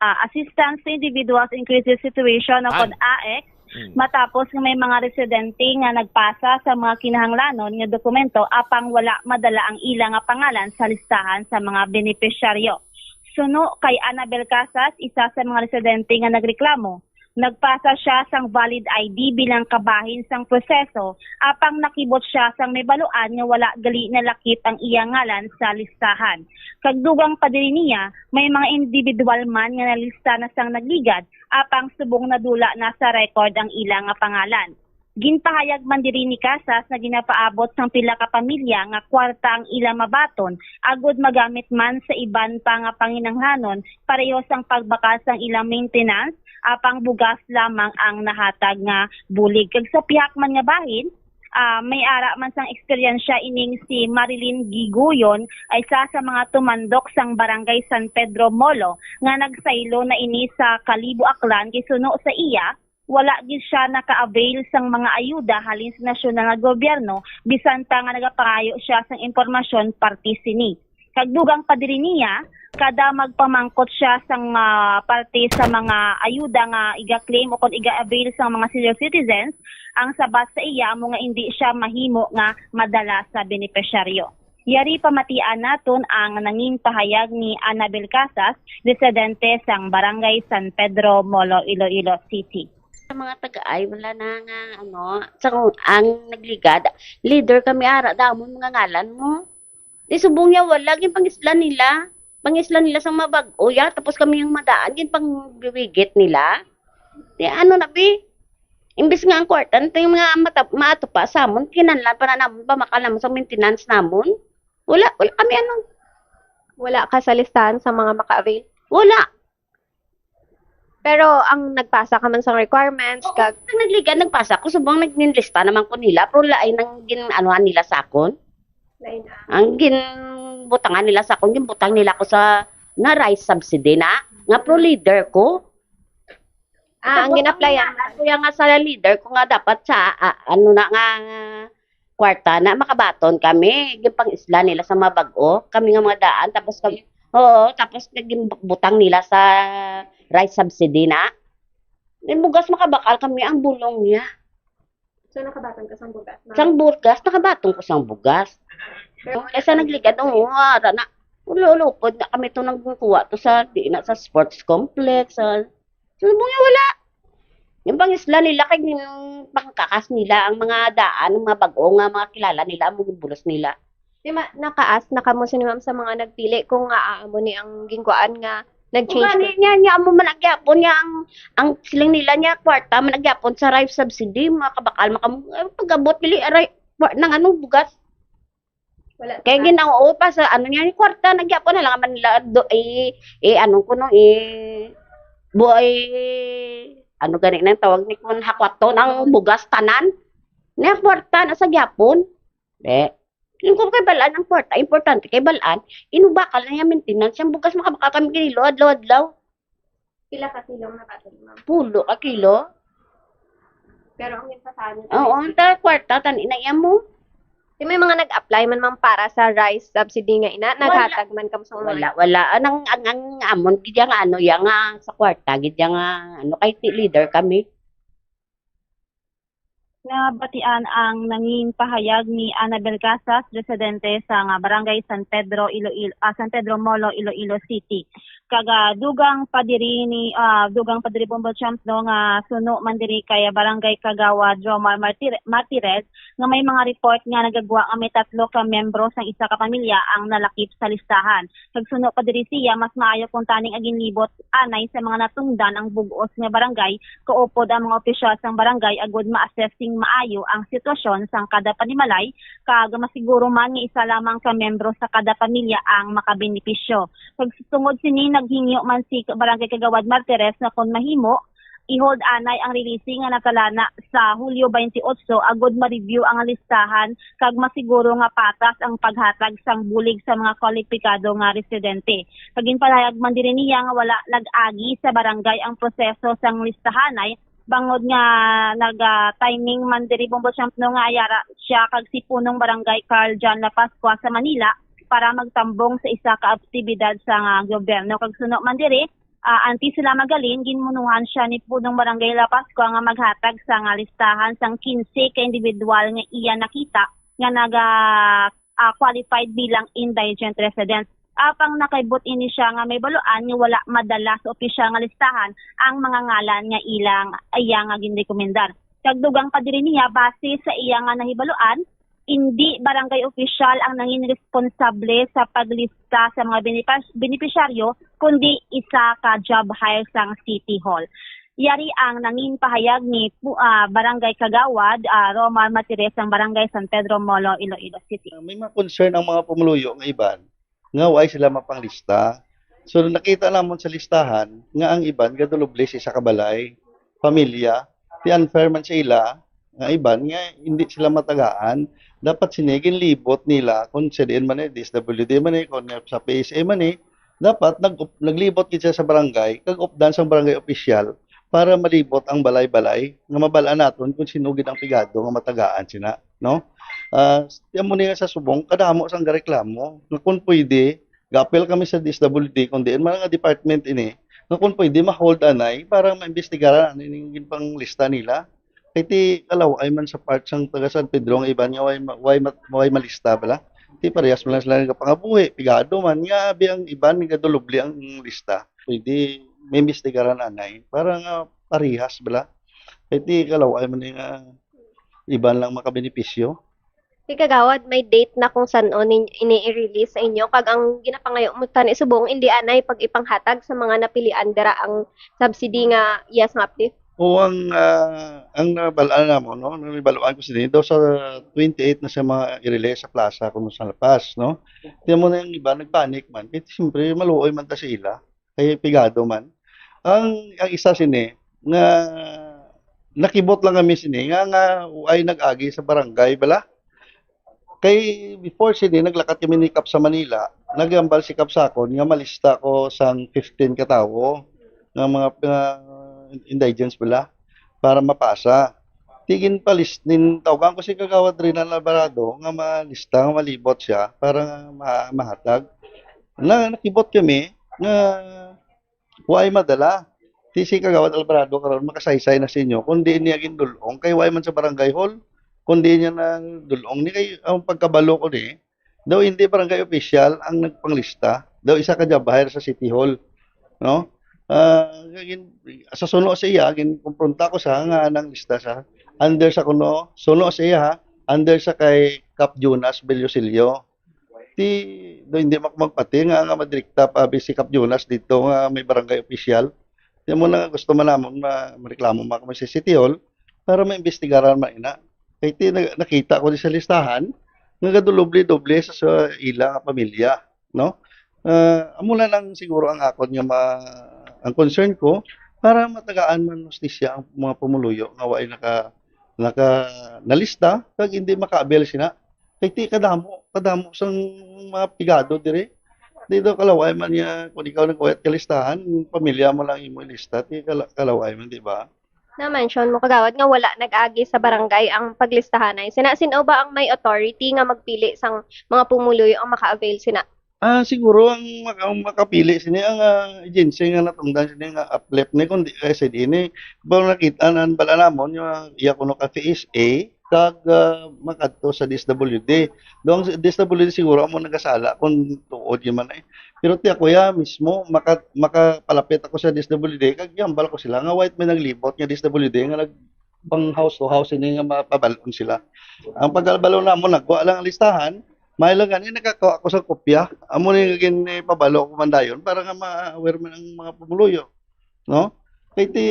Ah, Assistance to Individuals in Crisis Situation o kon A X, matapos nga may mga residente nga nagpasa sa mga kinahanglanon nga dokumento apang wala madala ang ila nga pangalan sa listahan sa mga benepisyaryo. Suno kay Annabel Casas, isa sa mga residente nga nagreklamo, nagpasa sia sang valid I D bilang kabahin sang proseso, apang nakibot sia sang may baluan nga wala gali nalakip ang iya ngalan sa listahan. Kag dugang pa diri niya, may mga individual man nga nalista na sang nagligad, apang subong nadula na sa record ang ila nga pangalan. Ginpahayag man diri ni Casas nga ginapaabot sang pila ka pamilya nga kwarta ang ila mabaton agod magamit man sa iban pa nga panginahanglanon, pareho sang pagbakal sang ilang maintenance, apang bugas lamang ang nahatag nga bulig. Kag sa pihak man nga bahin, ah, may ara man sang eksperyensya ining si Marilyn Gigoyon, ay isa sa mga tumandok sang Barangay San Pedro Molo, nga nagsaylo na ini sa Kalibo, Aklan, kay suno sa iya, wala gid sia naka-avail sang mga ayuda halin sa nasyonal nga gobyerno, bisan pa nga nagapangayo sia sang impormasyon parte sini. Kag dugang pa diri niya, kada magpamangkot sia sang, ah, parte sa mga ayuda nga iga-claim o kon iga-avail sang mga senior citizens, ang sabat sa iya amo nga indi sia mahimo nga madala sa benepisyaryo. Yari pamatian naton ang nangin pahayag ni Annabel Casas, residente sang Barangay San Pedro, Molo, Iloilo City. Sa mga taga-ay, wala na nga, ano, sa, ang nagligad, leader kami ara, damon mga ngalan mo. Di subong niya, wala, ginpangislan nila. Pangislan nila sa mabag-o, ya, tapos kami yung madaan, ginpangbiwigit nila. Di ano na, bi? Imbis nga ang kwarta, nato yung mga mata, maato pa, sa amon, kinanlan pa na namon, pamakal namon sa maintenance namon. Wala, wala kami, ano. Wala ka sa listahan sa mga maka-avail? Wala. Pero ang nagpasa ka man sa requirements, Oo, kag ang nagligad, nagpasa ko, subong nagninlista naman ko nila, pero lain ang gin-anuhan nila sa akon. Lain ang Ang ginbutangan nila sa akon, ginbutang nila ko sa, na rice subsidy na, nga pro leader ko. Ah, ang gin-applyan. Kuya nga sa leader ko nga dapat sa, ah, ano na nga, kwarta na makabaton kami. Ginpang-isla nila sa mga bag-o. Kami nga mga daan, tapos kami, oo, tapos naging butang nila sa rice subsidy na. May bugas makabakal kami ang bulong niya. So, nakabaton ka sang bugas, ma'am? Sang bugas, nakabaton ko sang bugas. Pero kaysa nagligad, oo, ara na. Ulo-ulupod na kami to nagkuha to sa, di na sa sports complex, sa, sa Bunga, wala. Yung pangisla nila, kay yung pangkakas nila, ang mga daan, ang mga bag-o nga mga kilala nila, ang mga bulos nila. Di ma-, nakaas na kamo sini, ma'am, sa mga nagpili kung nga amo ni ang ginkuan nga nag-change Gani, ko? Niya, niya, amo man ang gyapon niya, ang, ang siling nila niya, kwarta man ang gyapon sa rice subsidy, mga kabakal, makam-, eh, pag-abot, dili, aray, wa-, nang ano, bugas. Wala Kaya sa ginawa pa sa, ano niya, yung kwarta, nagyapon na lang man nila, do, eh, eh, ano ko, no, eh, buhay, ano gani na yung tawag ni, kung hakwaton ang bugas, tanan, niya, kwarta na sa gyapon. Eh, yung kung kay balaan ang kwarta, importante kay balaan, inubakal na niya maintenance, yung bugas makabakal kami kinilo, adlaw-adlaw. Pila ka kilo ang nabaton, ma'am? Pulo ka kilo. Pero ang ginpasahan niyo Oo, talaga ang ta-, kwarta, tan-, ina iya mo. Di may mga nag-apply man, ma'am, para sa rice subsidy nga ina? Wala. Naghatag man kamo sa mga Wala, wala. Anang, ang, ang amon, gid nga ano, yang, ah, sa kwarta, gid nga, ano, kay ti-, leader kami. Nabatian ang nangin pahayag ni Annabel Casas, residente sa nga Barangay San Pedro, Iloilo, ah, San Pedro Molo, Iloilo City. Kag, ah, dugang pa diri ni, ah, dugang pa diri, Bombo Champ, no, nga suno man diri kay Barangay Kagawad Romar Martire-, Martires, nga may mga report nga nagagwa nga may tatlo ka miyembro sang isa ka pamilya ang nalakip sa listahan. Kag suno pa diri siya, mas maayo kung taning aginlibot anay sa mga natungdan ang bug-os nga barangay, kaupod ang mga opisyal sang barangay agud ma-assess sing maayo ang sitwasyon sang kada panimalay, kag masiguro man nga isa lamang ka miyembro sa kada pamilya ang makabenepisyo. Kag tungod sini, naghingyo man si Barangay Kagawad Martires nga kon mahimo, i-hold anay ang releasing nga natalana sa Hulyo twenty-eight agud ma-review ang listahan kag masiguro nga patas ang paghatag sang bulig sa mga kwalipikado nga residente. Kag ginpahayag man diri niya nga wala nag-agi sa barangay ang proseso sang listahanay, bangod nga nag, ah, timing man diri, Bombo Champ, no, nga ayara siya kag si Punong Barangay Carl John La Pascua sa Manila para magtambong sa isa ka aktibidad sa nga gobyerno. Kag suno man diri, ah, antes sila magalin, ginmunuhan siya ni Punong Barangay La Pascua nga maghatag sa nga listahan sang quince ka individual nga iya nakita nga naga, ah, qualified bilang indigent residents. Apang nakaibot ini siya nga may baluan nga wala madala sa opisyal nga listahan ang mga ngalan nga ilang, iya nga ginrekomendar. Kag dugang pa diri niya, base sa iya nga nahibaluan, indi barangay opisyal ang nangin responsable sa paglista sa mga benepas-, benepisyaryo, kundi isa ka job hire sang City Hall. Yari ang nangin pahayag ni pu-, ah, Barangay Kagawad, ah, Romar Matires sang Barangay San Pedro Molo, Iloilo City. May mga concern ang mga pumuluyo nga iban nga way sila mapanglista. So, nakita namon sa listahan nga ang iban gaduloble sa isa ka balay, pamilya. Ti unfair man sa ila nga iban nga hindi sila matagaan. Dapat sini ginlibot nila kung sa diin man ni, D S W D man ni, kung sa P S A man ni, dapat nag-, naglibot gid sila sa barangay, kag updan sang barangay opisyal para malibot ang balay-balay nga mabal-an naton kung sino gid ang pigado nga matagaan sina, no? Ah, amo ni nga sa subong, kadamo sang gareklamo nga kung pwede, ga-appeal kami sa D S W D, kung diin man nga department ini, nga kung pwede, ma-hold anay para maimbestigaran ano ining ginpanglista nila. Kay ti kalaw-ay man sa part sang taga San Pedro nga iban nga way ma-, way ma-, way malista bala. Ti parehas man lang sila nagapangabuhi, pigado man, nga abi ang iban nga duloble ang lista. Pwede maimbestigaran anay para nga parehas bala. Kay ti kalaw-ay man nga iban lang makabenepisyo. Ti Kagawad, may date na kung san-o nin-, ini i-release sa inyo, kag ang ginapangayo mo tani subong, indi anay pag-ipanghatag sa mga napilian dira ang subsidy nga iyas nga uplift? O ang, ah, ang nabal-an namo, no, nabaluan ko sini, daw sa twenty-eight na sa mga i-release sa plaza kung sa La Paz, no? Ti amo na yung iba, nagpanic man. Kay siyempre, maluoy man ta sa ila. Kay pigado man. Ang, ang isa sini, nga nakibot lang kami sini, nga, nga ay nag-agi sa barangay, bala? Kay before sini, naglakat kami ni Kap sa Manila, naghambal si Kap sa akon nga malista ko sang fifteen ka tawo nga mga, nga indigents bala para mapasa. Ti ginpalis-, nin-, tawgan ko si Kagawad Renan Alvarado nga malista, nga malibot siya para nga ma-, mahatag. Na, nakibot kami nga way madala. Ti si Kagawad Alvarado karon makasaysay na sa inyo kung diin niya gindul-ong, kay way man sa barangay hall, kung diin niya nang dul-ong ni, kay ang pagkabalo ko ni, daw hindi barangay official ang nagpanglista. Daw isa ka job hire sa City Hall, no? Ah, gin-, sa suno sa iya, ginkumpronta ko sa nga nang lista sa under sa kuno, suno sa iya, ha, under sa kay Kap Jonas Bellosillo. Ti, daw hindi mak-, magpati nga, nga madrikta pa abi si Kap Jonas dito nga may barangay official. Ti mo na gusto man namon ma-, mareklamo man kami sa City Hall para maimbestigaran man ina. Kay ti na-, nakita ko di sa listahan nga gaduloble-doble sa, sa ila nga pamilya, no? Ah, amo na lang siguro ang akon nga ma-, ang concern ko para matagaan man hustisya ang mga pumuluyo nga way naka-, naka-, nalista kag hindi maka-avail sina. Kay ti kadamo, kadamo sang mga pigado diri. Di daw kalaway man niya, kung ikaw nagkuyat kalistahan, pamilya mo lang imo ilista, ti kala-, kalaway man, di ba? Na-mention mo, Kagawad, nga wala nag-agi sa barangay ang paglistahanay. Sina, sino ba ang may authority nga magpili sang mga pumuluyo ang maka-avail sina? Ah, siguro ang maka-, ang makapili sini ang, ah, agency nga natungdan sini nga uplift ni, kundi S I D ni. Pero nakita na bala namon nga iya kuno ka P S A kag, ah, makadto sa D S W D. Do ang D S W D siguro amo nagasala kung tuod gyud man, eh. Pero ti ako ya mismo maka-, makapalapit ako sa D S W D kag gihambal ko sila nga wait may naglibot nga D S W D nga nag-, pang house to house ini nga mapabal-on sila. Ang pagkabalo namo, nagwa lang ang listahan, may lang gani nakakuha ako sa kopya. Amo ni nga ginpabalo ko man dayon para nga ma-aware man ang mga pumuluyo, no? Kay ti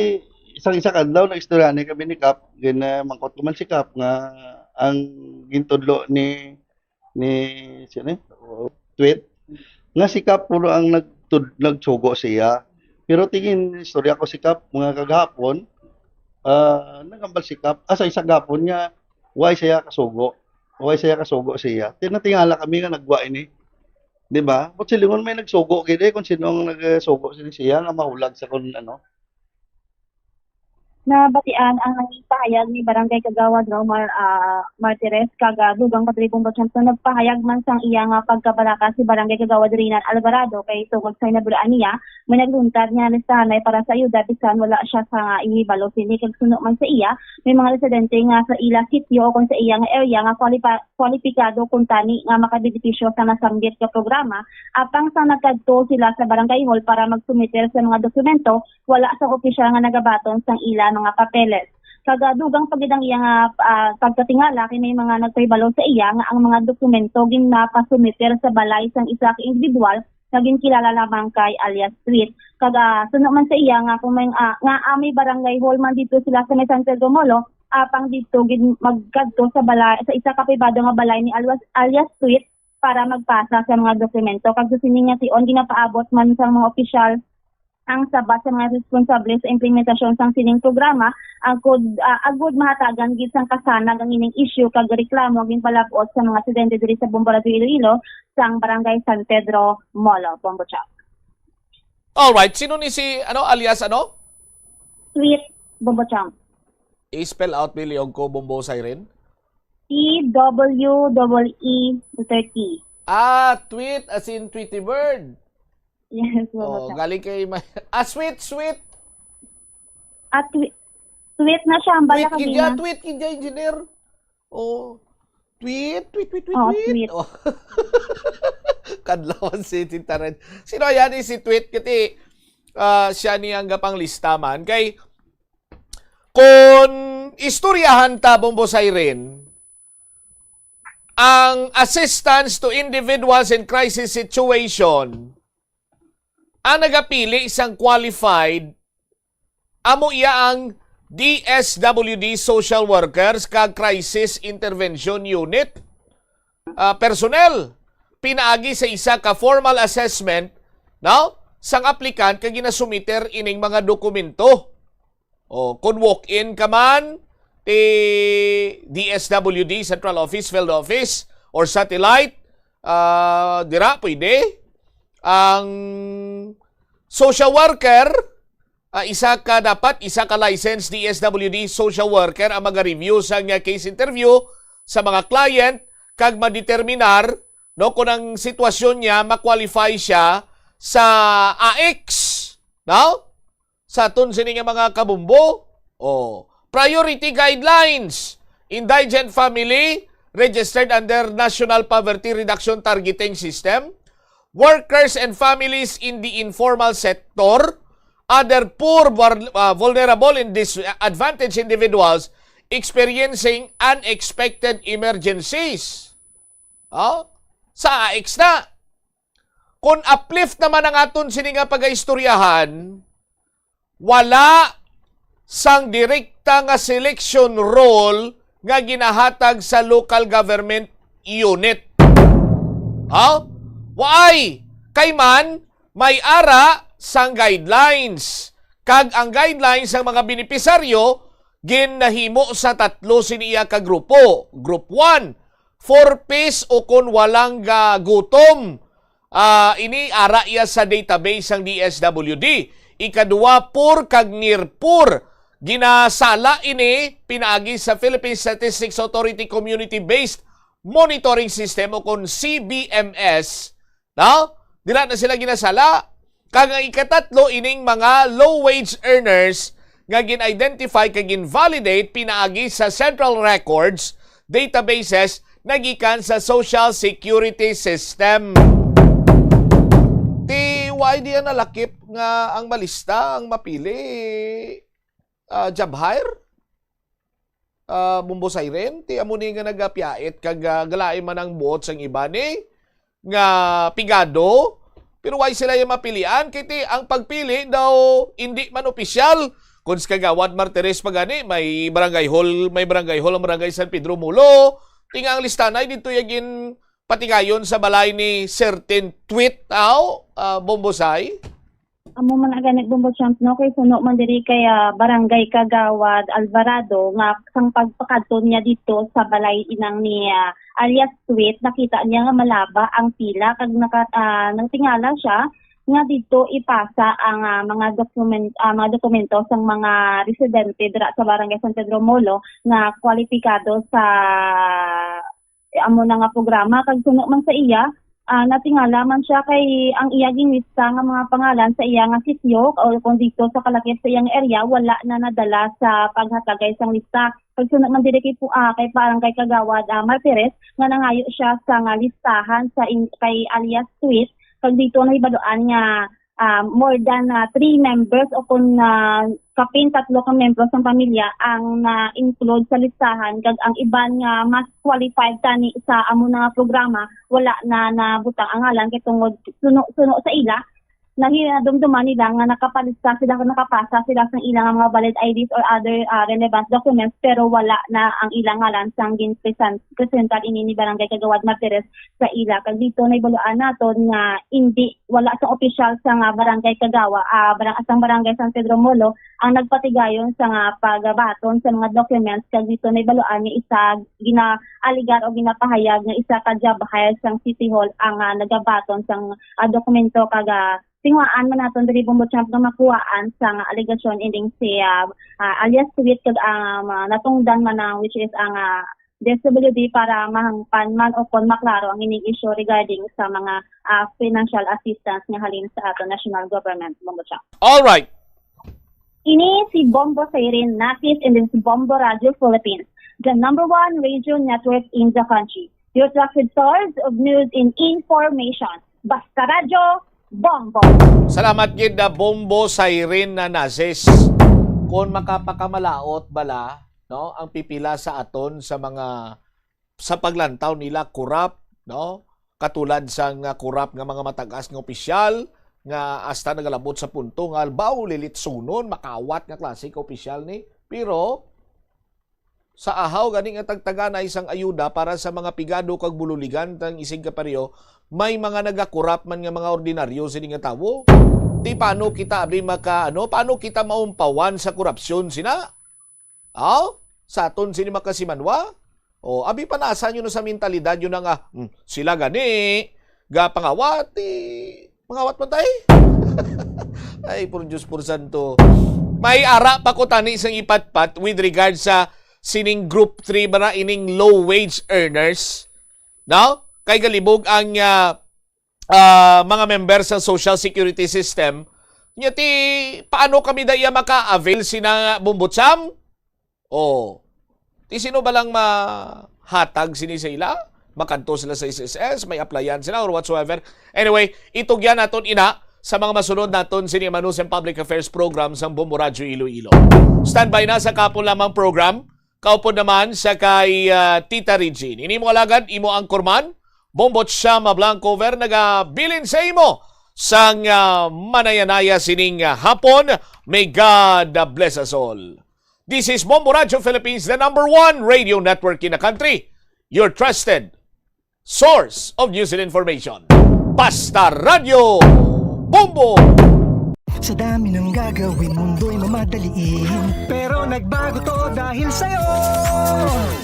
isang isa ka adlaw na istorya ni kami ni Kap, gin, mangkot ko man si Kap nga ang gintudlo ni, ni, sino ni? Tweet, nga si Kap puro ang nagtud-, nagsugo siya. Pero tingin, istorya ko si Kap, mga kagahapon, ah, nagambal si Kap, ah, sa isa gahapon nga, why siya kasugo? Why siya kasugo siya? Tinatingala kami nga nagwa ini. Di ba? But silingon may nagsugo gid eh, kung sino ang nagsugo sini siya nga mahulag sa kung ano. Nabatian ang nanging pahayag ni Barangay Kagawad Romar, ah, Martires, kag, ah, dugang pa diri, Bombo Champ, nga nagpahayag man sang iya nga pagkabalaka si Barangay Kagawad Renan Alvarado kay tungod sa hinabulaan niya, may nagluntad nga listahanay para sa ayuda bisan wala siya sa nga ihibalo sini, kag suno man sa iya, may mga residente nga sa ila sitio o kon sa iya nga area nga qualifi-, kwalipikado kuntani nga makabenepisyo sa nasambit nga programa, apang sa nagkadto sila sa barangay hall para magsumiter sa mga dokumento, wala sang opisyal nga nagabaton sang ila mga papeles. Kag, ah, dugang pa gid ang iya nga, ah, pagkatingala kay may mga nagpahibalo sa iya nga ang mga dokumento ginapasumiter sa balay sang isa ka individual nga ginkilala lamang kay alias Tweet. Kag, ah, suno man sa iya nga kung may, ah, nga, ah, may barangay hall man dito sila sa may San Pedro Molo, apang dito gid magkadto sa balay, sa isa ka pribado nga balay ni alias, alias Tweet para magpasa sa mga dokumento. Kag sa sini nga tion, ginapaabot man sa mga opisyal ang saba sa mga responsable sa implementasyon sang sining programa, agud, ah, agud mahatagan gid sang kasanag ang ining isyu kag reklamo ginpalab-ot sa mga residente diri sa Bombo Radio Iloilo, sang Barangay San Pedro Molo, Bombo Chap. Alright, sino ni si, ano, alias ano? Sweet Bombo Chap. I-spell out, Billy, og ko, Bombo Siren? T W E E thirty. Ah, tweet as in Tweety Bird. Yes, Oh, Bombo Chap. Galing kay may... Ah, sweet, sweet. At twi-, tweet na siya, ang bala Tweet gid ya, kanina. Tweet gid ya, engineer. Oh. Tweet, tweet, tweet, tweet, Oh, tweet. tweet. Oh. Kadlawan si Tita Red. Sino yan si Tweet? Kati, ah, siya ni ang gapanglista man. Kay, kung istoryahan ta, Bombo Siren, ang assistance to individuals in crisis situation, ang nagapili sang qualified, amo iya ang D S W D social workers kag crisis intervention unit, ah, personnel, pinaagi sa isa ka formal assessment, no, sang aplikant kag ginasumiter ining mga dokumento. O, kung walk-in ka man, ti D S W D, Central Office, Field Office, or Satellite, ah, dira, pwede. Ang social worker, ah, isa ka, dapat isa ka licensed D S W D social worker ang maga-review sang, ah, case interview sa mga client kag madeterminar, no, kung ang sitwasyon niya ma-qualify siya sa A I C S, no? Sa aton sini nga mga kabumbo, oh, priority guidelines, indigent family registered under National Poverty Reduction Targeting System, workers and families in the informal sector, other poor, vul-, ah, vulnerable and disadvantaged individuals experiencing unexpected emergencies. Oh? Sa A I C S na. Kung uplift naman ang aton sini nga pagaistoryahan, wala sang direkta nga selection role nga ginahatag sa local government unit. Ha? Why? Kay man, may ara sang guidelines. Kag ang guidelines sang mga benepisaryo, ginahimo sa tatlo sini iya ka grupo. Group one, four Ps o kon walang ga-, gutom. Ah, ini ara iya sa database sang D S W D. Ikadua, poor kag near poor. Ginasala ini pinaagi sa Philippine Statistics Authority Community-Based Monitoring System o kon C B M S, no? Dila na sila ginasala. Kag ang ikatatlo, ining mga low-wage earners nga gin-identify kag gin-validate pinaagi sa central records databases nagikan sa Social Security System. Ti, why di yan nalakip nga ang malista ang mapili, ah, job hire? Ah, Bombo Siren, ti amo ni nga nagapiyait kag, ah, galain man ang buot sang iba ni nga pigado, pero why sila yung mapilian? Kay ti ang pagpili daw hindi man opisyal. Kung sa Kagawad Martires pa gani, may barangay hall, may barangay hall ang barangay San Pedro Molo. Ti nga ang listanay dito yung gin patigayon sa balay ni certain tweet, aw, ah, Bombosay? Amo man ang gani, Bombo Champ, no? Kay suno man diri kay, ah, Barangay Kagawad Alvarado nga sang pagpakadto niya dito sa balay inang ni, ah, alias Tweet, nakita niya nga malaba ang pila kag naka-, ah, nagtingala siya nga dito ipasa ang, ah, mga document, ah, mga dokumento sang mga residente dira sa Barangay San Pedro Molo nga kwalipikado sa amo na nga programa. Kag suno man sa iya, ah, natingala man siya kay ang iya ginlista nga mga pangalan sa iya nga sitio o kung dito sa kalakip sa iyang area, wala na nadala sa paghatagay sang lista. Kag suno man diri kay pu-, ah, kay Barangay Kagawad, ah, Martires nga nangayo siya sa nga listahan sa in-, kay alias Tweet, kag dito nahibaluan nga ah, more than, ah, three members o kung, ah, kapin tatlo ka membro sang pamilya ang na-include sa listahan, kag ang iban nga mas qualified tani sa amo na nga programa, wala na nabutang ang ngalan kay tungod suno, suno sa ila, nahi-, nadumduman nila nga nakapalista sila, nakapasa sila sang ila nga mga valid I Ds or other, ah, relevant documents, pero wala na ang ilang ngalan sang ginpresentar ini ni Barangay Kagawad Martires sa ila. Kag dito nahibaluan naton nga hindi wala sang opisyal sang, ah, barangay kagawa, ah, barang-, sang barangay San Pedro Molo ang nagpatigayon sang, ah, pagbaton sa mga documents, kag dito nahibaluan nga isa ginaaligar o ginapahayag nga isa ka job hire sang City Hall ang, ah, nagabaton sang, ah, dokumento, kag, ah, tinguhaan man naton diri, Bombo Champ, nga makuhaan sang alegasyon ining si, ah, ah, alias Tweet kag ang, ah, natungdan man ang, which is ang, ah, D S W D para mahangpan man o kon maklaro ang ining issue regarding sa mga, ah, financial assistance nga halin sa aton national government, Bombo Chang. All right. Ini si Bombo Siren Natis in this Bombo Radio Philippines, the number one radio network in the country. Your trusted source of news and information. Basta Radyo, Bombo. Salamat gid na Bombo Siren na Nazis. Kung makapakamalaot bala, no, ang pipila sa aton sa mga, sa paglantaw nila, korap, no? Katulad sa nga korap nga mga matag-as nga opisyal nga hasta nagalabot sa punto nga albaw lilitsunon, makawat nga klase ka opisyal ni. Pero sa ahaw gani nga tagtaganay sang ayuda para sa mga pigado kag bululigan tang isig kapareho, may mga nagakorap man nga mga ordinaryo sini nga tawo. Ti paano kita abi maka, ano, paano kita maumpawan sa korupsyon sina? Aw, sa aton sini makasimanwa? O, abi panasa nyo na sa mentalidad nyo na nga, "Hmm, sila gani, ga pangawat, eh, pangawat man tayo." Ay, por Diyos, por santo. May ara pa ko tani sang ipatpat with regard sa sining group three ba na, ining low wage earners. No? Kay galibog ang, ah, ah, mga member sa social security system. Nya ti, paano kami da iya maka-avail sina nga bumbutsam? Oh. Ti sino ba lang mahatag sini sa ila? Makadto sila sa S S S, may applyan sila or whatsoever. Anyway, itugyan naton ina sa mga masunod naton sini Manusen Public Affairs Program sang Bombo Radyo Iloilo. Standby na sa kapon lamang program. Kaupod naman sa kay, ah, Tita Regine. Ini mo alagad, imo ang kurman, Bombot Shama Blanco Ver, nagabilin sa imo sang, ah, manayanaya sining, ah, hapon. May God bless us all. This is Bombo Radyo Philippines, the number one radio network in the country. Your trusted source of news and information. Basta Radyo Bombo! Sa dami ng gagawin, mundo'y mamadaliin. Pero nagbago to dahil sa'yo.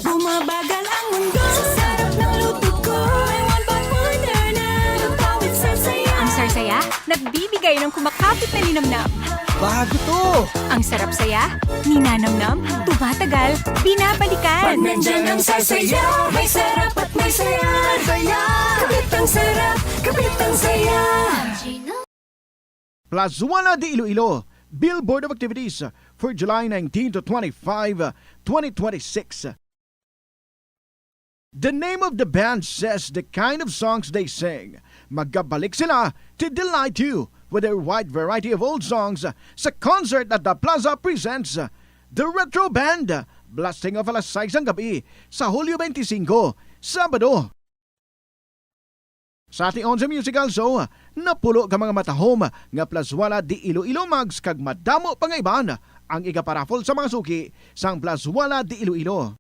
Bumabagal ang mundo sa sarap ng luto ko. I want but wonder na. Ang tawid sa saya. Ang sarsaya, nagbibigay ng kumakapit na linamnam. Bago to! Ang sarap saya, ninanamnam, tumatagal, binabalikan. Pag nandyan ang sarsaya, may sarap at may saya. Saya! Kapit ang sarap, kapit ang saya. Plazuela de Iloilo, Billboard of Activities for July nineteen to twenty-five, twenty twenty-six. The name of the band says the kind of songs they sing. Magabalik sila to delight you with their wide variety of old songs sa concert at The Plaza presents The Retro Band, blasting off alas sais ang gabi sa Hulyo twenty-five, Sabado. Sa tion sa musical show, napulo ka mga matahom nga Plazuela de Iloilo mugs kag madamo pa nga iban ang igaparaffle sa mga suki sang Plazuela de Iloilo.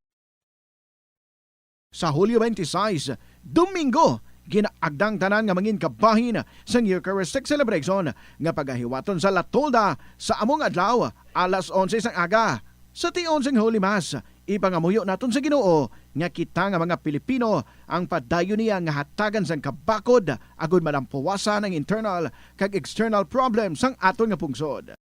Sa Hulyo twenty-six, Domingo, ginaagda ang tanan nga mangin kabahin sang Eucharistic Celebration nga pagahiwaton sa La Tolda sa among adlaw, alas onse sang aga. Sa tion sang Holy Mass, ipangamuyo naton sa Ginoo nga kita nga mga Pilipino ang padayon niya nga hatagan sang kabakod agod malampuwasan ang internal kag external problems sang aton nga pungsod.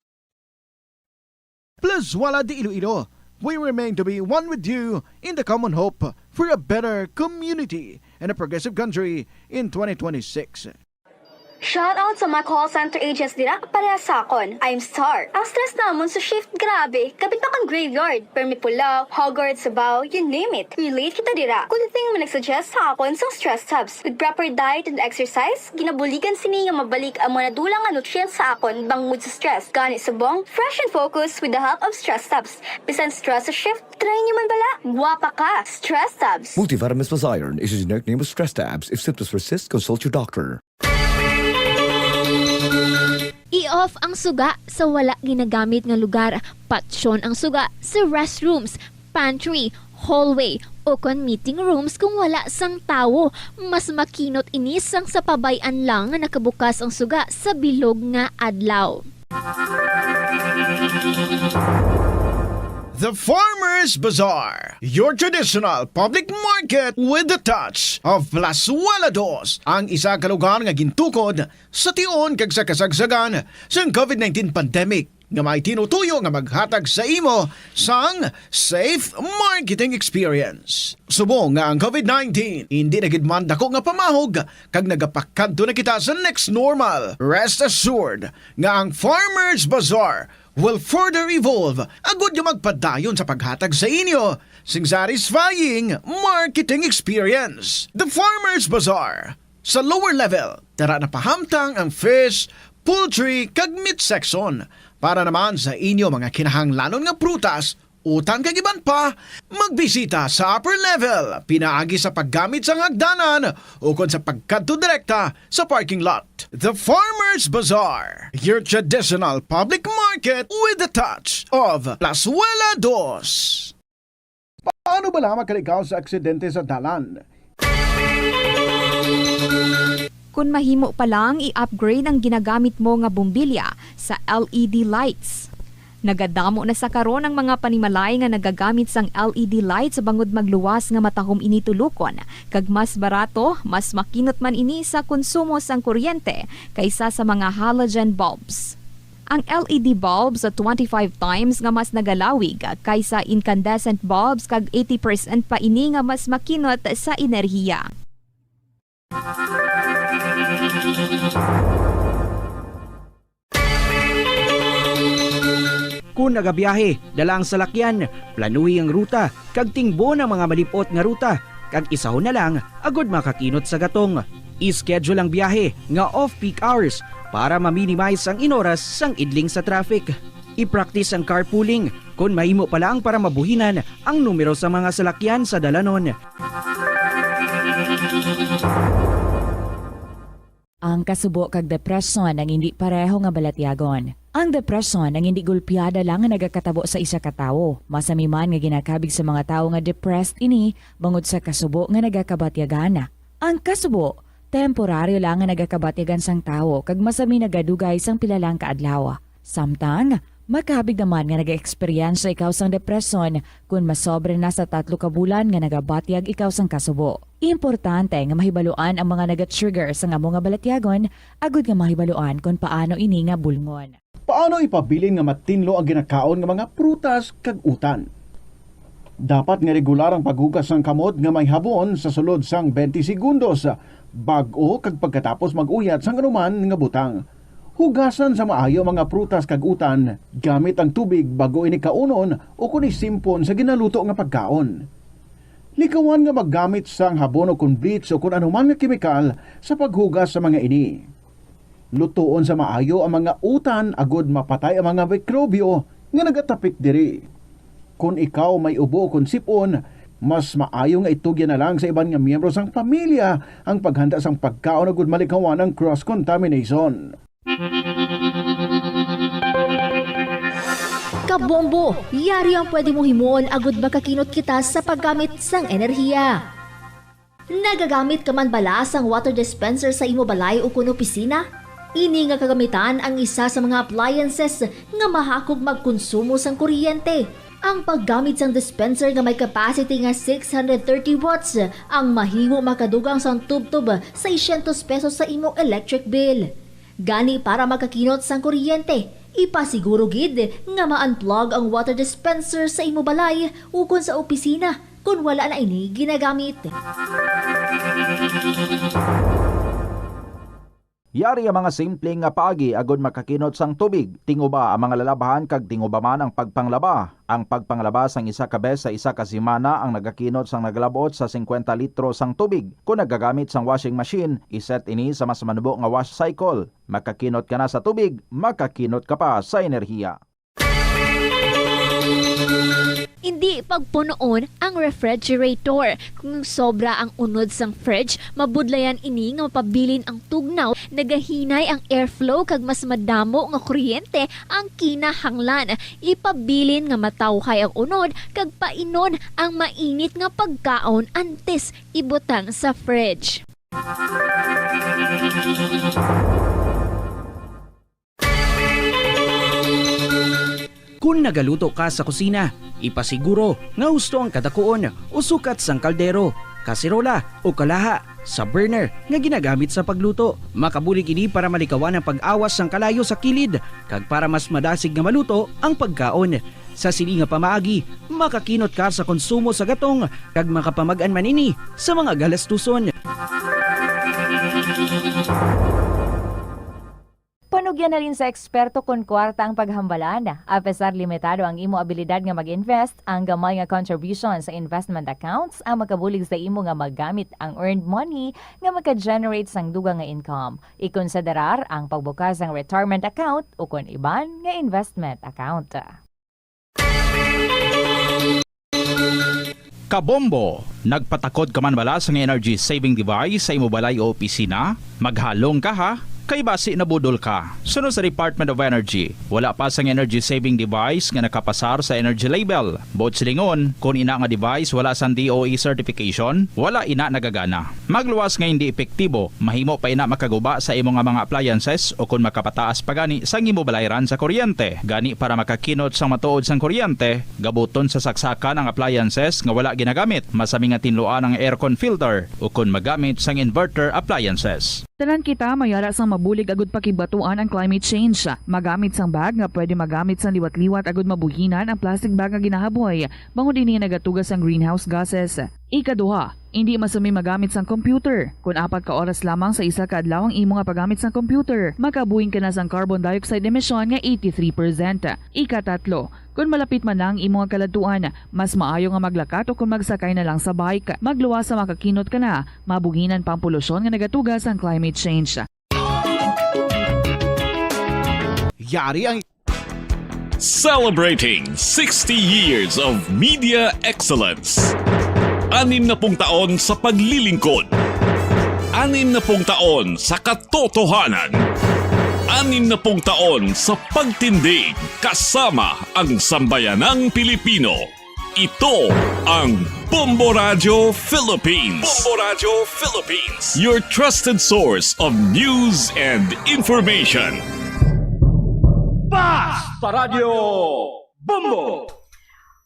Plazuela de Iloilo, we remain to be one with you in the common hope for a better community and a progressive country in twenty twenty-six. Shout out sa mga call center agents dira, pareha sa akon. I'm Star. Ang stress namon sa shift, grabe. Kapit pa kon graveyard. Permi pulaw, Hogwarts, sabaw, you name it. Relate kita dira. Good thing may nag-suggest sa akon sang stress tabs. With proper diet and exercise, ginabuligan sini nga mabalik ang mga nadula nga nutrients sa akon bangod sa stress. Gani subong, fresh and focused with the help of stress tabs. Bisan stress sa shift, try nyo man bala. Guwapa ka! Stress tabs. Multivitamins plus iron is a generic name of stress tabs. If symptoms persist, consult your doctor. I-off ang suga sa wala ginagamit nga lugar. Patsyon ang suga sa restrooms, pantry, hallway, o kon meeting rooms kung wala sang tawo. Mas makinot ini sang sa pabay-an lang nga nakabukas ang suga sa bilog nga adlaw. The Farmers Bazaar, your traditional public market with the touch of Plazuela Dos, ang isa ka lugar nga gintukod sa tion kag sa kasagsagan sang covid nineteen pandemic, nga may tinutuyo nga maghatag sa imo sang safe marketing experience. Subong nga ang covid nineteen indi na gid man dako nga pamahog kag nagapakadto na kita sa next normal, rest assured nga ang Farmers Bazaar will further evolve agud nga magpadayon sa paghatag sa inyo sing satisfying marketing experience. The Farmers Bazaar. Sa lower level, dara na pahamtang ang fish, poultry, kag meat section. Para naman sa inyo mga kinahanglanon nga prutas, utan kag iban pa, magbisita sa upper level pinaagi sa paggamit sang hagdanan ukon sa pagkadto direkta sa parking lot. The Farmers Bazaar, your traditional public market with the touch of Plazuela Dos. Paano bala makalikay sa aksidente sa dalan? Kon mahimo pa lang, i-upgrade ang ginagamit mo nga bombilya sa L E D lights. Nagadamo na sa karon ang mga panimalay nga nagagamit sang L E D lights bangod magluwas nga matahom ini tulokon, kag mas barato, mas makinot man ini sa konsumo sang kuryente kaysa sa mga halogen bulbs. Ang L E D bulbs twenty-five times nga mas nagalawig kaysa incandescent bulbs kag eighty percent pa ini nga mas makinot sa enerhiya. Kon nagabiyahe, dala ang salakyan, planuhi ang ruta, kag tingbon ang mga malib-ot nga ruta, kag isahon na lang agud makakinot sa gatong. I-schedule ang biyahe nga off-peak hours para ma-minimize ang inoras sang idling sa traffic. I-practice ang carpooling kon mahimo pa lang para mabuhinan ang numero sa mga salakyan sa dalanon. Ang kasubo kag depresyon ang indi pareho nga balatyagon. Ang depresyon ang indi gulpiada lang nga nagakatabo sa isa ka tawo. Masami man nga ginakabig sa mga tawo nga depressed ini bangod sa kasubo nga nagakabatyagan. Ang kasubo, temporaryo lang nga nagakabatyagan sang tawo kag masami nagadugay sang pila lang ka adlaw. Samtang, makabig naman nga nag-eksperyensya ikaw sang depresyon kon masobra na sa tatlo ka bulan nga nagabatyag ikaw sang kasubo. Importante nga mahibaluan ang mga naga-trigger sang amo nga balatyagon agud nga mahibaluan kon paano ini nga bulngon. Paano ipabilin nga matinlo ang ginakaon nga mga prutas kag utan? Dapat nga regular ang paghugas sang kamot nga may habon sa sulod sang twenty segundos, bag-o kag pagkatapos mag-uyat sang anuman nga butang. Hugasan sa maayo ang mga prutas kag utan gamit ang tubig bag-o ini kaunon ukon isimpon sa ginaluto nga pagkaon. Likawan nga maggamit sang habon ukon bleach ukon anuman nga kemikal sa paghugas sa mga ini. Lutoon sa maayo ang mga utan agud mapatay ang mga mikrobyo nga nagatapik diri. Kon ikaw may ubo ukon sip-on, mas maayo nga itugyan na lang sa iban nga miyembro sang pamilya ang paghanda sang pagkaon agud malikawan ang cross-contamination. Kabombo, yari ang pwede mo himuon agud makakinot kita sa paggamit sang enerhiya. Nagagamit ka man bala sang water dispenser sa imo balay ukon opisina? Ini nga kagamitan ang isa sa mga appliances nga mahakog magkonsumo sang kuryente. Ang paggamit sang dispenser nga may capacity nga six hundred thirty watts ang mahimo makadugang sang tubtob seiscientos pesos sa imo electric bill. Gani, para makakinot sang kuryente, ipasiguro gid nga ma-unplug ang water dispenser sa imo balay ukon sa opisina kon wala na ini ginagamit. Yari ang mga simple nga paagi agud makakinot sang tubig. Tinguba ang mga lalabahan kag tinguba man ang pagpanglaba. Ang pagpanglaba sang isa ka bes sa isa ka semana ang nagakinot sang nagalab-ot sa singkwenta litro sang tubig. Kon nagagamit sang washing machine, i-set ini sa mas manubo nga wash cycle. Makakinot ka na sa tubig, makakinot ka pa sa enerhiya. Indi pagpunoon ang refrigerator. Kung sobra ang unod sang fridge, mabudlayan ini nga mapabilin ang tugnaw, nagahinay ang airflow, kag mas madamo nga kuryente ang kinahanglan. Ipabilin nga matawhay ang unod kag painon ang mainit nga pagkaon antes ibutang sa fridge. Kon nagaluto ka sa kusina, ipasiguro nga husto ang kadakuon o sukat sang kaldero, kaserola, o kalaha sa burner nga ginagamit sa pagluto. Makabulig ini para malikawan ang pag-awas sang kalayo sa kilid kag para mas madasig nga maluto ang pagkaon. Sa sini nga pamaagi, makakinot ka sa konsumo sa gatong kag makapamag-an man ini sa mga galastuson. Panugyan halin sa eksperto kon kwarta ang paghambalan. Apesar limitado ang imo abilidad nga mag-invest, ang gamay nga contribution sa investment accounts ang makabulig sa imo nga magamit ang earned money nga maka-generate sang dugang nga income. Ikonsiderar ang pagbukas sang retirement account ukon iban nga investment account. Kabombo! Nagpatakod ka man bala sang energy saving device sa imo balay o opisina? Maghalong ka, ha, kay basi nabudol ka. Suno sa Department of Energy, wala pa sang energy saving device nga nakapasar sa energy label. Buot silingon, kon ina nga device wala sang D O E certification, wala ina nagagana. Magluwas nga hindi epektibo, mahimo pa ina makaguba sa imo nga mga appliances o kon makapataas pa gani sang imo balayran sa kuryente. Gani, para makakinot sang matuod sang kuryente, gabuton sa saksakan ang appliances nga wala ginagamit. Masami nga tinluan ang aircon filter o kon magamit sang inverter appliances. Tanan kita mayara sang mabulig agud pakigbatuan ang climate change. Magamit sang bag nga pwede magamit sang liwat-liwat agud mabuhinan ang plastic bag nga ginahaboy, bangod ini nagatuga sang greenhouse gases. Ikaduha, indi masumi magamit sang computer. Kon apat ka oras lamang sa isa ka adlaw ang imo nga paggamit sang computer, makabuhing ka na sang carbon dioxide emission nga eighty-three percent. Ikatatlo, kon malapit man na ang imo nga kaladtuan, mas maayo nga maglakat o kon magsakay na lang sa bike. Magluwas sa makakinot ka na, mabuhinan pa ang polusyon nga nagatuga sang climate change. Yari ang Celebrating sixty years of media excellence. Anim na pung taon sa paglilingkod. Anim na pung taon sa katotohanan. Anim na pung taon sa pagtindig kasama ang sambayanang Pilipino. Ito ang Bombo Radyo Philippines. Bombo Radyo Philippines. Your trusted source of news and information. Basta Radyo Bombo!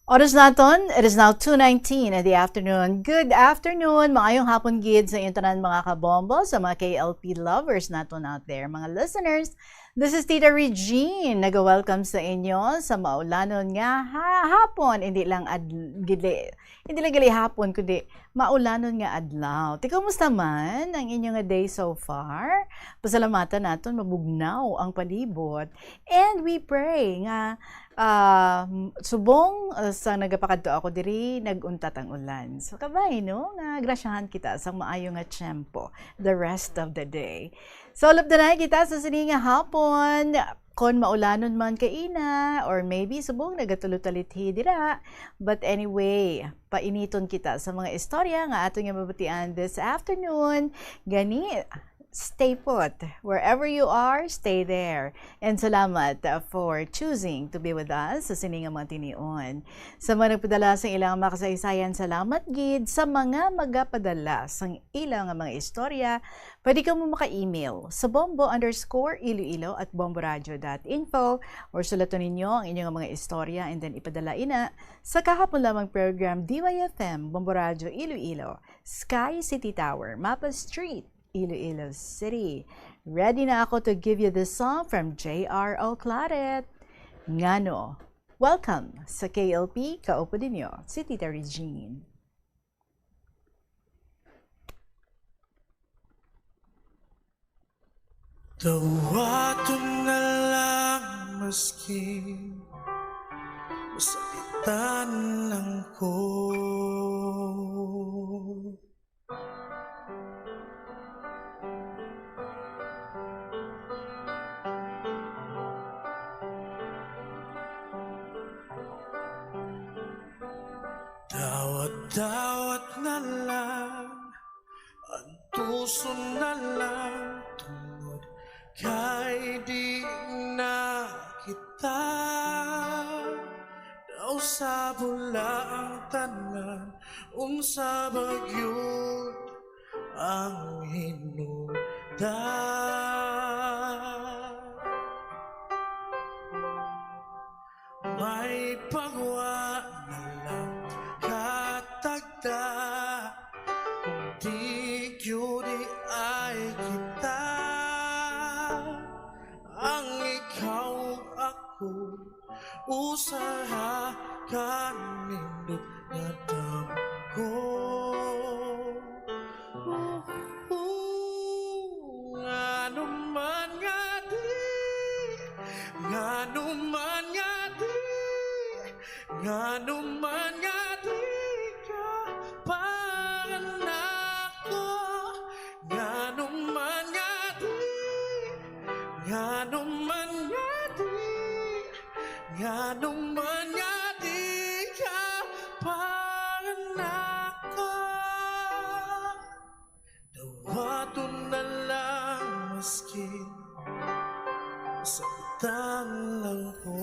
Oras naton, it is now two nineteen in the afternoon. Good afternoon, maayong hapon gid sa inyong tanan, mga kabombo, sa mga K L P lovers naton out there, mga listeners. This is Tita Regine, naga-welcome sa inyo sa maulanon nga ha-, hapon, hindi lang ad-, gili-, hindi lang gali hapon, kundi maulanon nga adlaw. Ti, kumusta man ang inyo nga day so far? Pasalamatan naton, mabugnaw ang palibot. And we pray nga, ah, subong, ah, sa nagapakadto ako diri, nag-untat ang ulan. So, kabay, no? Nga grasyahan kita sa maayo nga tiyempo the rest of the day. So, lubdanay kita sa sini nga hapon. Kon maulanon man kaina, or maybe subong nagatulotalithi dira. But anyway, painiton kita sa mga istorya nga aton nga mabatian this afternoon. Gani, stay put. Wherever you are, stay there. And salamat, uh, for choosing to be with us sa sini nga mga tinion. Sa mga nagpadala sa ilang makasaysayan, salamat gid. Sa mga magapadala sang ilang mga istorya, pwede kamo maka-email sa bombo underscore iloilo at bomboradio dot info, or sulaton ninyo ang inyong mga istorya and then ipadala ina sa kahapon lamang program, D Y F M, Bombo Radyo Iloilo, Sky City Tower, Mapa Street, Iloilo City. Ready na ako to give you this song from J R O Claret. Ngano? Welcome sa K L P, kaupod ninyo si Tita Regine. Dawaton na lang maski masakitan lang ko. Dawat-dawat na lang, antuson na lang, tungod kay di na kita. Daw sa bula ang tanan, unsa ba gyud ang hinungdan? May pagwa na lang katagda, kung di gyud ay kita, ang ikaw ug ako, usaha ka nindot nga damgo. Ngano man nga di, ngano man nga di, ngano man nga di ka panganako, ngano man nga di, ngano man nga di, ngano man nga di ka panganako. Dawaton na lang maski masakitan lang ko.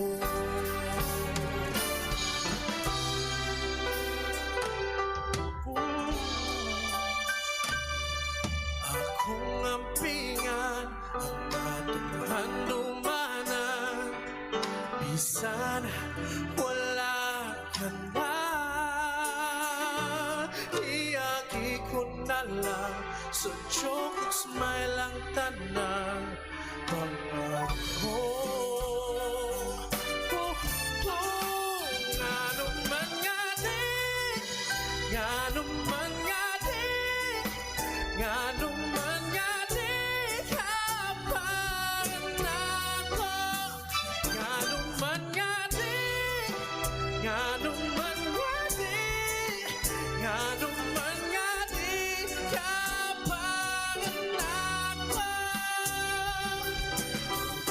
Akong ampingan ang atong handumanan, bisan wala ka na. Iagi ko na lang Joke, smile ang tanan. Pangako. Oh, oh, ngano man nga di, ngano man nga di, ngano man nga di ka pangako. Ngano man nga di, ngano man nga di, ngano man nga di ka pangako.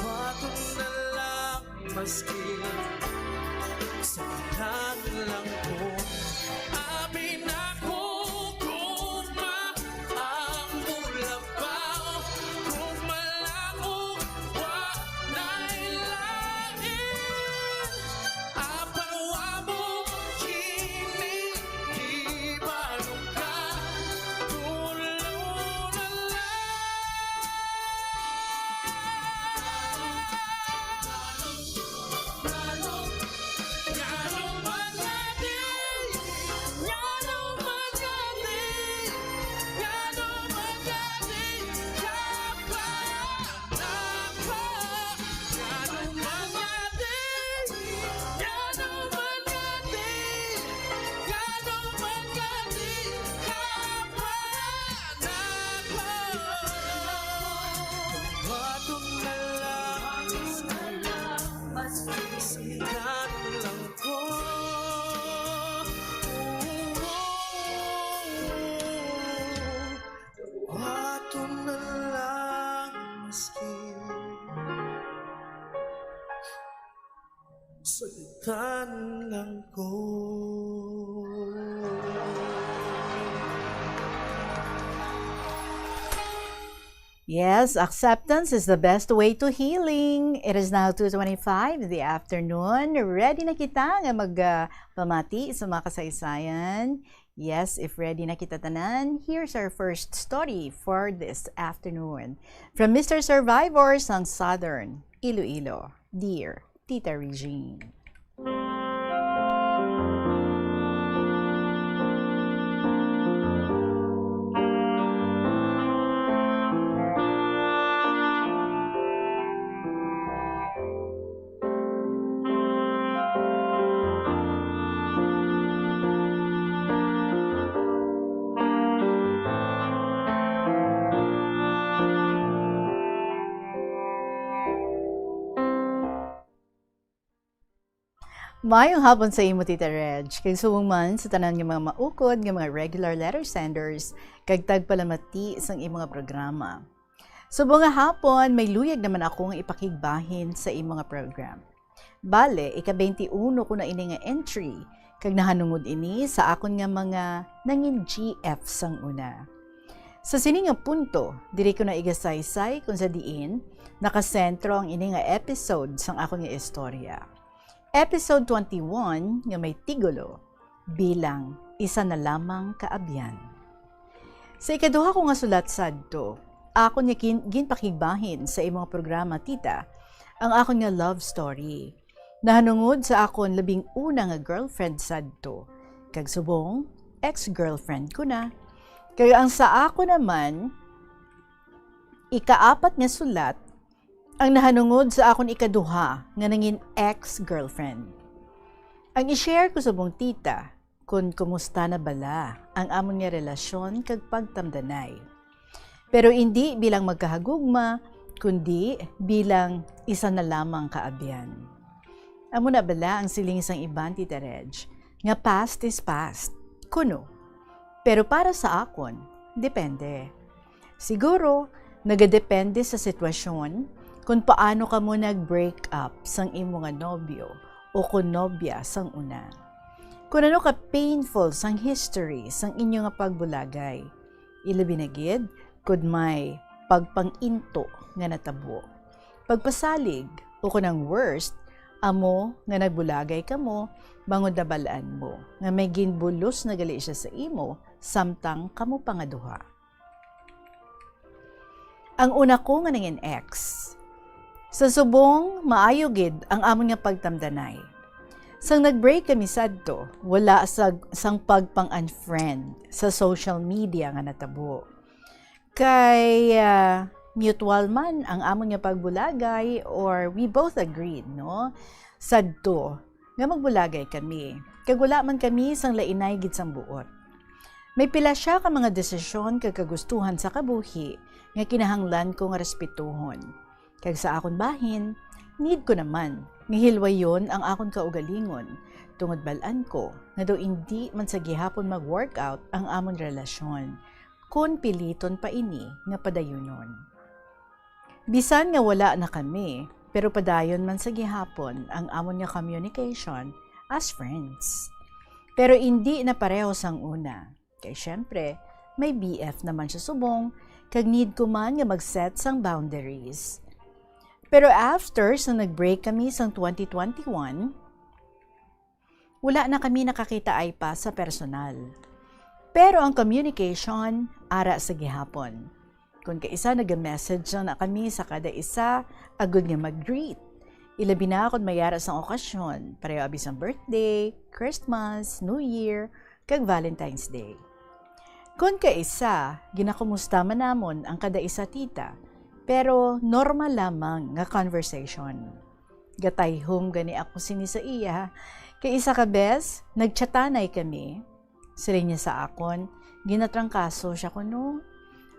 Bato na lang maski sa lang ko. Abi na ko, gugma ang bulabaw, gugma lang og wa na'y lain. Apan wa mo kini ibalong ka, tulo na lang. Mas lang ko. Ato na lang maski sakitan lang ko. Yes, acceptance is the best way to healing. It is now two twenty-five in the afternoon. Ready na kita nga mag, ah, pamati sa mga kasaysayan. Yes, if ready na kita tanan, here's our first story for this afternoon. From Mister Survivor sang Southern Iloilo, Dear Tita Regine. Maayong hapon sa imo, Tita Reg, kag subong man sa tanan nga mga maukod nga mga regular letter senders kag tagpalamati sang imo nga programa. Subong nga hapon, may luyag naman ako nga ipakigbahin sa imo nga program. Bale, ika-twenty-uno ko na ini nga entry, kag nahanungod ini sa akon nga mga nangin G F sang una. Sa sini nga punto, diri ko na igasaysay kon sa diin nakasentro ang ini nga episode sang akon nga istorya. Episode twenty-one nga may titulo, Bilang Isa na Lamang Ka Abyan. Sa ikaduha ko nga sulat sadto, akon nga gin-, ginpakigbahin sa imong programa, Tita, ang akon nga love story. Nahanungod sa akon labing una nga girlfriend sadto, kag subong, ex-girlfriend ko na. Kag ang sa ako naman, ikaapat nga sulat, ang nahanungod sa akon ikaduha nga nangin ex-girlfriend. Ang i-share ko subong, Tita, kon kumusta na bala ang amon nga relasyon kag pagtamdanay. Pero indi bilang magkahagugma, kundi bilang isa na lamang ka abyan. Amo na bala ang siling sang iban, Tita Reg, nga past is past, kuno. Pero para sa akon, depende. Siguro, nagadepende sa sitwasyon kung paano kamo nag-break up sang imo nga nobyo o kon nobya sang una. Kung ano ka painful sang history sang inyo nga pagbulagay. Ilabi na gid, kung may pagpang-into nga natabo. Pagpasalig, o kung ang worst, amo nga nagbulagay kamo, bangod nabal-an mo nga may ginbulos na gali siya sa imo, samtang kamo pa nga duha. Ang una ko nga nangin ex. Sa subong, maayo gid ang amon nga pagtamdanay. Sang nag-break kami sadto, wala sa, sang pagpang-unfriend sa social media nga natabo. Kay, ah, mutual man ang amon nga pagbulagay, or we both agreed, no? Sadto, nga magbulagay kami. Kag wala man kami sang lainay gid sang buot. May pila sia ka mga desisyon kag kagustuhan sa kabuhi nga kinahanglan ko nga respetuhon. Kag sa akon bahin, need ko naman nga hilwayon ang akon kaugalingon, tungod bal-an ko nga daw indi man sa gihapon mag-workout ang amon relasyon kon piliton pa ini nga padayunon. Bisan nga wala na kami, pero padayon man sa gihapon ang amon nga communication as friends. Pero indi na pareho sang una. Kay syempre, may B F naman siya subong, kag need ko man nga mag-set sang boundaries. Pero after sa nag-break kami sang twenty twenty-one, wala na kami nakakitaay pa sa personal. Pero ang communication, ara sa gihapon. Kon kaisa, naga-message lang na kami sa kada isa, agud nga mag-greet. Ilabi na kon may ara sang okasyon, pareho abi sang birthday, Christmas, New Year, kag Valentine's Day. Kon kaisa, ginakumusta man namon ang kada isa, tita, pero normal lamang nga conversation. Gatayhom gani ako sini sa iya, kay isa ka bes, nagchatanay kami. Siling niya sa akon, ginatrangkaso siya kuno.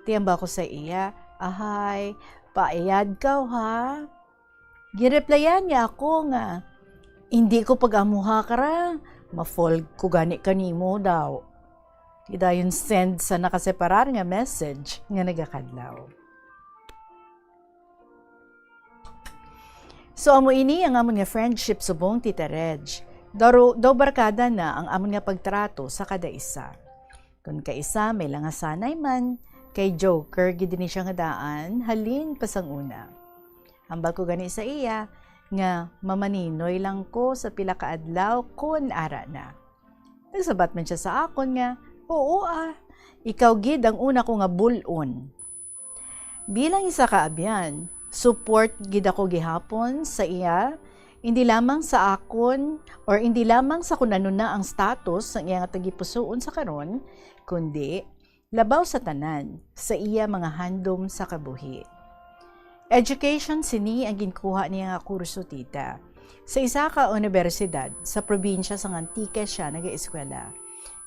Tiyamba ko sa iya, "Ahay, paayad kaw, ha?" Gireplyan niya ako nga, "Hindi ko pag-amuha, kara, ma-fall ko gani kanimo daw." Di dayon send sa nakaseparar nga message nga nagakadlaw. So, amo ini ang amon nga friendship subong, Tita Reg. Daw, daw barkada na ang amon nga pagtrato sa kada isa. Kon kaisa may langasanay man, kay joker gid ni siya nga daan, halin pa sang una. Hambal ko gani sa iya nga mamaninoy lang ko sa pila ka adlaw kon ara na. Nagsabat man siya sa akon nga, "Oo, ah, ikaw gid ang una ko nga bul-on." Bilang isa ka abyan, support gid ako gihapon sa iya, hindi lamang sa akon or hindi lamang sa kun ano na ang status sang iya nga tagipusoon sa karon, kundi labaw sa tanan, sa iya mga handom sa kabuhi. Education sini ang ginkuha niya nga kurso, tita. Sa isa ka unibersidad sa probinsya sang Antique siya nagaeskwela.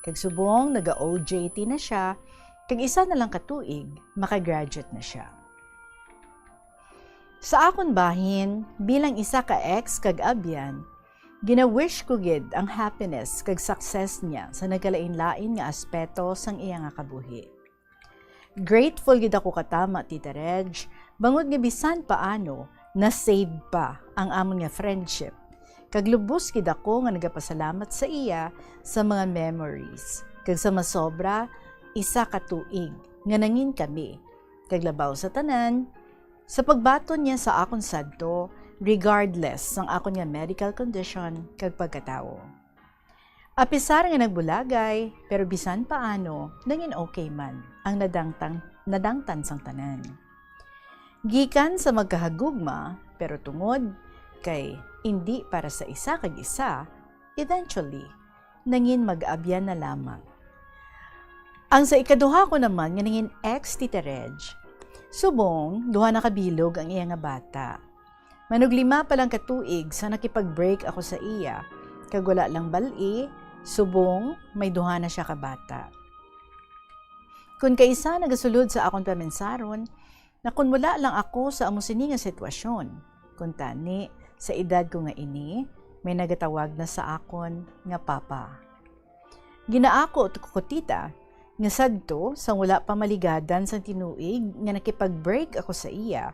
Kag subong naga-O J T na siya, kag isa na lang ka tuig, makagraduate na siya. Sa akon bahin, bilang isa ka ex kag abyan, gina-wish ko gid ang happiness kag success niya sa nagkalain-lain nga aspeto sang iya nga kabuhi. Grateful gid ako katama, Tita Reg, bangod nga bisan paano, na-save pa ang amon nga friendship. Kag lubos gid ako nga nagapasalamat sa iya sa mga memories, kag sa masobra, isa ka tuig nga nangin kami. Kag labaw sa tanan, sa pagbaton niya sa akon sadto, regardless sang akon nga medical condition kag pagkatawo. Apisar nga nagbulagay, pero bisan paano, nangin okay man ang nadangtang, nadangtan sang tanan. Gikan sa magkahagugma, pero tungod kay indi para sa isa kag isa, eventually, nangin mag-abyan na lamang. Ang sa ikaduha ko naman nga nangin ex, Tita Reg, subong duha na ka bilog ang iya nga bata. Manuglima pa lang ka tuig sa nakipag-break ako sa iya, kag wala lang bal-i, subong may duha na siya ka bata. Kun kaisa nagasulod sa akon pamensaron, nakunmula lang ako sa amo sini nga sitwasyon. Kuntani, sa edad ko nga ini, may nagatawag na sa akon nga papa. Ginaako ko, tita, nga sadto sang wala pa maligadan sang tinuig nga nakipag-break ako sa iya,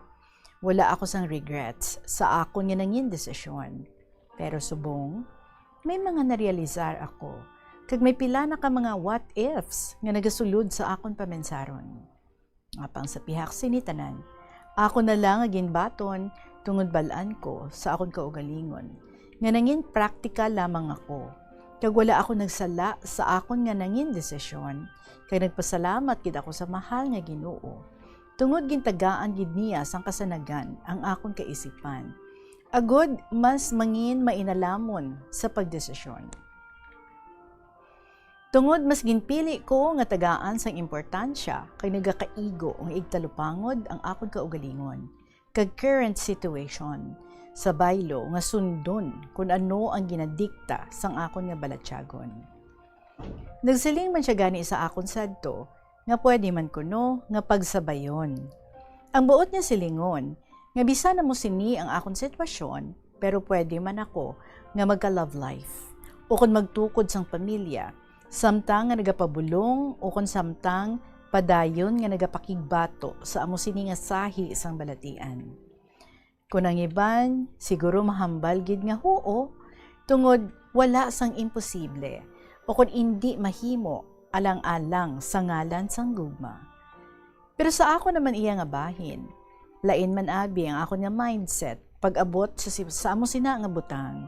wala ako sang regrets sa akon nga nangin desisyon. Pero subong, may mga narealisar ako, kag may pila na ka mga what ifs nga nagasulod sa akon pamensaron. Apang sa pihak sini tanan, ako na lang nga ginbaton tungod bal-an ko sa akon kaugalingon nga nangin praktikal lamang ako, kag wala ako nagsala sa akon nga nangin desisyon, kag nagpasalamat gid ako sa mahal nga Ginoo, tungod gintagaan gid niya sang kasanagan ang akon kaisipan, agod mas mangin mainalamon sa pagdesisyon. Tungod mas ginpili ko nga tagaan sang importansya kag nagakaigo nga igtalupangod ang akon kaugalingon kag current situation sa baylo nga sundon kun ano ang ginadikta sang akon nga balatyagon. Nagsiling man sia gani sa akon sadto nga pwede man kuno nga pagsabayon. Ang buot nga silingon nga bisan amo sini ang akon sitwasyon, pero pwede man ako nga magka-love life o kon magtukod sang pamilya, samtang nga nagapabulong o kon samtang padayon nga nagapakigbato sa amo sini nga sahi sang balatian. Kon ang iban, siguro mahambal gid nga huo, tungod wala sang imposible, o kon indi mahimo alang-alang sa ngalan sang gugma. Pero sa akon naman iya nga bahin, lain man abi ang akon nga mindset pag-abot sa si-, sa amo sina nga butang.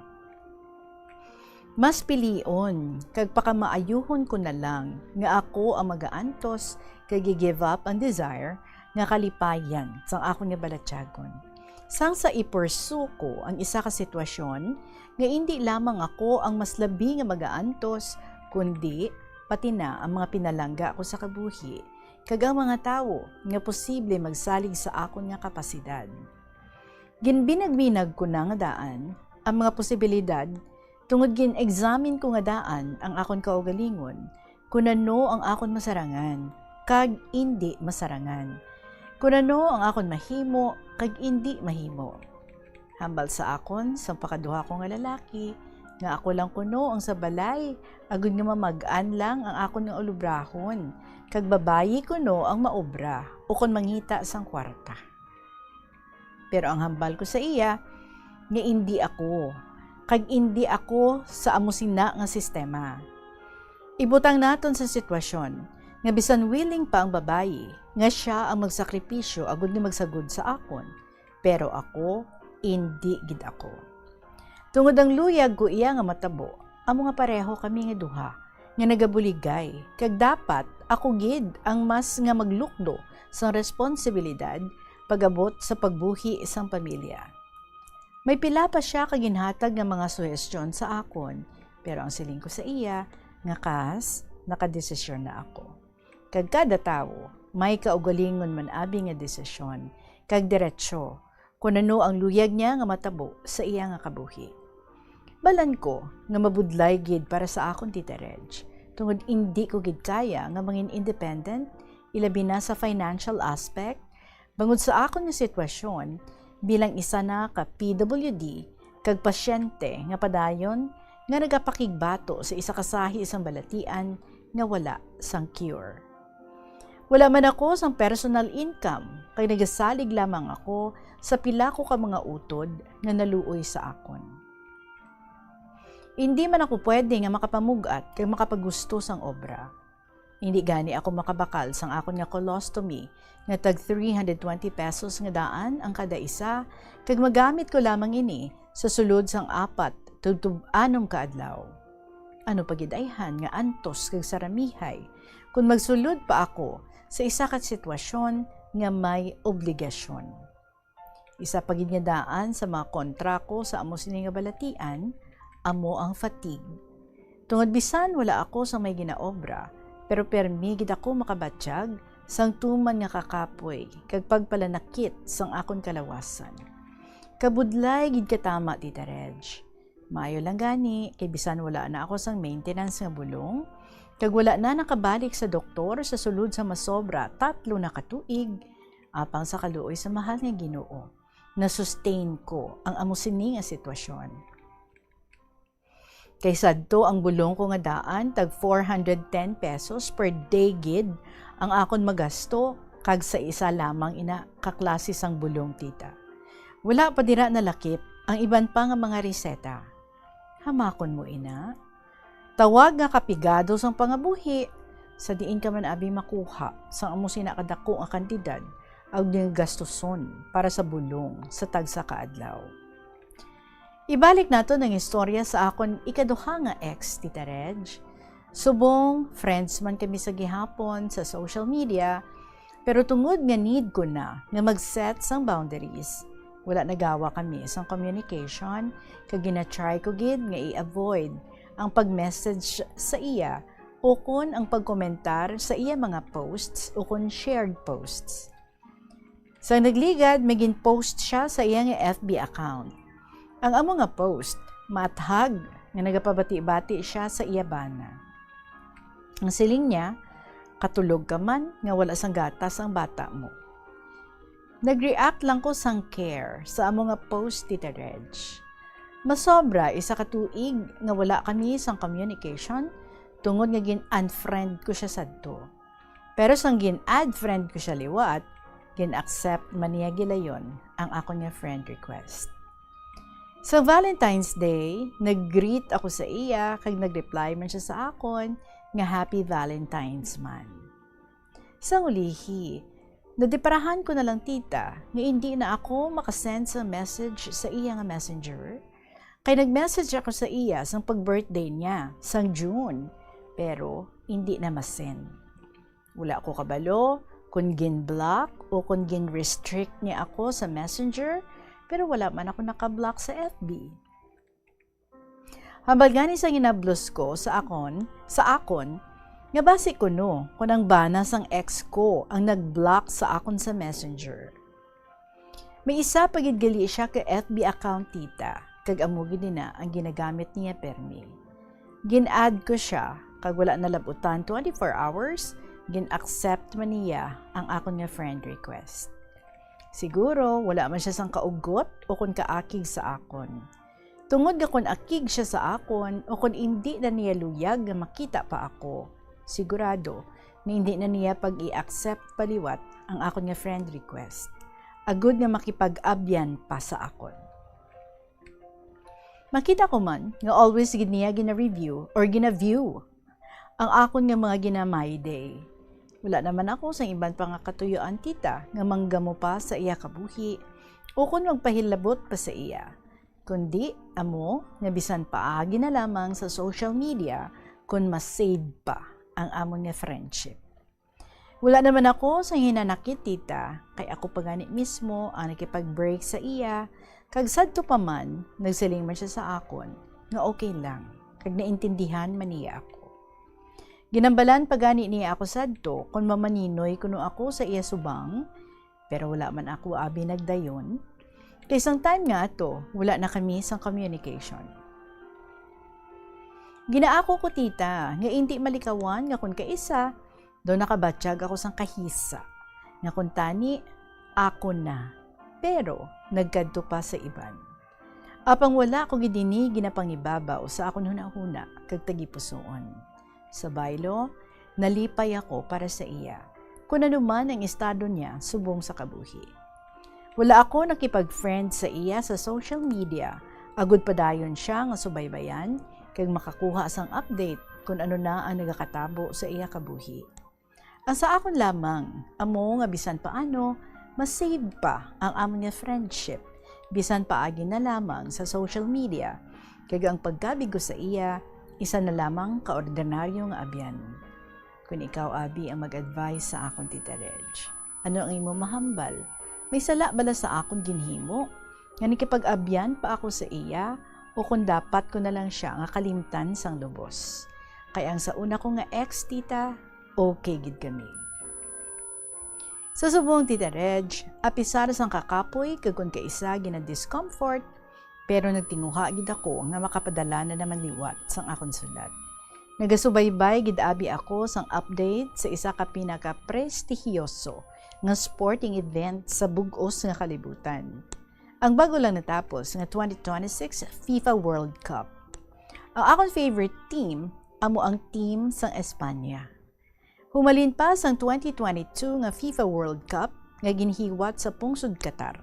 Mas pilion kag pakamaayuhon ko na lang nga ako ang magaantos kag i-give up ang desire nga kalipayan sang akon nga balatyagon, sang sa i-pursue ko ang isa ka sitwasyon nga indi lamang ako ang mas labi nga magaantos, kundi pati na ang mga pinalangga ko sa kabuhi kag ang mga tawo nga posible magsalig sa akon nga kapasidad. Ginbinagbinag ko na nga daan ang mga posibilidad, tungod gin-examine ko nga daan ang akon kaugalingon, kun ano ang akon masarangan kag indi masarangan, kun ano ang akon mahimo kag indi mahimo. Hambal sa akon sang pakaduha ko nga lalaki, nga ako lang kuno ang sa balay, agod nga mamag-an lang ang akon nga ulubrahon, kag babayi kuno ang maobra o kon mangita sang kwarta. Pero ang hambal ko sa iya, nga indi ako, kag indi ako sa amo sina nga sistema. Ibutang naton sa sitwasyon nga bisan willing pa ang babayi nga sia ang magsakripisyo agud nga magsagod sa akon, pero ako, indi gid ako. Tungod ang luyag ko iya nga matabo, amo nga pareho kami nga duha nga nagabuligay, kag dapat ako gid ang mas nga maglukdo sang responsibilidad pag-abot sa pagbuhi sang pamilya. May pila pa sia ka ginhatag nga mga suhestyon sa akon, pero ang siling ko sa iya nga kas nakadesisyon na ako. Kag kada tawo may kaugalingon man abi nga desisyon, kag diretsyo kon ano ang luyag niya nga matabo sa iya nga kabuhi. Balan ko nga mabudlay gid para sa akon, Tita Reg, tungod indi ko gid kaya nga mangin independent, ilabi na sa financial aspect, bangod sa akon nga sitwasyon bilang isa na ka P W D kag pasyente nga padayon nga nagapakigbato sa isa ka sahi sang balatian nga wala sang cure. Wala man ako sang personal income, kay nagasalig lamang ako sa pila ko ka mga utod nga naluoy sa akon. Indi man ako pwede nga makapamug-at kag makapagusto sang obra. Indi gani ako makabakal sang akon nga colostomy nga tag three hundred twenty pesos nga daan ang kada isa, kag magamit ko lamang ini sa sulod sang apat tubtob anom ka adlaw. Ano pa gid ayhan nga antos kag saramihay kon magsulod pa ako sa isa ka sitwasyon nga may obligasyon. Isa pa gid nga daan sa mga kontra ko sa amo sini nga balatian amo ang fatigue. Tungod bisan wala ako sa may ginaobra, pero permi gid ako makabatyag sang tuman nga kakapoy kag pagpalanakit sang akon kalawasan. Kabudlay gid katama, Tita Reg. Maayo lang gani, kay bisan wala na ako sang maintenance nga bulong, kag wala na nakabalik sa doktor sa sulod sa masobra tatlo na ka tuig, apang sa kaluoy sa mahal nga Ginoo, na-sustain ko ang amo sini nga sitwasyon. Kay sadto ang bulong ko nga daan, tag four hundred ten pesos per day gid ang akon magasto, kag sa isa lamang ina ka klase sang bulong, tita. Wala pa dira nalakip ang iban pa nga mga reseta. Hamakon mo ina. Tawag nga kapigado sang pangabuhi, sa diin ka man abi makuha sang amo sina kadako nga kantidad ang gastuson para sa bulong sa tagsa ka adlaw. Ibalik naton ang istorya sa akon ikaduha nga ex, Tita Reg. Subong friends man kami sa gihapon sa social media, pero tungod nga need ko na nga mag-set sang boundaries, wala nagawa kami sang communication, kag gina-try ko gid nga i-avoid ang pag-message sa iya ukon ang pagkomentar sa iya mga posts ukon shared posts. Sa nagligad, may gin-post siya sa iya nga F B account. Ang amo nga post, maathag nga nagapabati-bati siya sa iya bana. Ang siling niya, "Katulog ka man nga wala sang gatas ang bata mo." Nag-react lang ko sang care sa amo nga post, Tita Reg. Masobra isa ka tuig nga wala kami sang communication tungod nga gin-unfriend ko siya sadto. Pero sang gin-add friend ko siya liwat, gin-accept man niya gilayon ang akon nga friend request. Sa Valentine's Day, nag-greet ako sa iya kag nag-reply man siya sa akon nga Happy Valentine's man. Sang ulihi, nadiparahan ko na lang, tita, nga indi na ako makasend sa message sa iya nga messenger, kay nag-message ako sa iya sang pag-birthday niya sang June, pero indi na masend. Wala ko kabalo kon gin-block o kon gin-restrict niya ako sa messenger, pero wala man ako naka-block sa F B. Hambal gani sa ginablos ko sa akon, sa akon, nga basi kuno kon ang bana sang ex ko ang nag-block sa akon sa messenger. May isa pa gid gali siya ka F B account, tita, kag amo gid na ang ginagamit niya permi. Gin-add ko siya, kag wala nalabutan twenty-four hours, gin-accept man niya ang akon nga friend request. Siguro wala man siya sang kaugot o kon kaakig sa akon. Tungod nga kon akig siya sa akon o kon indi na niya luyag nga makita pa ako, sigurado nga indi na niya pag-i-accept pa liwat ang akon nga friend request, agud nga makipag-abyan pa sa akon. Makita ko man nga always gid niya gina-review or gina-view ang akon nga mga gina-my day. Wala naman ako sang iban pa nga katuyuan, tita, nga manggamo pa sa iya kabuhi o kon magpahilabot pa sa iya, kundi amo nga bisan paagi na lamang sa social media kon ma-save pa ang amon nga friendship. Wala naman ako sang hinanakit, tita, kay ako pa gani mismo ang nakipag-break sa iya, kag sadto pa man, nagsiling man siya sa akon nga okay lang, kag naintindihan man niya ako. Ginhambalan pa gani niya ako sadto kon mamaninoy kuno ako sa iya subang, pero wala man ako abi nagdayon, kay sang time nga ato, wala na kami sang communication. Ginaako ko, tita, nga indi malikawan nga kon kaisa, daw nakabatyag ako sang kahisa, nga kon tani, ako na, pero nagkadto pa sa iban. Apang wala ko gid ini ginapangibabaw sa akon hunahuna kag tagipusoon. Sa baylo, nalipay ako para sa iya, kun ano man ang estado niya subong sa kabuhi. Wala ako nakipag-friend sa iya sa social media, agud padayon siya nga subaybayan kag makakuha sang update kun ano na ang nagakatabo sa iya kabuhi. Ang sa akon lamang, amo nga bisan paano, ma-save pa ang amon nga friendship, bisan paagi na lamang sa social media, kag ang pagkabig ko sa iya, isa na lamang ka ordinaryo nga abyan. Kun ikaw, abi, ang mag-advise sa akon, Tita Reg, ano ang imo mahambal? May sala bala sa akon ginhimo nga nakipag-abyan pa ako sa iya, o kon dapat ko na lang sia nga kalimtan sang lubos? Kay ang sa una ko nga ex, tita, okay gid kami. Sa subong, Tita Reg, apisar sang kakapoy kag kon kaisa gina-discomfort, pero nagtinguha gid ako nga makapadala na naman liwat sang akon sulat. Nagasubaybay gid abi ako sang update sa isa ka pinakaprestihiyoso nga sporting event sa bug-os nga kalibutan, ang bago lang natapos nga twenty twenty-six FIFA World Cup. Ang akon favorite team amo ang team sang Espanya. Humalin pa sang twenty twenty-two nga FIFA World Cup nga ginhiwat sa pungsod Qatar,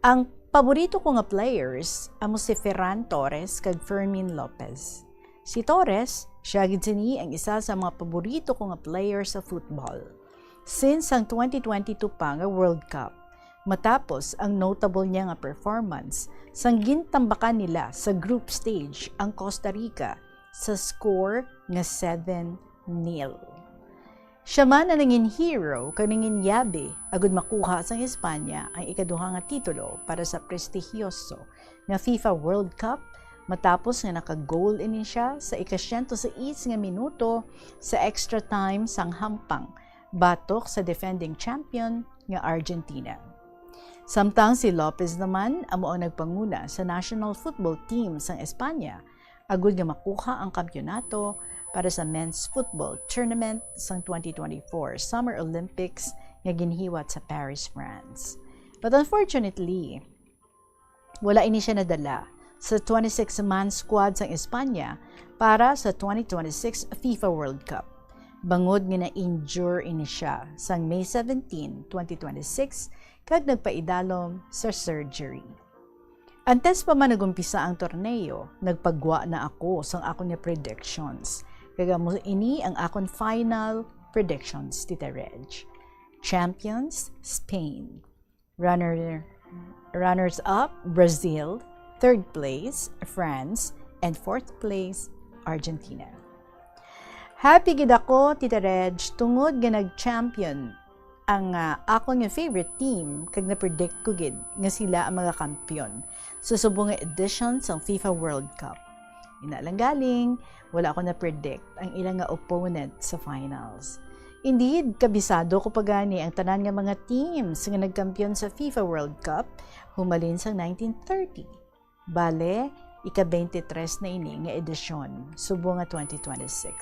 ang paborito ko nga players amo si Ferran Torres kag Fermin Lopez. Si Torres, siya gid sini ang isa sa mga paborito ko nga player sa football since ang twenty twenty-two pa nga World Cup, matapos ang notable niya nga performance sang gintambakan nila sa group stage ang Costa Rica sa score nga seven nil. Siya man ang nangin hero kag nangin yabi agud makuha sang Espanya ang ikaduha nga titulo para sa prestihiyoso nga FIFA World Cup matapos nga naka-goal ini siya sa ika-siyento sais nga minuto sa extra time sang hampang batok sa defending champion nga Argentina. Samtang si Lopez naman amo ang nagpanguna sa national football team sang Espanya agud nga makuha ang kampiyonato para sa men's football tournament sang twenty twenty-four Summer Olympics nga ginhiwat sa Paris, France. But unfortunately, wala ini siya nadala sa twenty-six-man squad sang Espanya para sa twenty twenty-six FIFA World Cup, bangod nga na-injure ini siya sang May seventeen, twenty twenty-six, kag nagpaidalom sa surgery. Antes pa man nag-umpisa ang torneo, nagpagwa na ako sang akon nga predictions, kag amo ini ang akon final predictions, Tita Reg. Champions, Spain. Runner, runners-up, Brazil. Third place, France. And fourth place, Argentina. Happy gid ako, Tita Reg, tungod nga nag-champion ang, ah, akon nga favorite team, kag na-predict ko gid nga sila ang mga kampiyon sa subong nga edition sang FIFA World Cup. Ina lang galing, wala ko na-predict ang ila nga opponent sa finals. Indeed, kabisado ko pa gani ang tanan nga mga teams nga nagkampiyon sa FIFA World Cup humalin sang nineteen thirty. Bale, ika-twenty-tres na ini nga edisyon, subong nga twenty twenty-six.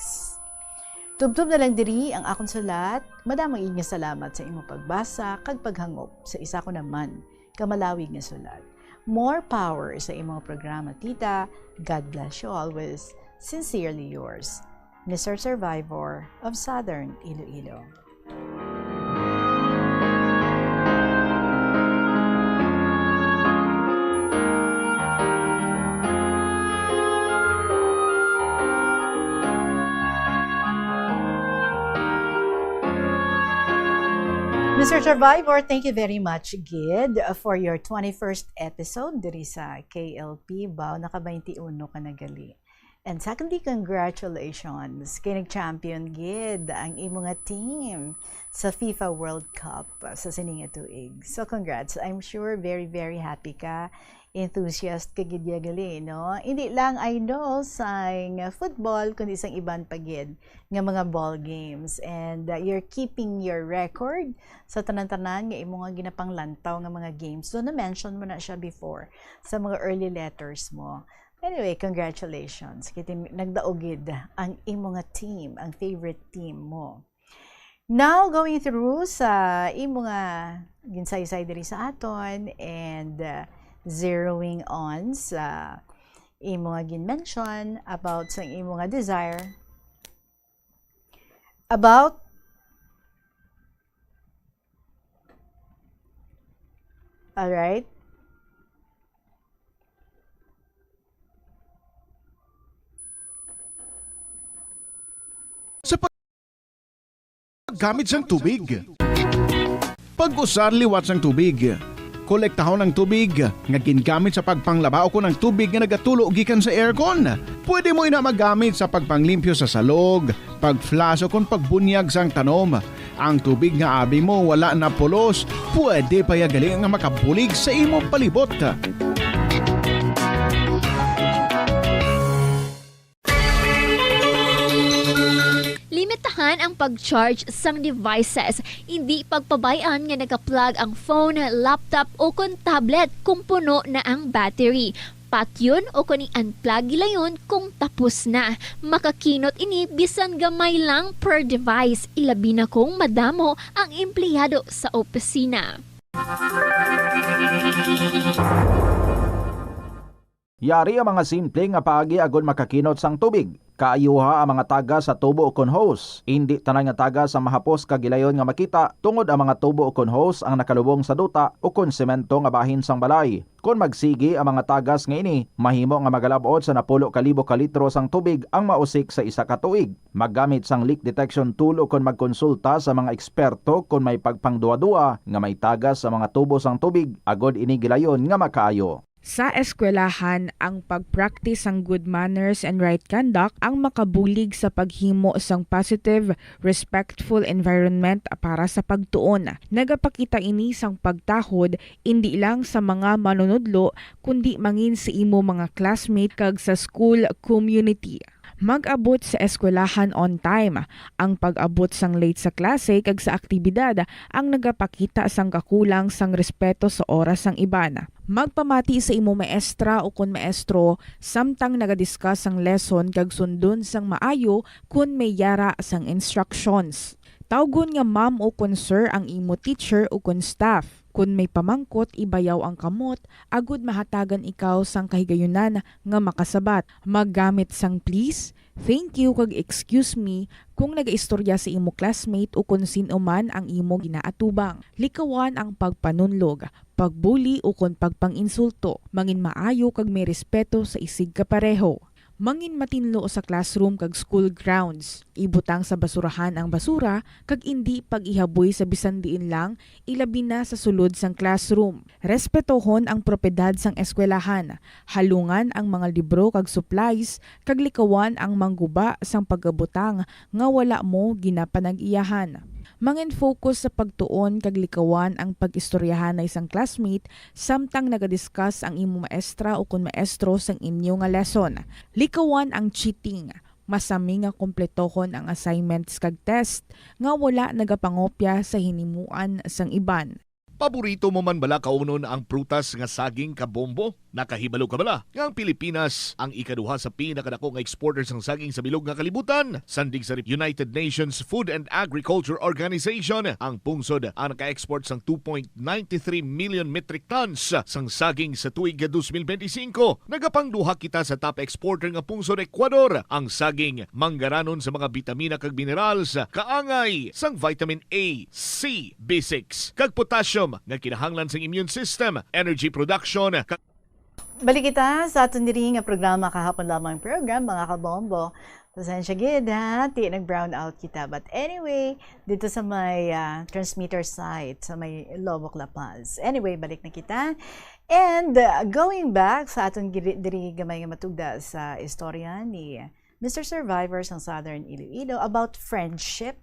Tubtob na lang diri ang akon sulat. Madamo gid nga salamat sa imong pagbasa kag paghangop sa isa ko naman ka malawig nga sulat. More power sa imong programa, Tita. God bless you always. Sincerely yours, Mister Survivor of Southern Iloilo. Mister Survivor, thank you very much gid for your twenty-first episode diri sa K L P. Baw, naka twenty-one ka na gali. And secondly, congratulations kay nag-champion gid ang imo nga team sa FIFA World Cup sa sini nga tuig. So congrats. I'm sure very, very happy ka. Enthusiast ka gid ya gali, no? Hindi lang, I know, sang football, kundi sang iban pa gid nga mga ball games. And, uh, you're keeping your record sa tanan-tanan nga imo nga ginapanglantaw nga mga games. So na-mention mo na siya before sa mga early letters mo. Anyway, congratulations. Kay tin-, nagdaog gid ang imo nga team, ang favorite team mo. Now, going through sa imo nga ginsaysay diri sa aton and, uh, zeroing on sa imo nga gin-mention about sa imo nga desire about, all right? Sa paggamit sang tubig. Pag-usar liwat sang tubig. Kolektahon ang tubig nga gingamit sa pagpanglaba ukon ang tubig nga nagatulo gikan sa aircon. Pwede mo ina magamit sa pagpanglimpyo sa salog, pag-flush ukon pagbunyag sang tanom. Ang tubig nga abi mo wala na pulos, pwede pa ya gali nga makabulig sa imo palibot. Limitahan ang pag-charge sang devices. Indi pagpabay-an nga naka-plug ang phone, laptop, o kon tablet kung puno na ang battery. Patyon o kon i-unplug gilayon kung tapos na. Makakinot ini bisan gamay lang per device, ilabi na kung madamo ang empleyado sa opisina. Yari ang mga simple nga paagi agod makakinot sang tubig. Kaayuha ang mga tagas sa tubo ukon hose. Indi tanan nga tagas ang mahapos kag gilayon nga makita, tungod ang mga tubo ukon hose ang nakalubong sa duta ukon semento nga bahin sang balay. Kon magsigi ang mga tagas nga ini, mahimo nga magalab-ot sa napulo ka libo ka litro sang tubig ang mausik sa isa ka tuig. Maggamit sang leak detection tool ukon magkonsulta sa mga eksperto kon may pagpangduwa-duwa nga may tagas sa mga tubo sang tubig, agod ini gilayon nga makaayo. Sa eskwelahan, ang pag-practice sang good manners and right conduct ang makabulig sa paghimo sang positive, respectful environment para sa pagtuon. Nagapakita ini sang pagtahod indi lang sa mga manunudlo, kundi mangin sa imo mga classmate kag sa school community. Mag-abot sa eskwelahan on time. Ang pag-abot sang late sa klase kag sa aktibidad ang nagapakita sang kakulang sang respeto sa oras sang iban. Magpamati sa imo maestra ukon maestro samtang naga-discuss sang lesson kag sundon sang maayo kon may yara sang instructions. Tawgon nga ma'am ukon sir ang imo teacher ukon staff. Kon may pamangkot, ibayaw ang kamot agud mahatagan ikaw sang kahigayunan nga makasabat. Maggamit sang please, thank you, kag excuse me kung nagaistorya sa imo classmate ukon sin-o man ang imo ginaatubang. Likawan ang pagpanunlog, pagbuli ukon pagpang-insulto. Mangin maayo kag may respeto sa isigkapareho. Mangin matinlo sa classroom kag school grounds. Ibutang sa basurahan ang basura kag indi pag-ihaboy sa bisan diin lang, ilabi na sa sulod sang classroom. Respetohon ang propiedad sang eskwelahan. Halungan ang mga libro kag supplies, kag likawan ang mangguba sang pagabutang nga wala mo ginapanag-iyahan. Mangin-focus sa pagtuon kag likawan ang pag-istoryahanay sang classmate samtang naga-discuss ang imo maestra ukon maestro sang inyo nga lesson. Likawan ang cheating. Masami nga kompletohon ang assignments kag test nga wala nagapangopya sa hinimuan sang iban. Paborito mo man bala kaunon ang prutas nga saging, kabombo? Nakahibalo ka bala nga ang Pilipinas ang ikaduha sa pinakadako nga exporter sang saging sa bilog nga kalibutan? Sandig sa United Nations Food and Agriculture Organization, ang pungsod ang naka-export sang two point nine three million metric tons sang saging sa tuig twenty twenty-five. Nagapangduha kita sa top exporter nga pungsod, Ecuador. Ang saging manggaranon sa mga bitamina kag minerals, kaangay sang vitamin A, C, B six, kag potassium nga kinahanglan sang immune system, energy production, ka- Balik kita sa aton diri nga programa, kahapon lamang program, mga kabombo. Pasensya gid, ha, ti nag-brown out kita. But anyway, dito sa may, ah, transmitter site, sa may Loboc, La Paz. Anyway, balik na kita. And, uh, going back sa aton giri-, diri gamay nga matugda sa istorya ni Mister Survivor sang Southern Iloilo about friendship,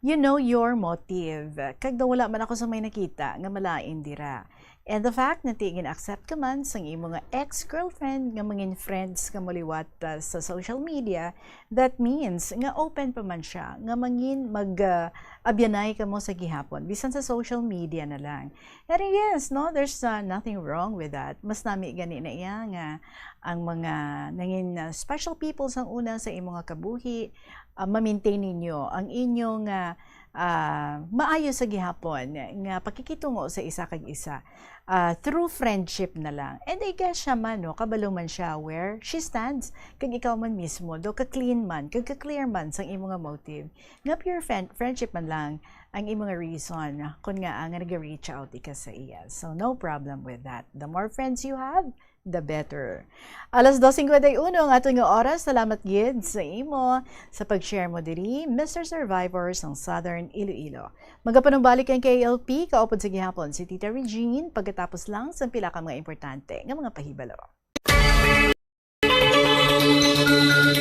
you know your motive. Kag daw wala man ako sa may nakita nga malain dira. And the fact na ti gin-accept ka man sang imo nga ex-girlfriend nga mangin friends ka mo liwat, uh, sa social media, that means nga open pa man siya nga mangin mag, uh, abyanay ka mo sa gihapon, bisan sa social media na lang. Pero yes, no, there's, uh, nothing wrong with that. Mas nami gani na iya nga ang mga nangin, uh, special people sang una sa imo nga kabuhi, uh, ma-maintain ninyo ang inyong, uh, uh, maayo sa gihapon nga pakikitungo sa isa kag isa, uh, through friendship na lang. And I guess siya man, no, kabalo man siya where she stands, kag ikaw man mismo, do ka-clean man, kag ka-clear man sang imo nga motive. Nga pure friend, friendship man lang ang imo nga reason kung nga, ah, nga nag-reach out ika sa iya. So, no problem with that. The more friends you have, the better. Alas dos cincuenta y uno ang aton nga oras. Salamat gid sa imo sa pag-share mo diri, Mister Survivor sang Southern Iloilo. Magapanumbalik ang K L P kaupod sa gihapon si Tita Regine pagkatapos lang sang pila ka mga importante nga mga pahibalo.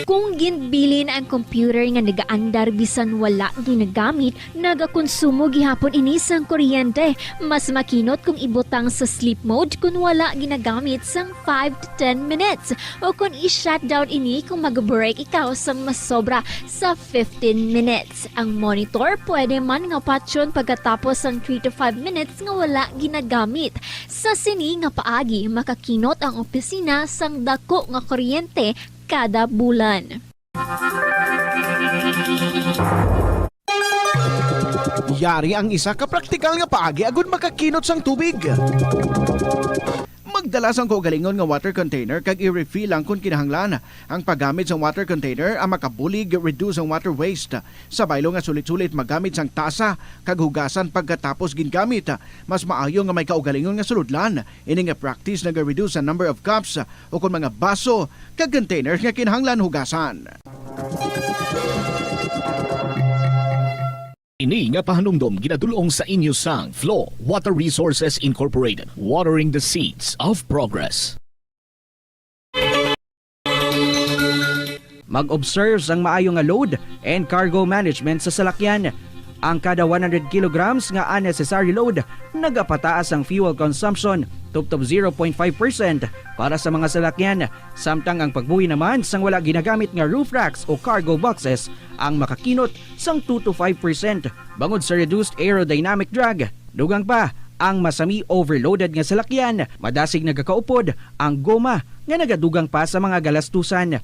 Kung ginbilin ang computer nga nagaandar bisan wala ginagamit, nagakonsumo gihapon ini sang kuryente. Mas makinot kung ibutang sa sleep mode kon wala ginagamit sang five to ten minutes, o kon i-shutdown ini kung mag-break ikaw sang masobra sa fifteen minutes. Ang monitor pwede man nga patyon pagkatapos sang three to five minutes nga wala ginagamit. Sa sini nga paagi, makakinot ang opisina sang dako nga kuryente kada bulan. Yari ang isa ka praktikal nga paagi agud makakinot sang tubig. Magdala sang kaugalingon nga water container kag i-refill lang kon kinahanglan. Ang paggamit sang water container ang makabulig reduce ang water waste. Sa baylo nga sulit-sulit maggamit sang tasa kag hugasan pagkatapos gingamit, mas maayo nga may kaugalingon nga sulodlan. Ini nga practice naga-reduce sa number of cups o kon mga baso kag containers nga kinahanglan hugasan. Ini nga pahanumdom ginadul-ong sa inyo sang Flow Water Resources Incorporated, watering the seeds of progress. Mag-observe sang maayo nga load and cargo management sa salakyan. Ang kada one hundred kilograms nga unnecessary load, nagapataas ang fuel consumption tubtob zero point five percent para sa mga salakyan, samtang ang pagbuhi naman sang wala ginagamit nga roof racks o cargo boxes ang makakinot sang two to five percent bangod sa reduced aerodynamic drag. Dugang pa, ang masami overloaded nga salakyan, madasig nagakaupod ang goma nga nagadugang pa sa mga galastusan.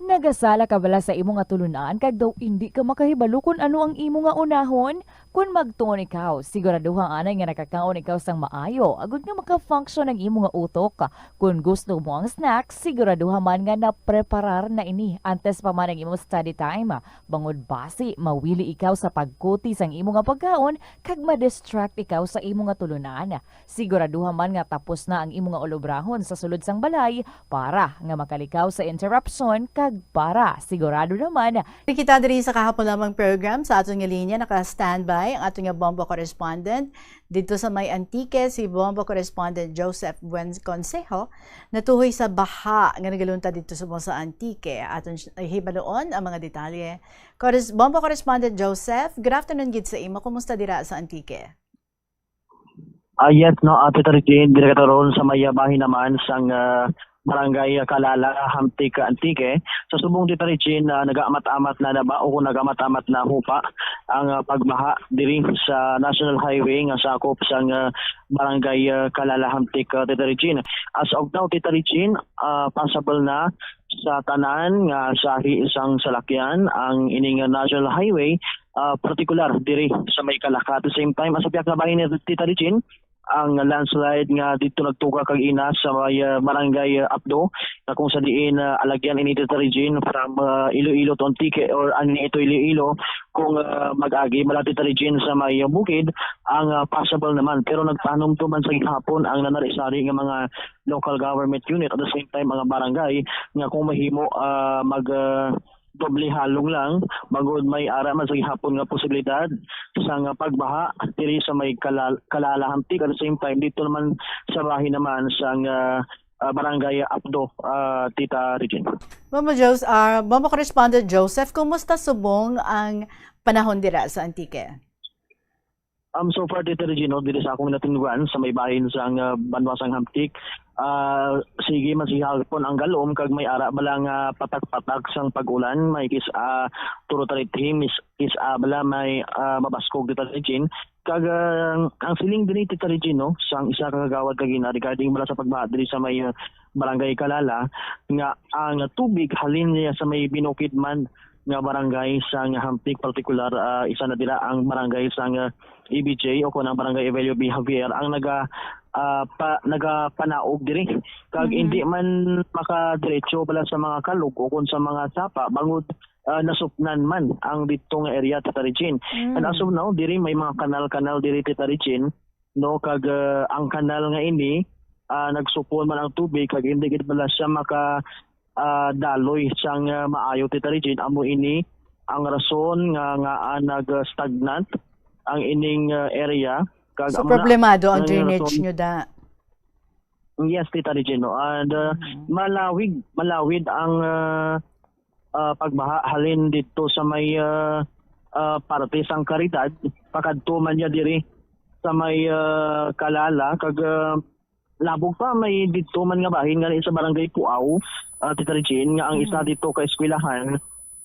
Nagasala ka bala sa imo nga tulunan kag daw indi ka makahibalo kon ano ang imo nga unahon? Kon magtuon ikaw, siguraduha anay nga nakakaon ikaw sang maayo agod nga maka-function ang imo nga utok. Kon gusto mo ang snacks, siguraduha man nga napreparar na ini antes pa man ang imo study time. Bangod basi mawili ikaw sa pagkuti sang imo nga pagkaon kag ma-distract ikaw sa imo nga tulunan. Siguraduha man nga tapos na ang imo nga ulobrahon sa sulod sang balay para nga makalikaw sa interruption kag para sigurado naman. Kita diri sa kahapon lamang program sa aton nga linya naka-standby ang aton nga bombo correspondent didto sa may Antique, si bombo correspondent Joseph Buen Consejo, natuhoy sa baha nga nagaluntad didto sa, sa Antique. Aton hibaluon ang mga detalye. Corres- bombo correspondent Joseph, good afternoon gid sa imo. Kumusta dira sa Antique? Ah, yes, no, Ate Regine, diri ka ron sa may, ah, bahin naman sang, ah, Barangay Kalala, Hamtic, Antique. Sa subong, Tita Regine, ah, nagaamat-amat na na ba o kung nagaamat-amat na hupa ang, ah, pagbaha diri sa National Highway nga sakop sang, ah, Barangay, ah, Kalala, Hamtic, ah, Tita Regine. As of now, Tita Regine, ah, passable na sa tanan nga sahi sang salakyan ang ining National Highway, ah, partikular diri sa may Kalaka. At the same time, sa pihak nga bahin ni Tita Regine, ang landslide nga dito nagtuga kag ina sa may, ah, barangay, ah, Apdo, na kung sa diin, ah, alagyan ini, Tita Regine, from, ah, Iloilo to Antique or ani ito Iloilo kung, ah, mag-agi mula, Tita Regine, sa may, ah, bukid ang, ah, passable naman. Pero nagpahanumdom man sa gihapon ang nanari-sari nga mga local government unit, at the same time mga barangay nga kung mahimo, ah, mag, ah, doble halong lang bangod may ara man sa gihapon nga posibilidad sang pagbaha diri sa may Kalal- Kalala, Hamtic, at the same time dito naman sa bahin naman sang, ah, ah, barangay Apdo, ah, Tita Regine. Bombo Jos- ah, Bombo Correspondent Joseph, kumusta subong ang panahon dira sa Antique? Um, so far, Tita Regine, no, diri sa akong natindugan sa may bahin sang, ah, banwa sang Hamtic, ah, sige man sa gihapon ang galom kag may ara bala nga patak-patak sang pag-ulan, may kis-, ah, turo tari tihim, mis-, kis-, ah, bala may, ah, mabaskog, Tita Regine. Kag, ah, ang siling diri, Tita Regine, no, sang isa ka kagawad kag ina regarding bala sa pagbaha diri sa may, ah, Barangay Kalala, nga ang tubig halin niya sa may binukid man nga barangay sang Hamtic, partikular, ah, isa na dira ang barangay sang, ah, E B J o kun ang barangay Evelio B. Javier ang naga, ah, pa, nagapanaog diri. Kag Mhm. Hindi man makadiretso bala sa mga kalog o kun sa mga sapa bangod, ah, nasupnan man ang dito nga area, Tita Regine. Mm. And as of now, diri may mga kanal-kanal diri, Tita Regine, no, kag, ah, ang kanal nga ini, ah, nagsupon man ang tubig kag hindi gid bala siya maka, ah, daloy sang, ah, maayo, Tita Regine. Amo ini ang rason nga, nga, ah, nag-stagnant ang ining, ah, area. Kag So, amo na, problemado ang ang drainage rason nyo, da? Yes, Tita Regine, no. And, ah, Mhm. malawig, malawid ang, ah, ah, pagbaha halin dito sa may, ah, ah, parte sang Caridad, pakadto man niya diri sa may, ah, Kalala, kag, ah, labog pa may dito man nga bahin nga sa Barangay Puaw, ah, Tita Regine, nga ang isa Hmm. dito ka eskwelahan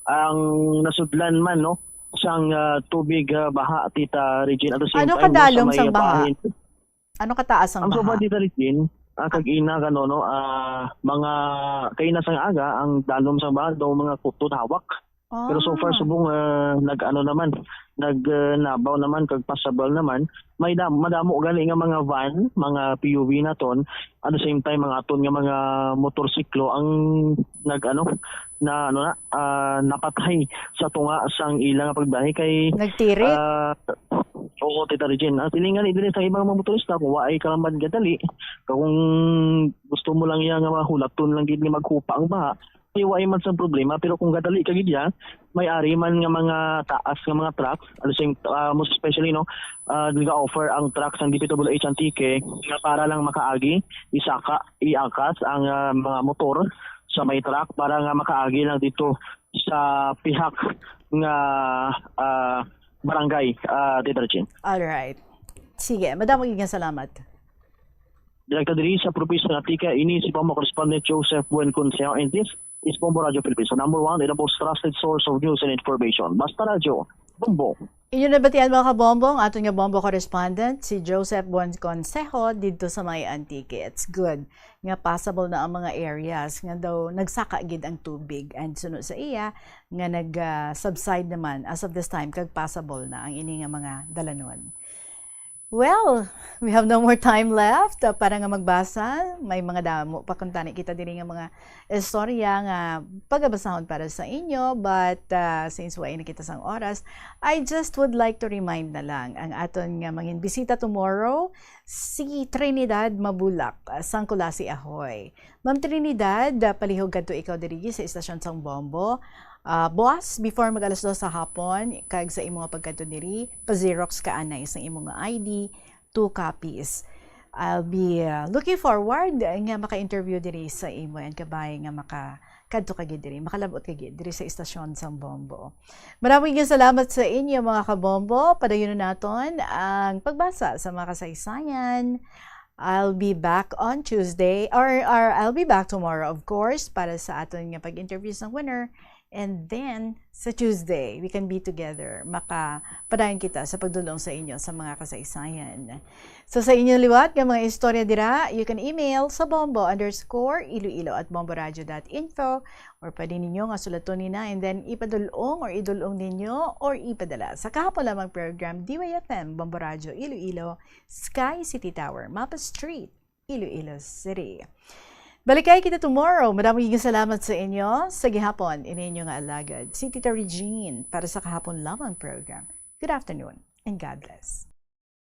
ang nasudlan man, no, sang, ah, tubig, ah, baha, Tita Regine. At the same Ano time, no, sa kadalom may sang baha? bahin. Ano kataas ang Ang baha? Soba, Tita Regine, ah, kag ina, kano, no, ah, mga kaina sang aga, ang dalom sang baha daw mga kuto hawak. Pero so far, Ah. subong, ah, nag-ano naman, nag, ah, nabaw naman, kag passable naman. May dam-, madamo gani nga mga van, mga P U V naton, at the same time, mga aton nga mga motorsiklo ang nag, ano, na, ano na, ah, napatay sa tunga sang ila nga pagbiyahe kay, Nagtirik? ah, oo, Tita Regine. Ang silingan ni diri sa ibang mga motorista, kung waay ka man gadali, kung gusto mo lang iya nga mahulaton lang gid nga maghupa ang baha, Wala man sang problema, pero kung gadali ka gid ya, may ari man nga mga taas nga mga truck, at the same, ah, most especially, no, ah, nag-offer ang truck sang D P W H Antique nga para lang makaagi, isaka, iakas ang, ah, mga motor sa may truck para nga makaagi lang dito sa pihak nga, ah, barangay, ah, Tita Regine. Alright. Sige, madamo gid nga salamat. Direkta diri sa probinsya nga Antique, ini si Bombo Correspondent Joseph Buen Consejo, and this is Bombo Radio Philippines, the number one and the most trusted source of news and information. Basta Radyo, Bombo. Inyo nabatian, mga kabombo, ang aton nga bombo correspondent, si Joseph Buen Consejo, didto sa may Antique. It's good nga passable na ang mga areas nga daw nagsaka gid ang tubig, and suno sa iya nga nag-subside naman as of this time kag passable na ang ini nga mga dalanon. Well, we have no more time left, uh, para nga magbasa. May mga damo pa kuntani kita diri nga mga istorya nga pagabasahon para sa inyo, but, uh, since way na kita sang oras, I just would like to remind na lang ang aton nga mangin bisita tomorrow, si Trinidad Mabulak, uh, sang Culasi Ahoy. Ma'am Trinidad, uh, palihog kadto ikaw diri sa istasyon sang Bombo. Uh, buwas, before mag alas dos sa hapon, kag sa imo nga pagkadto diri, pa-xerox ka anay sang imo nga I D, two copies. I'll be, uh, looking forward nga maka-interview diri sa imo, and kabay nga makakadto ka gid diri, makalab-ot ka gid diri sa istasyon sang Bombo. Maraming salamat sa inyo, mga kabombo. Padayon naton ang pagbasa sa mga kasaysayan. I'll be back on Tuesday, or, or I'll be back tomorrow, of course, para sa aton nga pag-interview sang winner. And then, sa Tuesday, we can be together. Makapadayon kita sa pagdulong sa inyo sa mga kasaysayan. So, sa inyo liwat nga mga istorya dira, you can email sa bombo underscore iloilo at bomboradio dot info, or pwede ninyo nga sulaton ni na and then ipadulong or idulong ninyo or ipadala sa kahapon lamang program, D Y F M, Bombo Radio Iloilo, Sky City Tower, Mapa Street, Iloilo City. Balikay kita tomorrow. Madamo gid salamat sa inyo. Sa gihapon, ini inyo nga alagad, si Tita Regine, para sa kahapon lamang program. Good afternoon and God bless.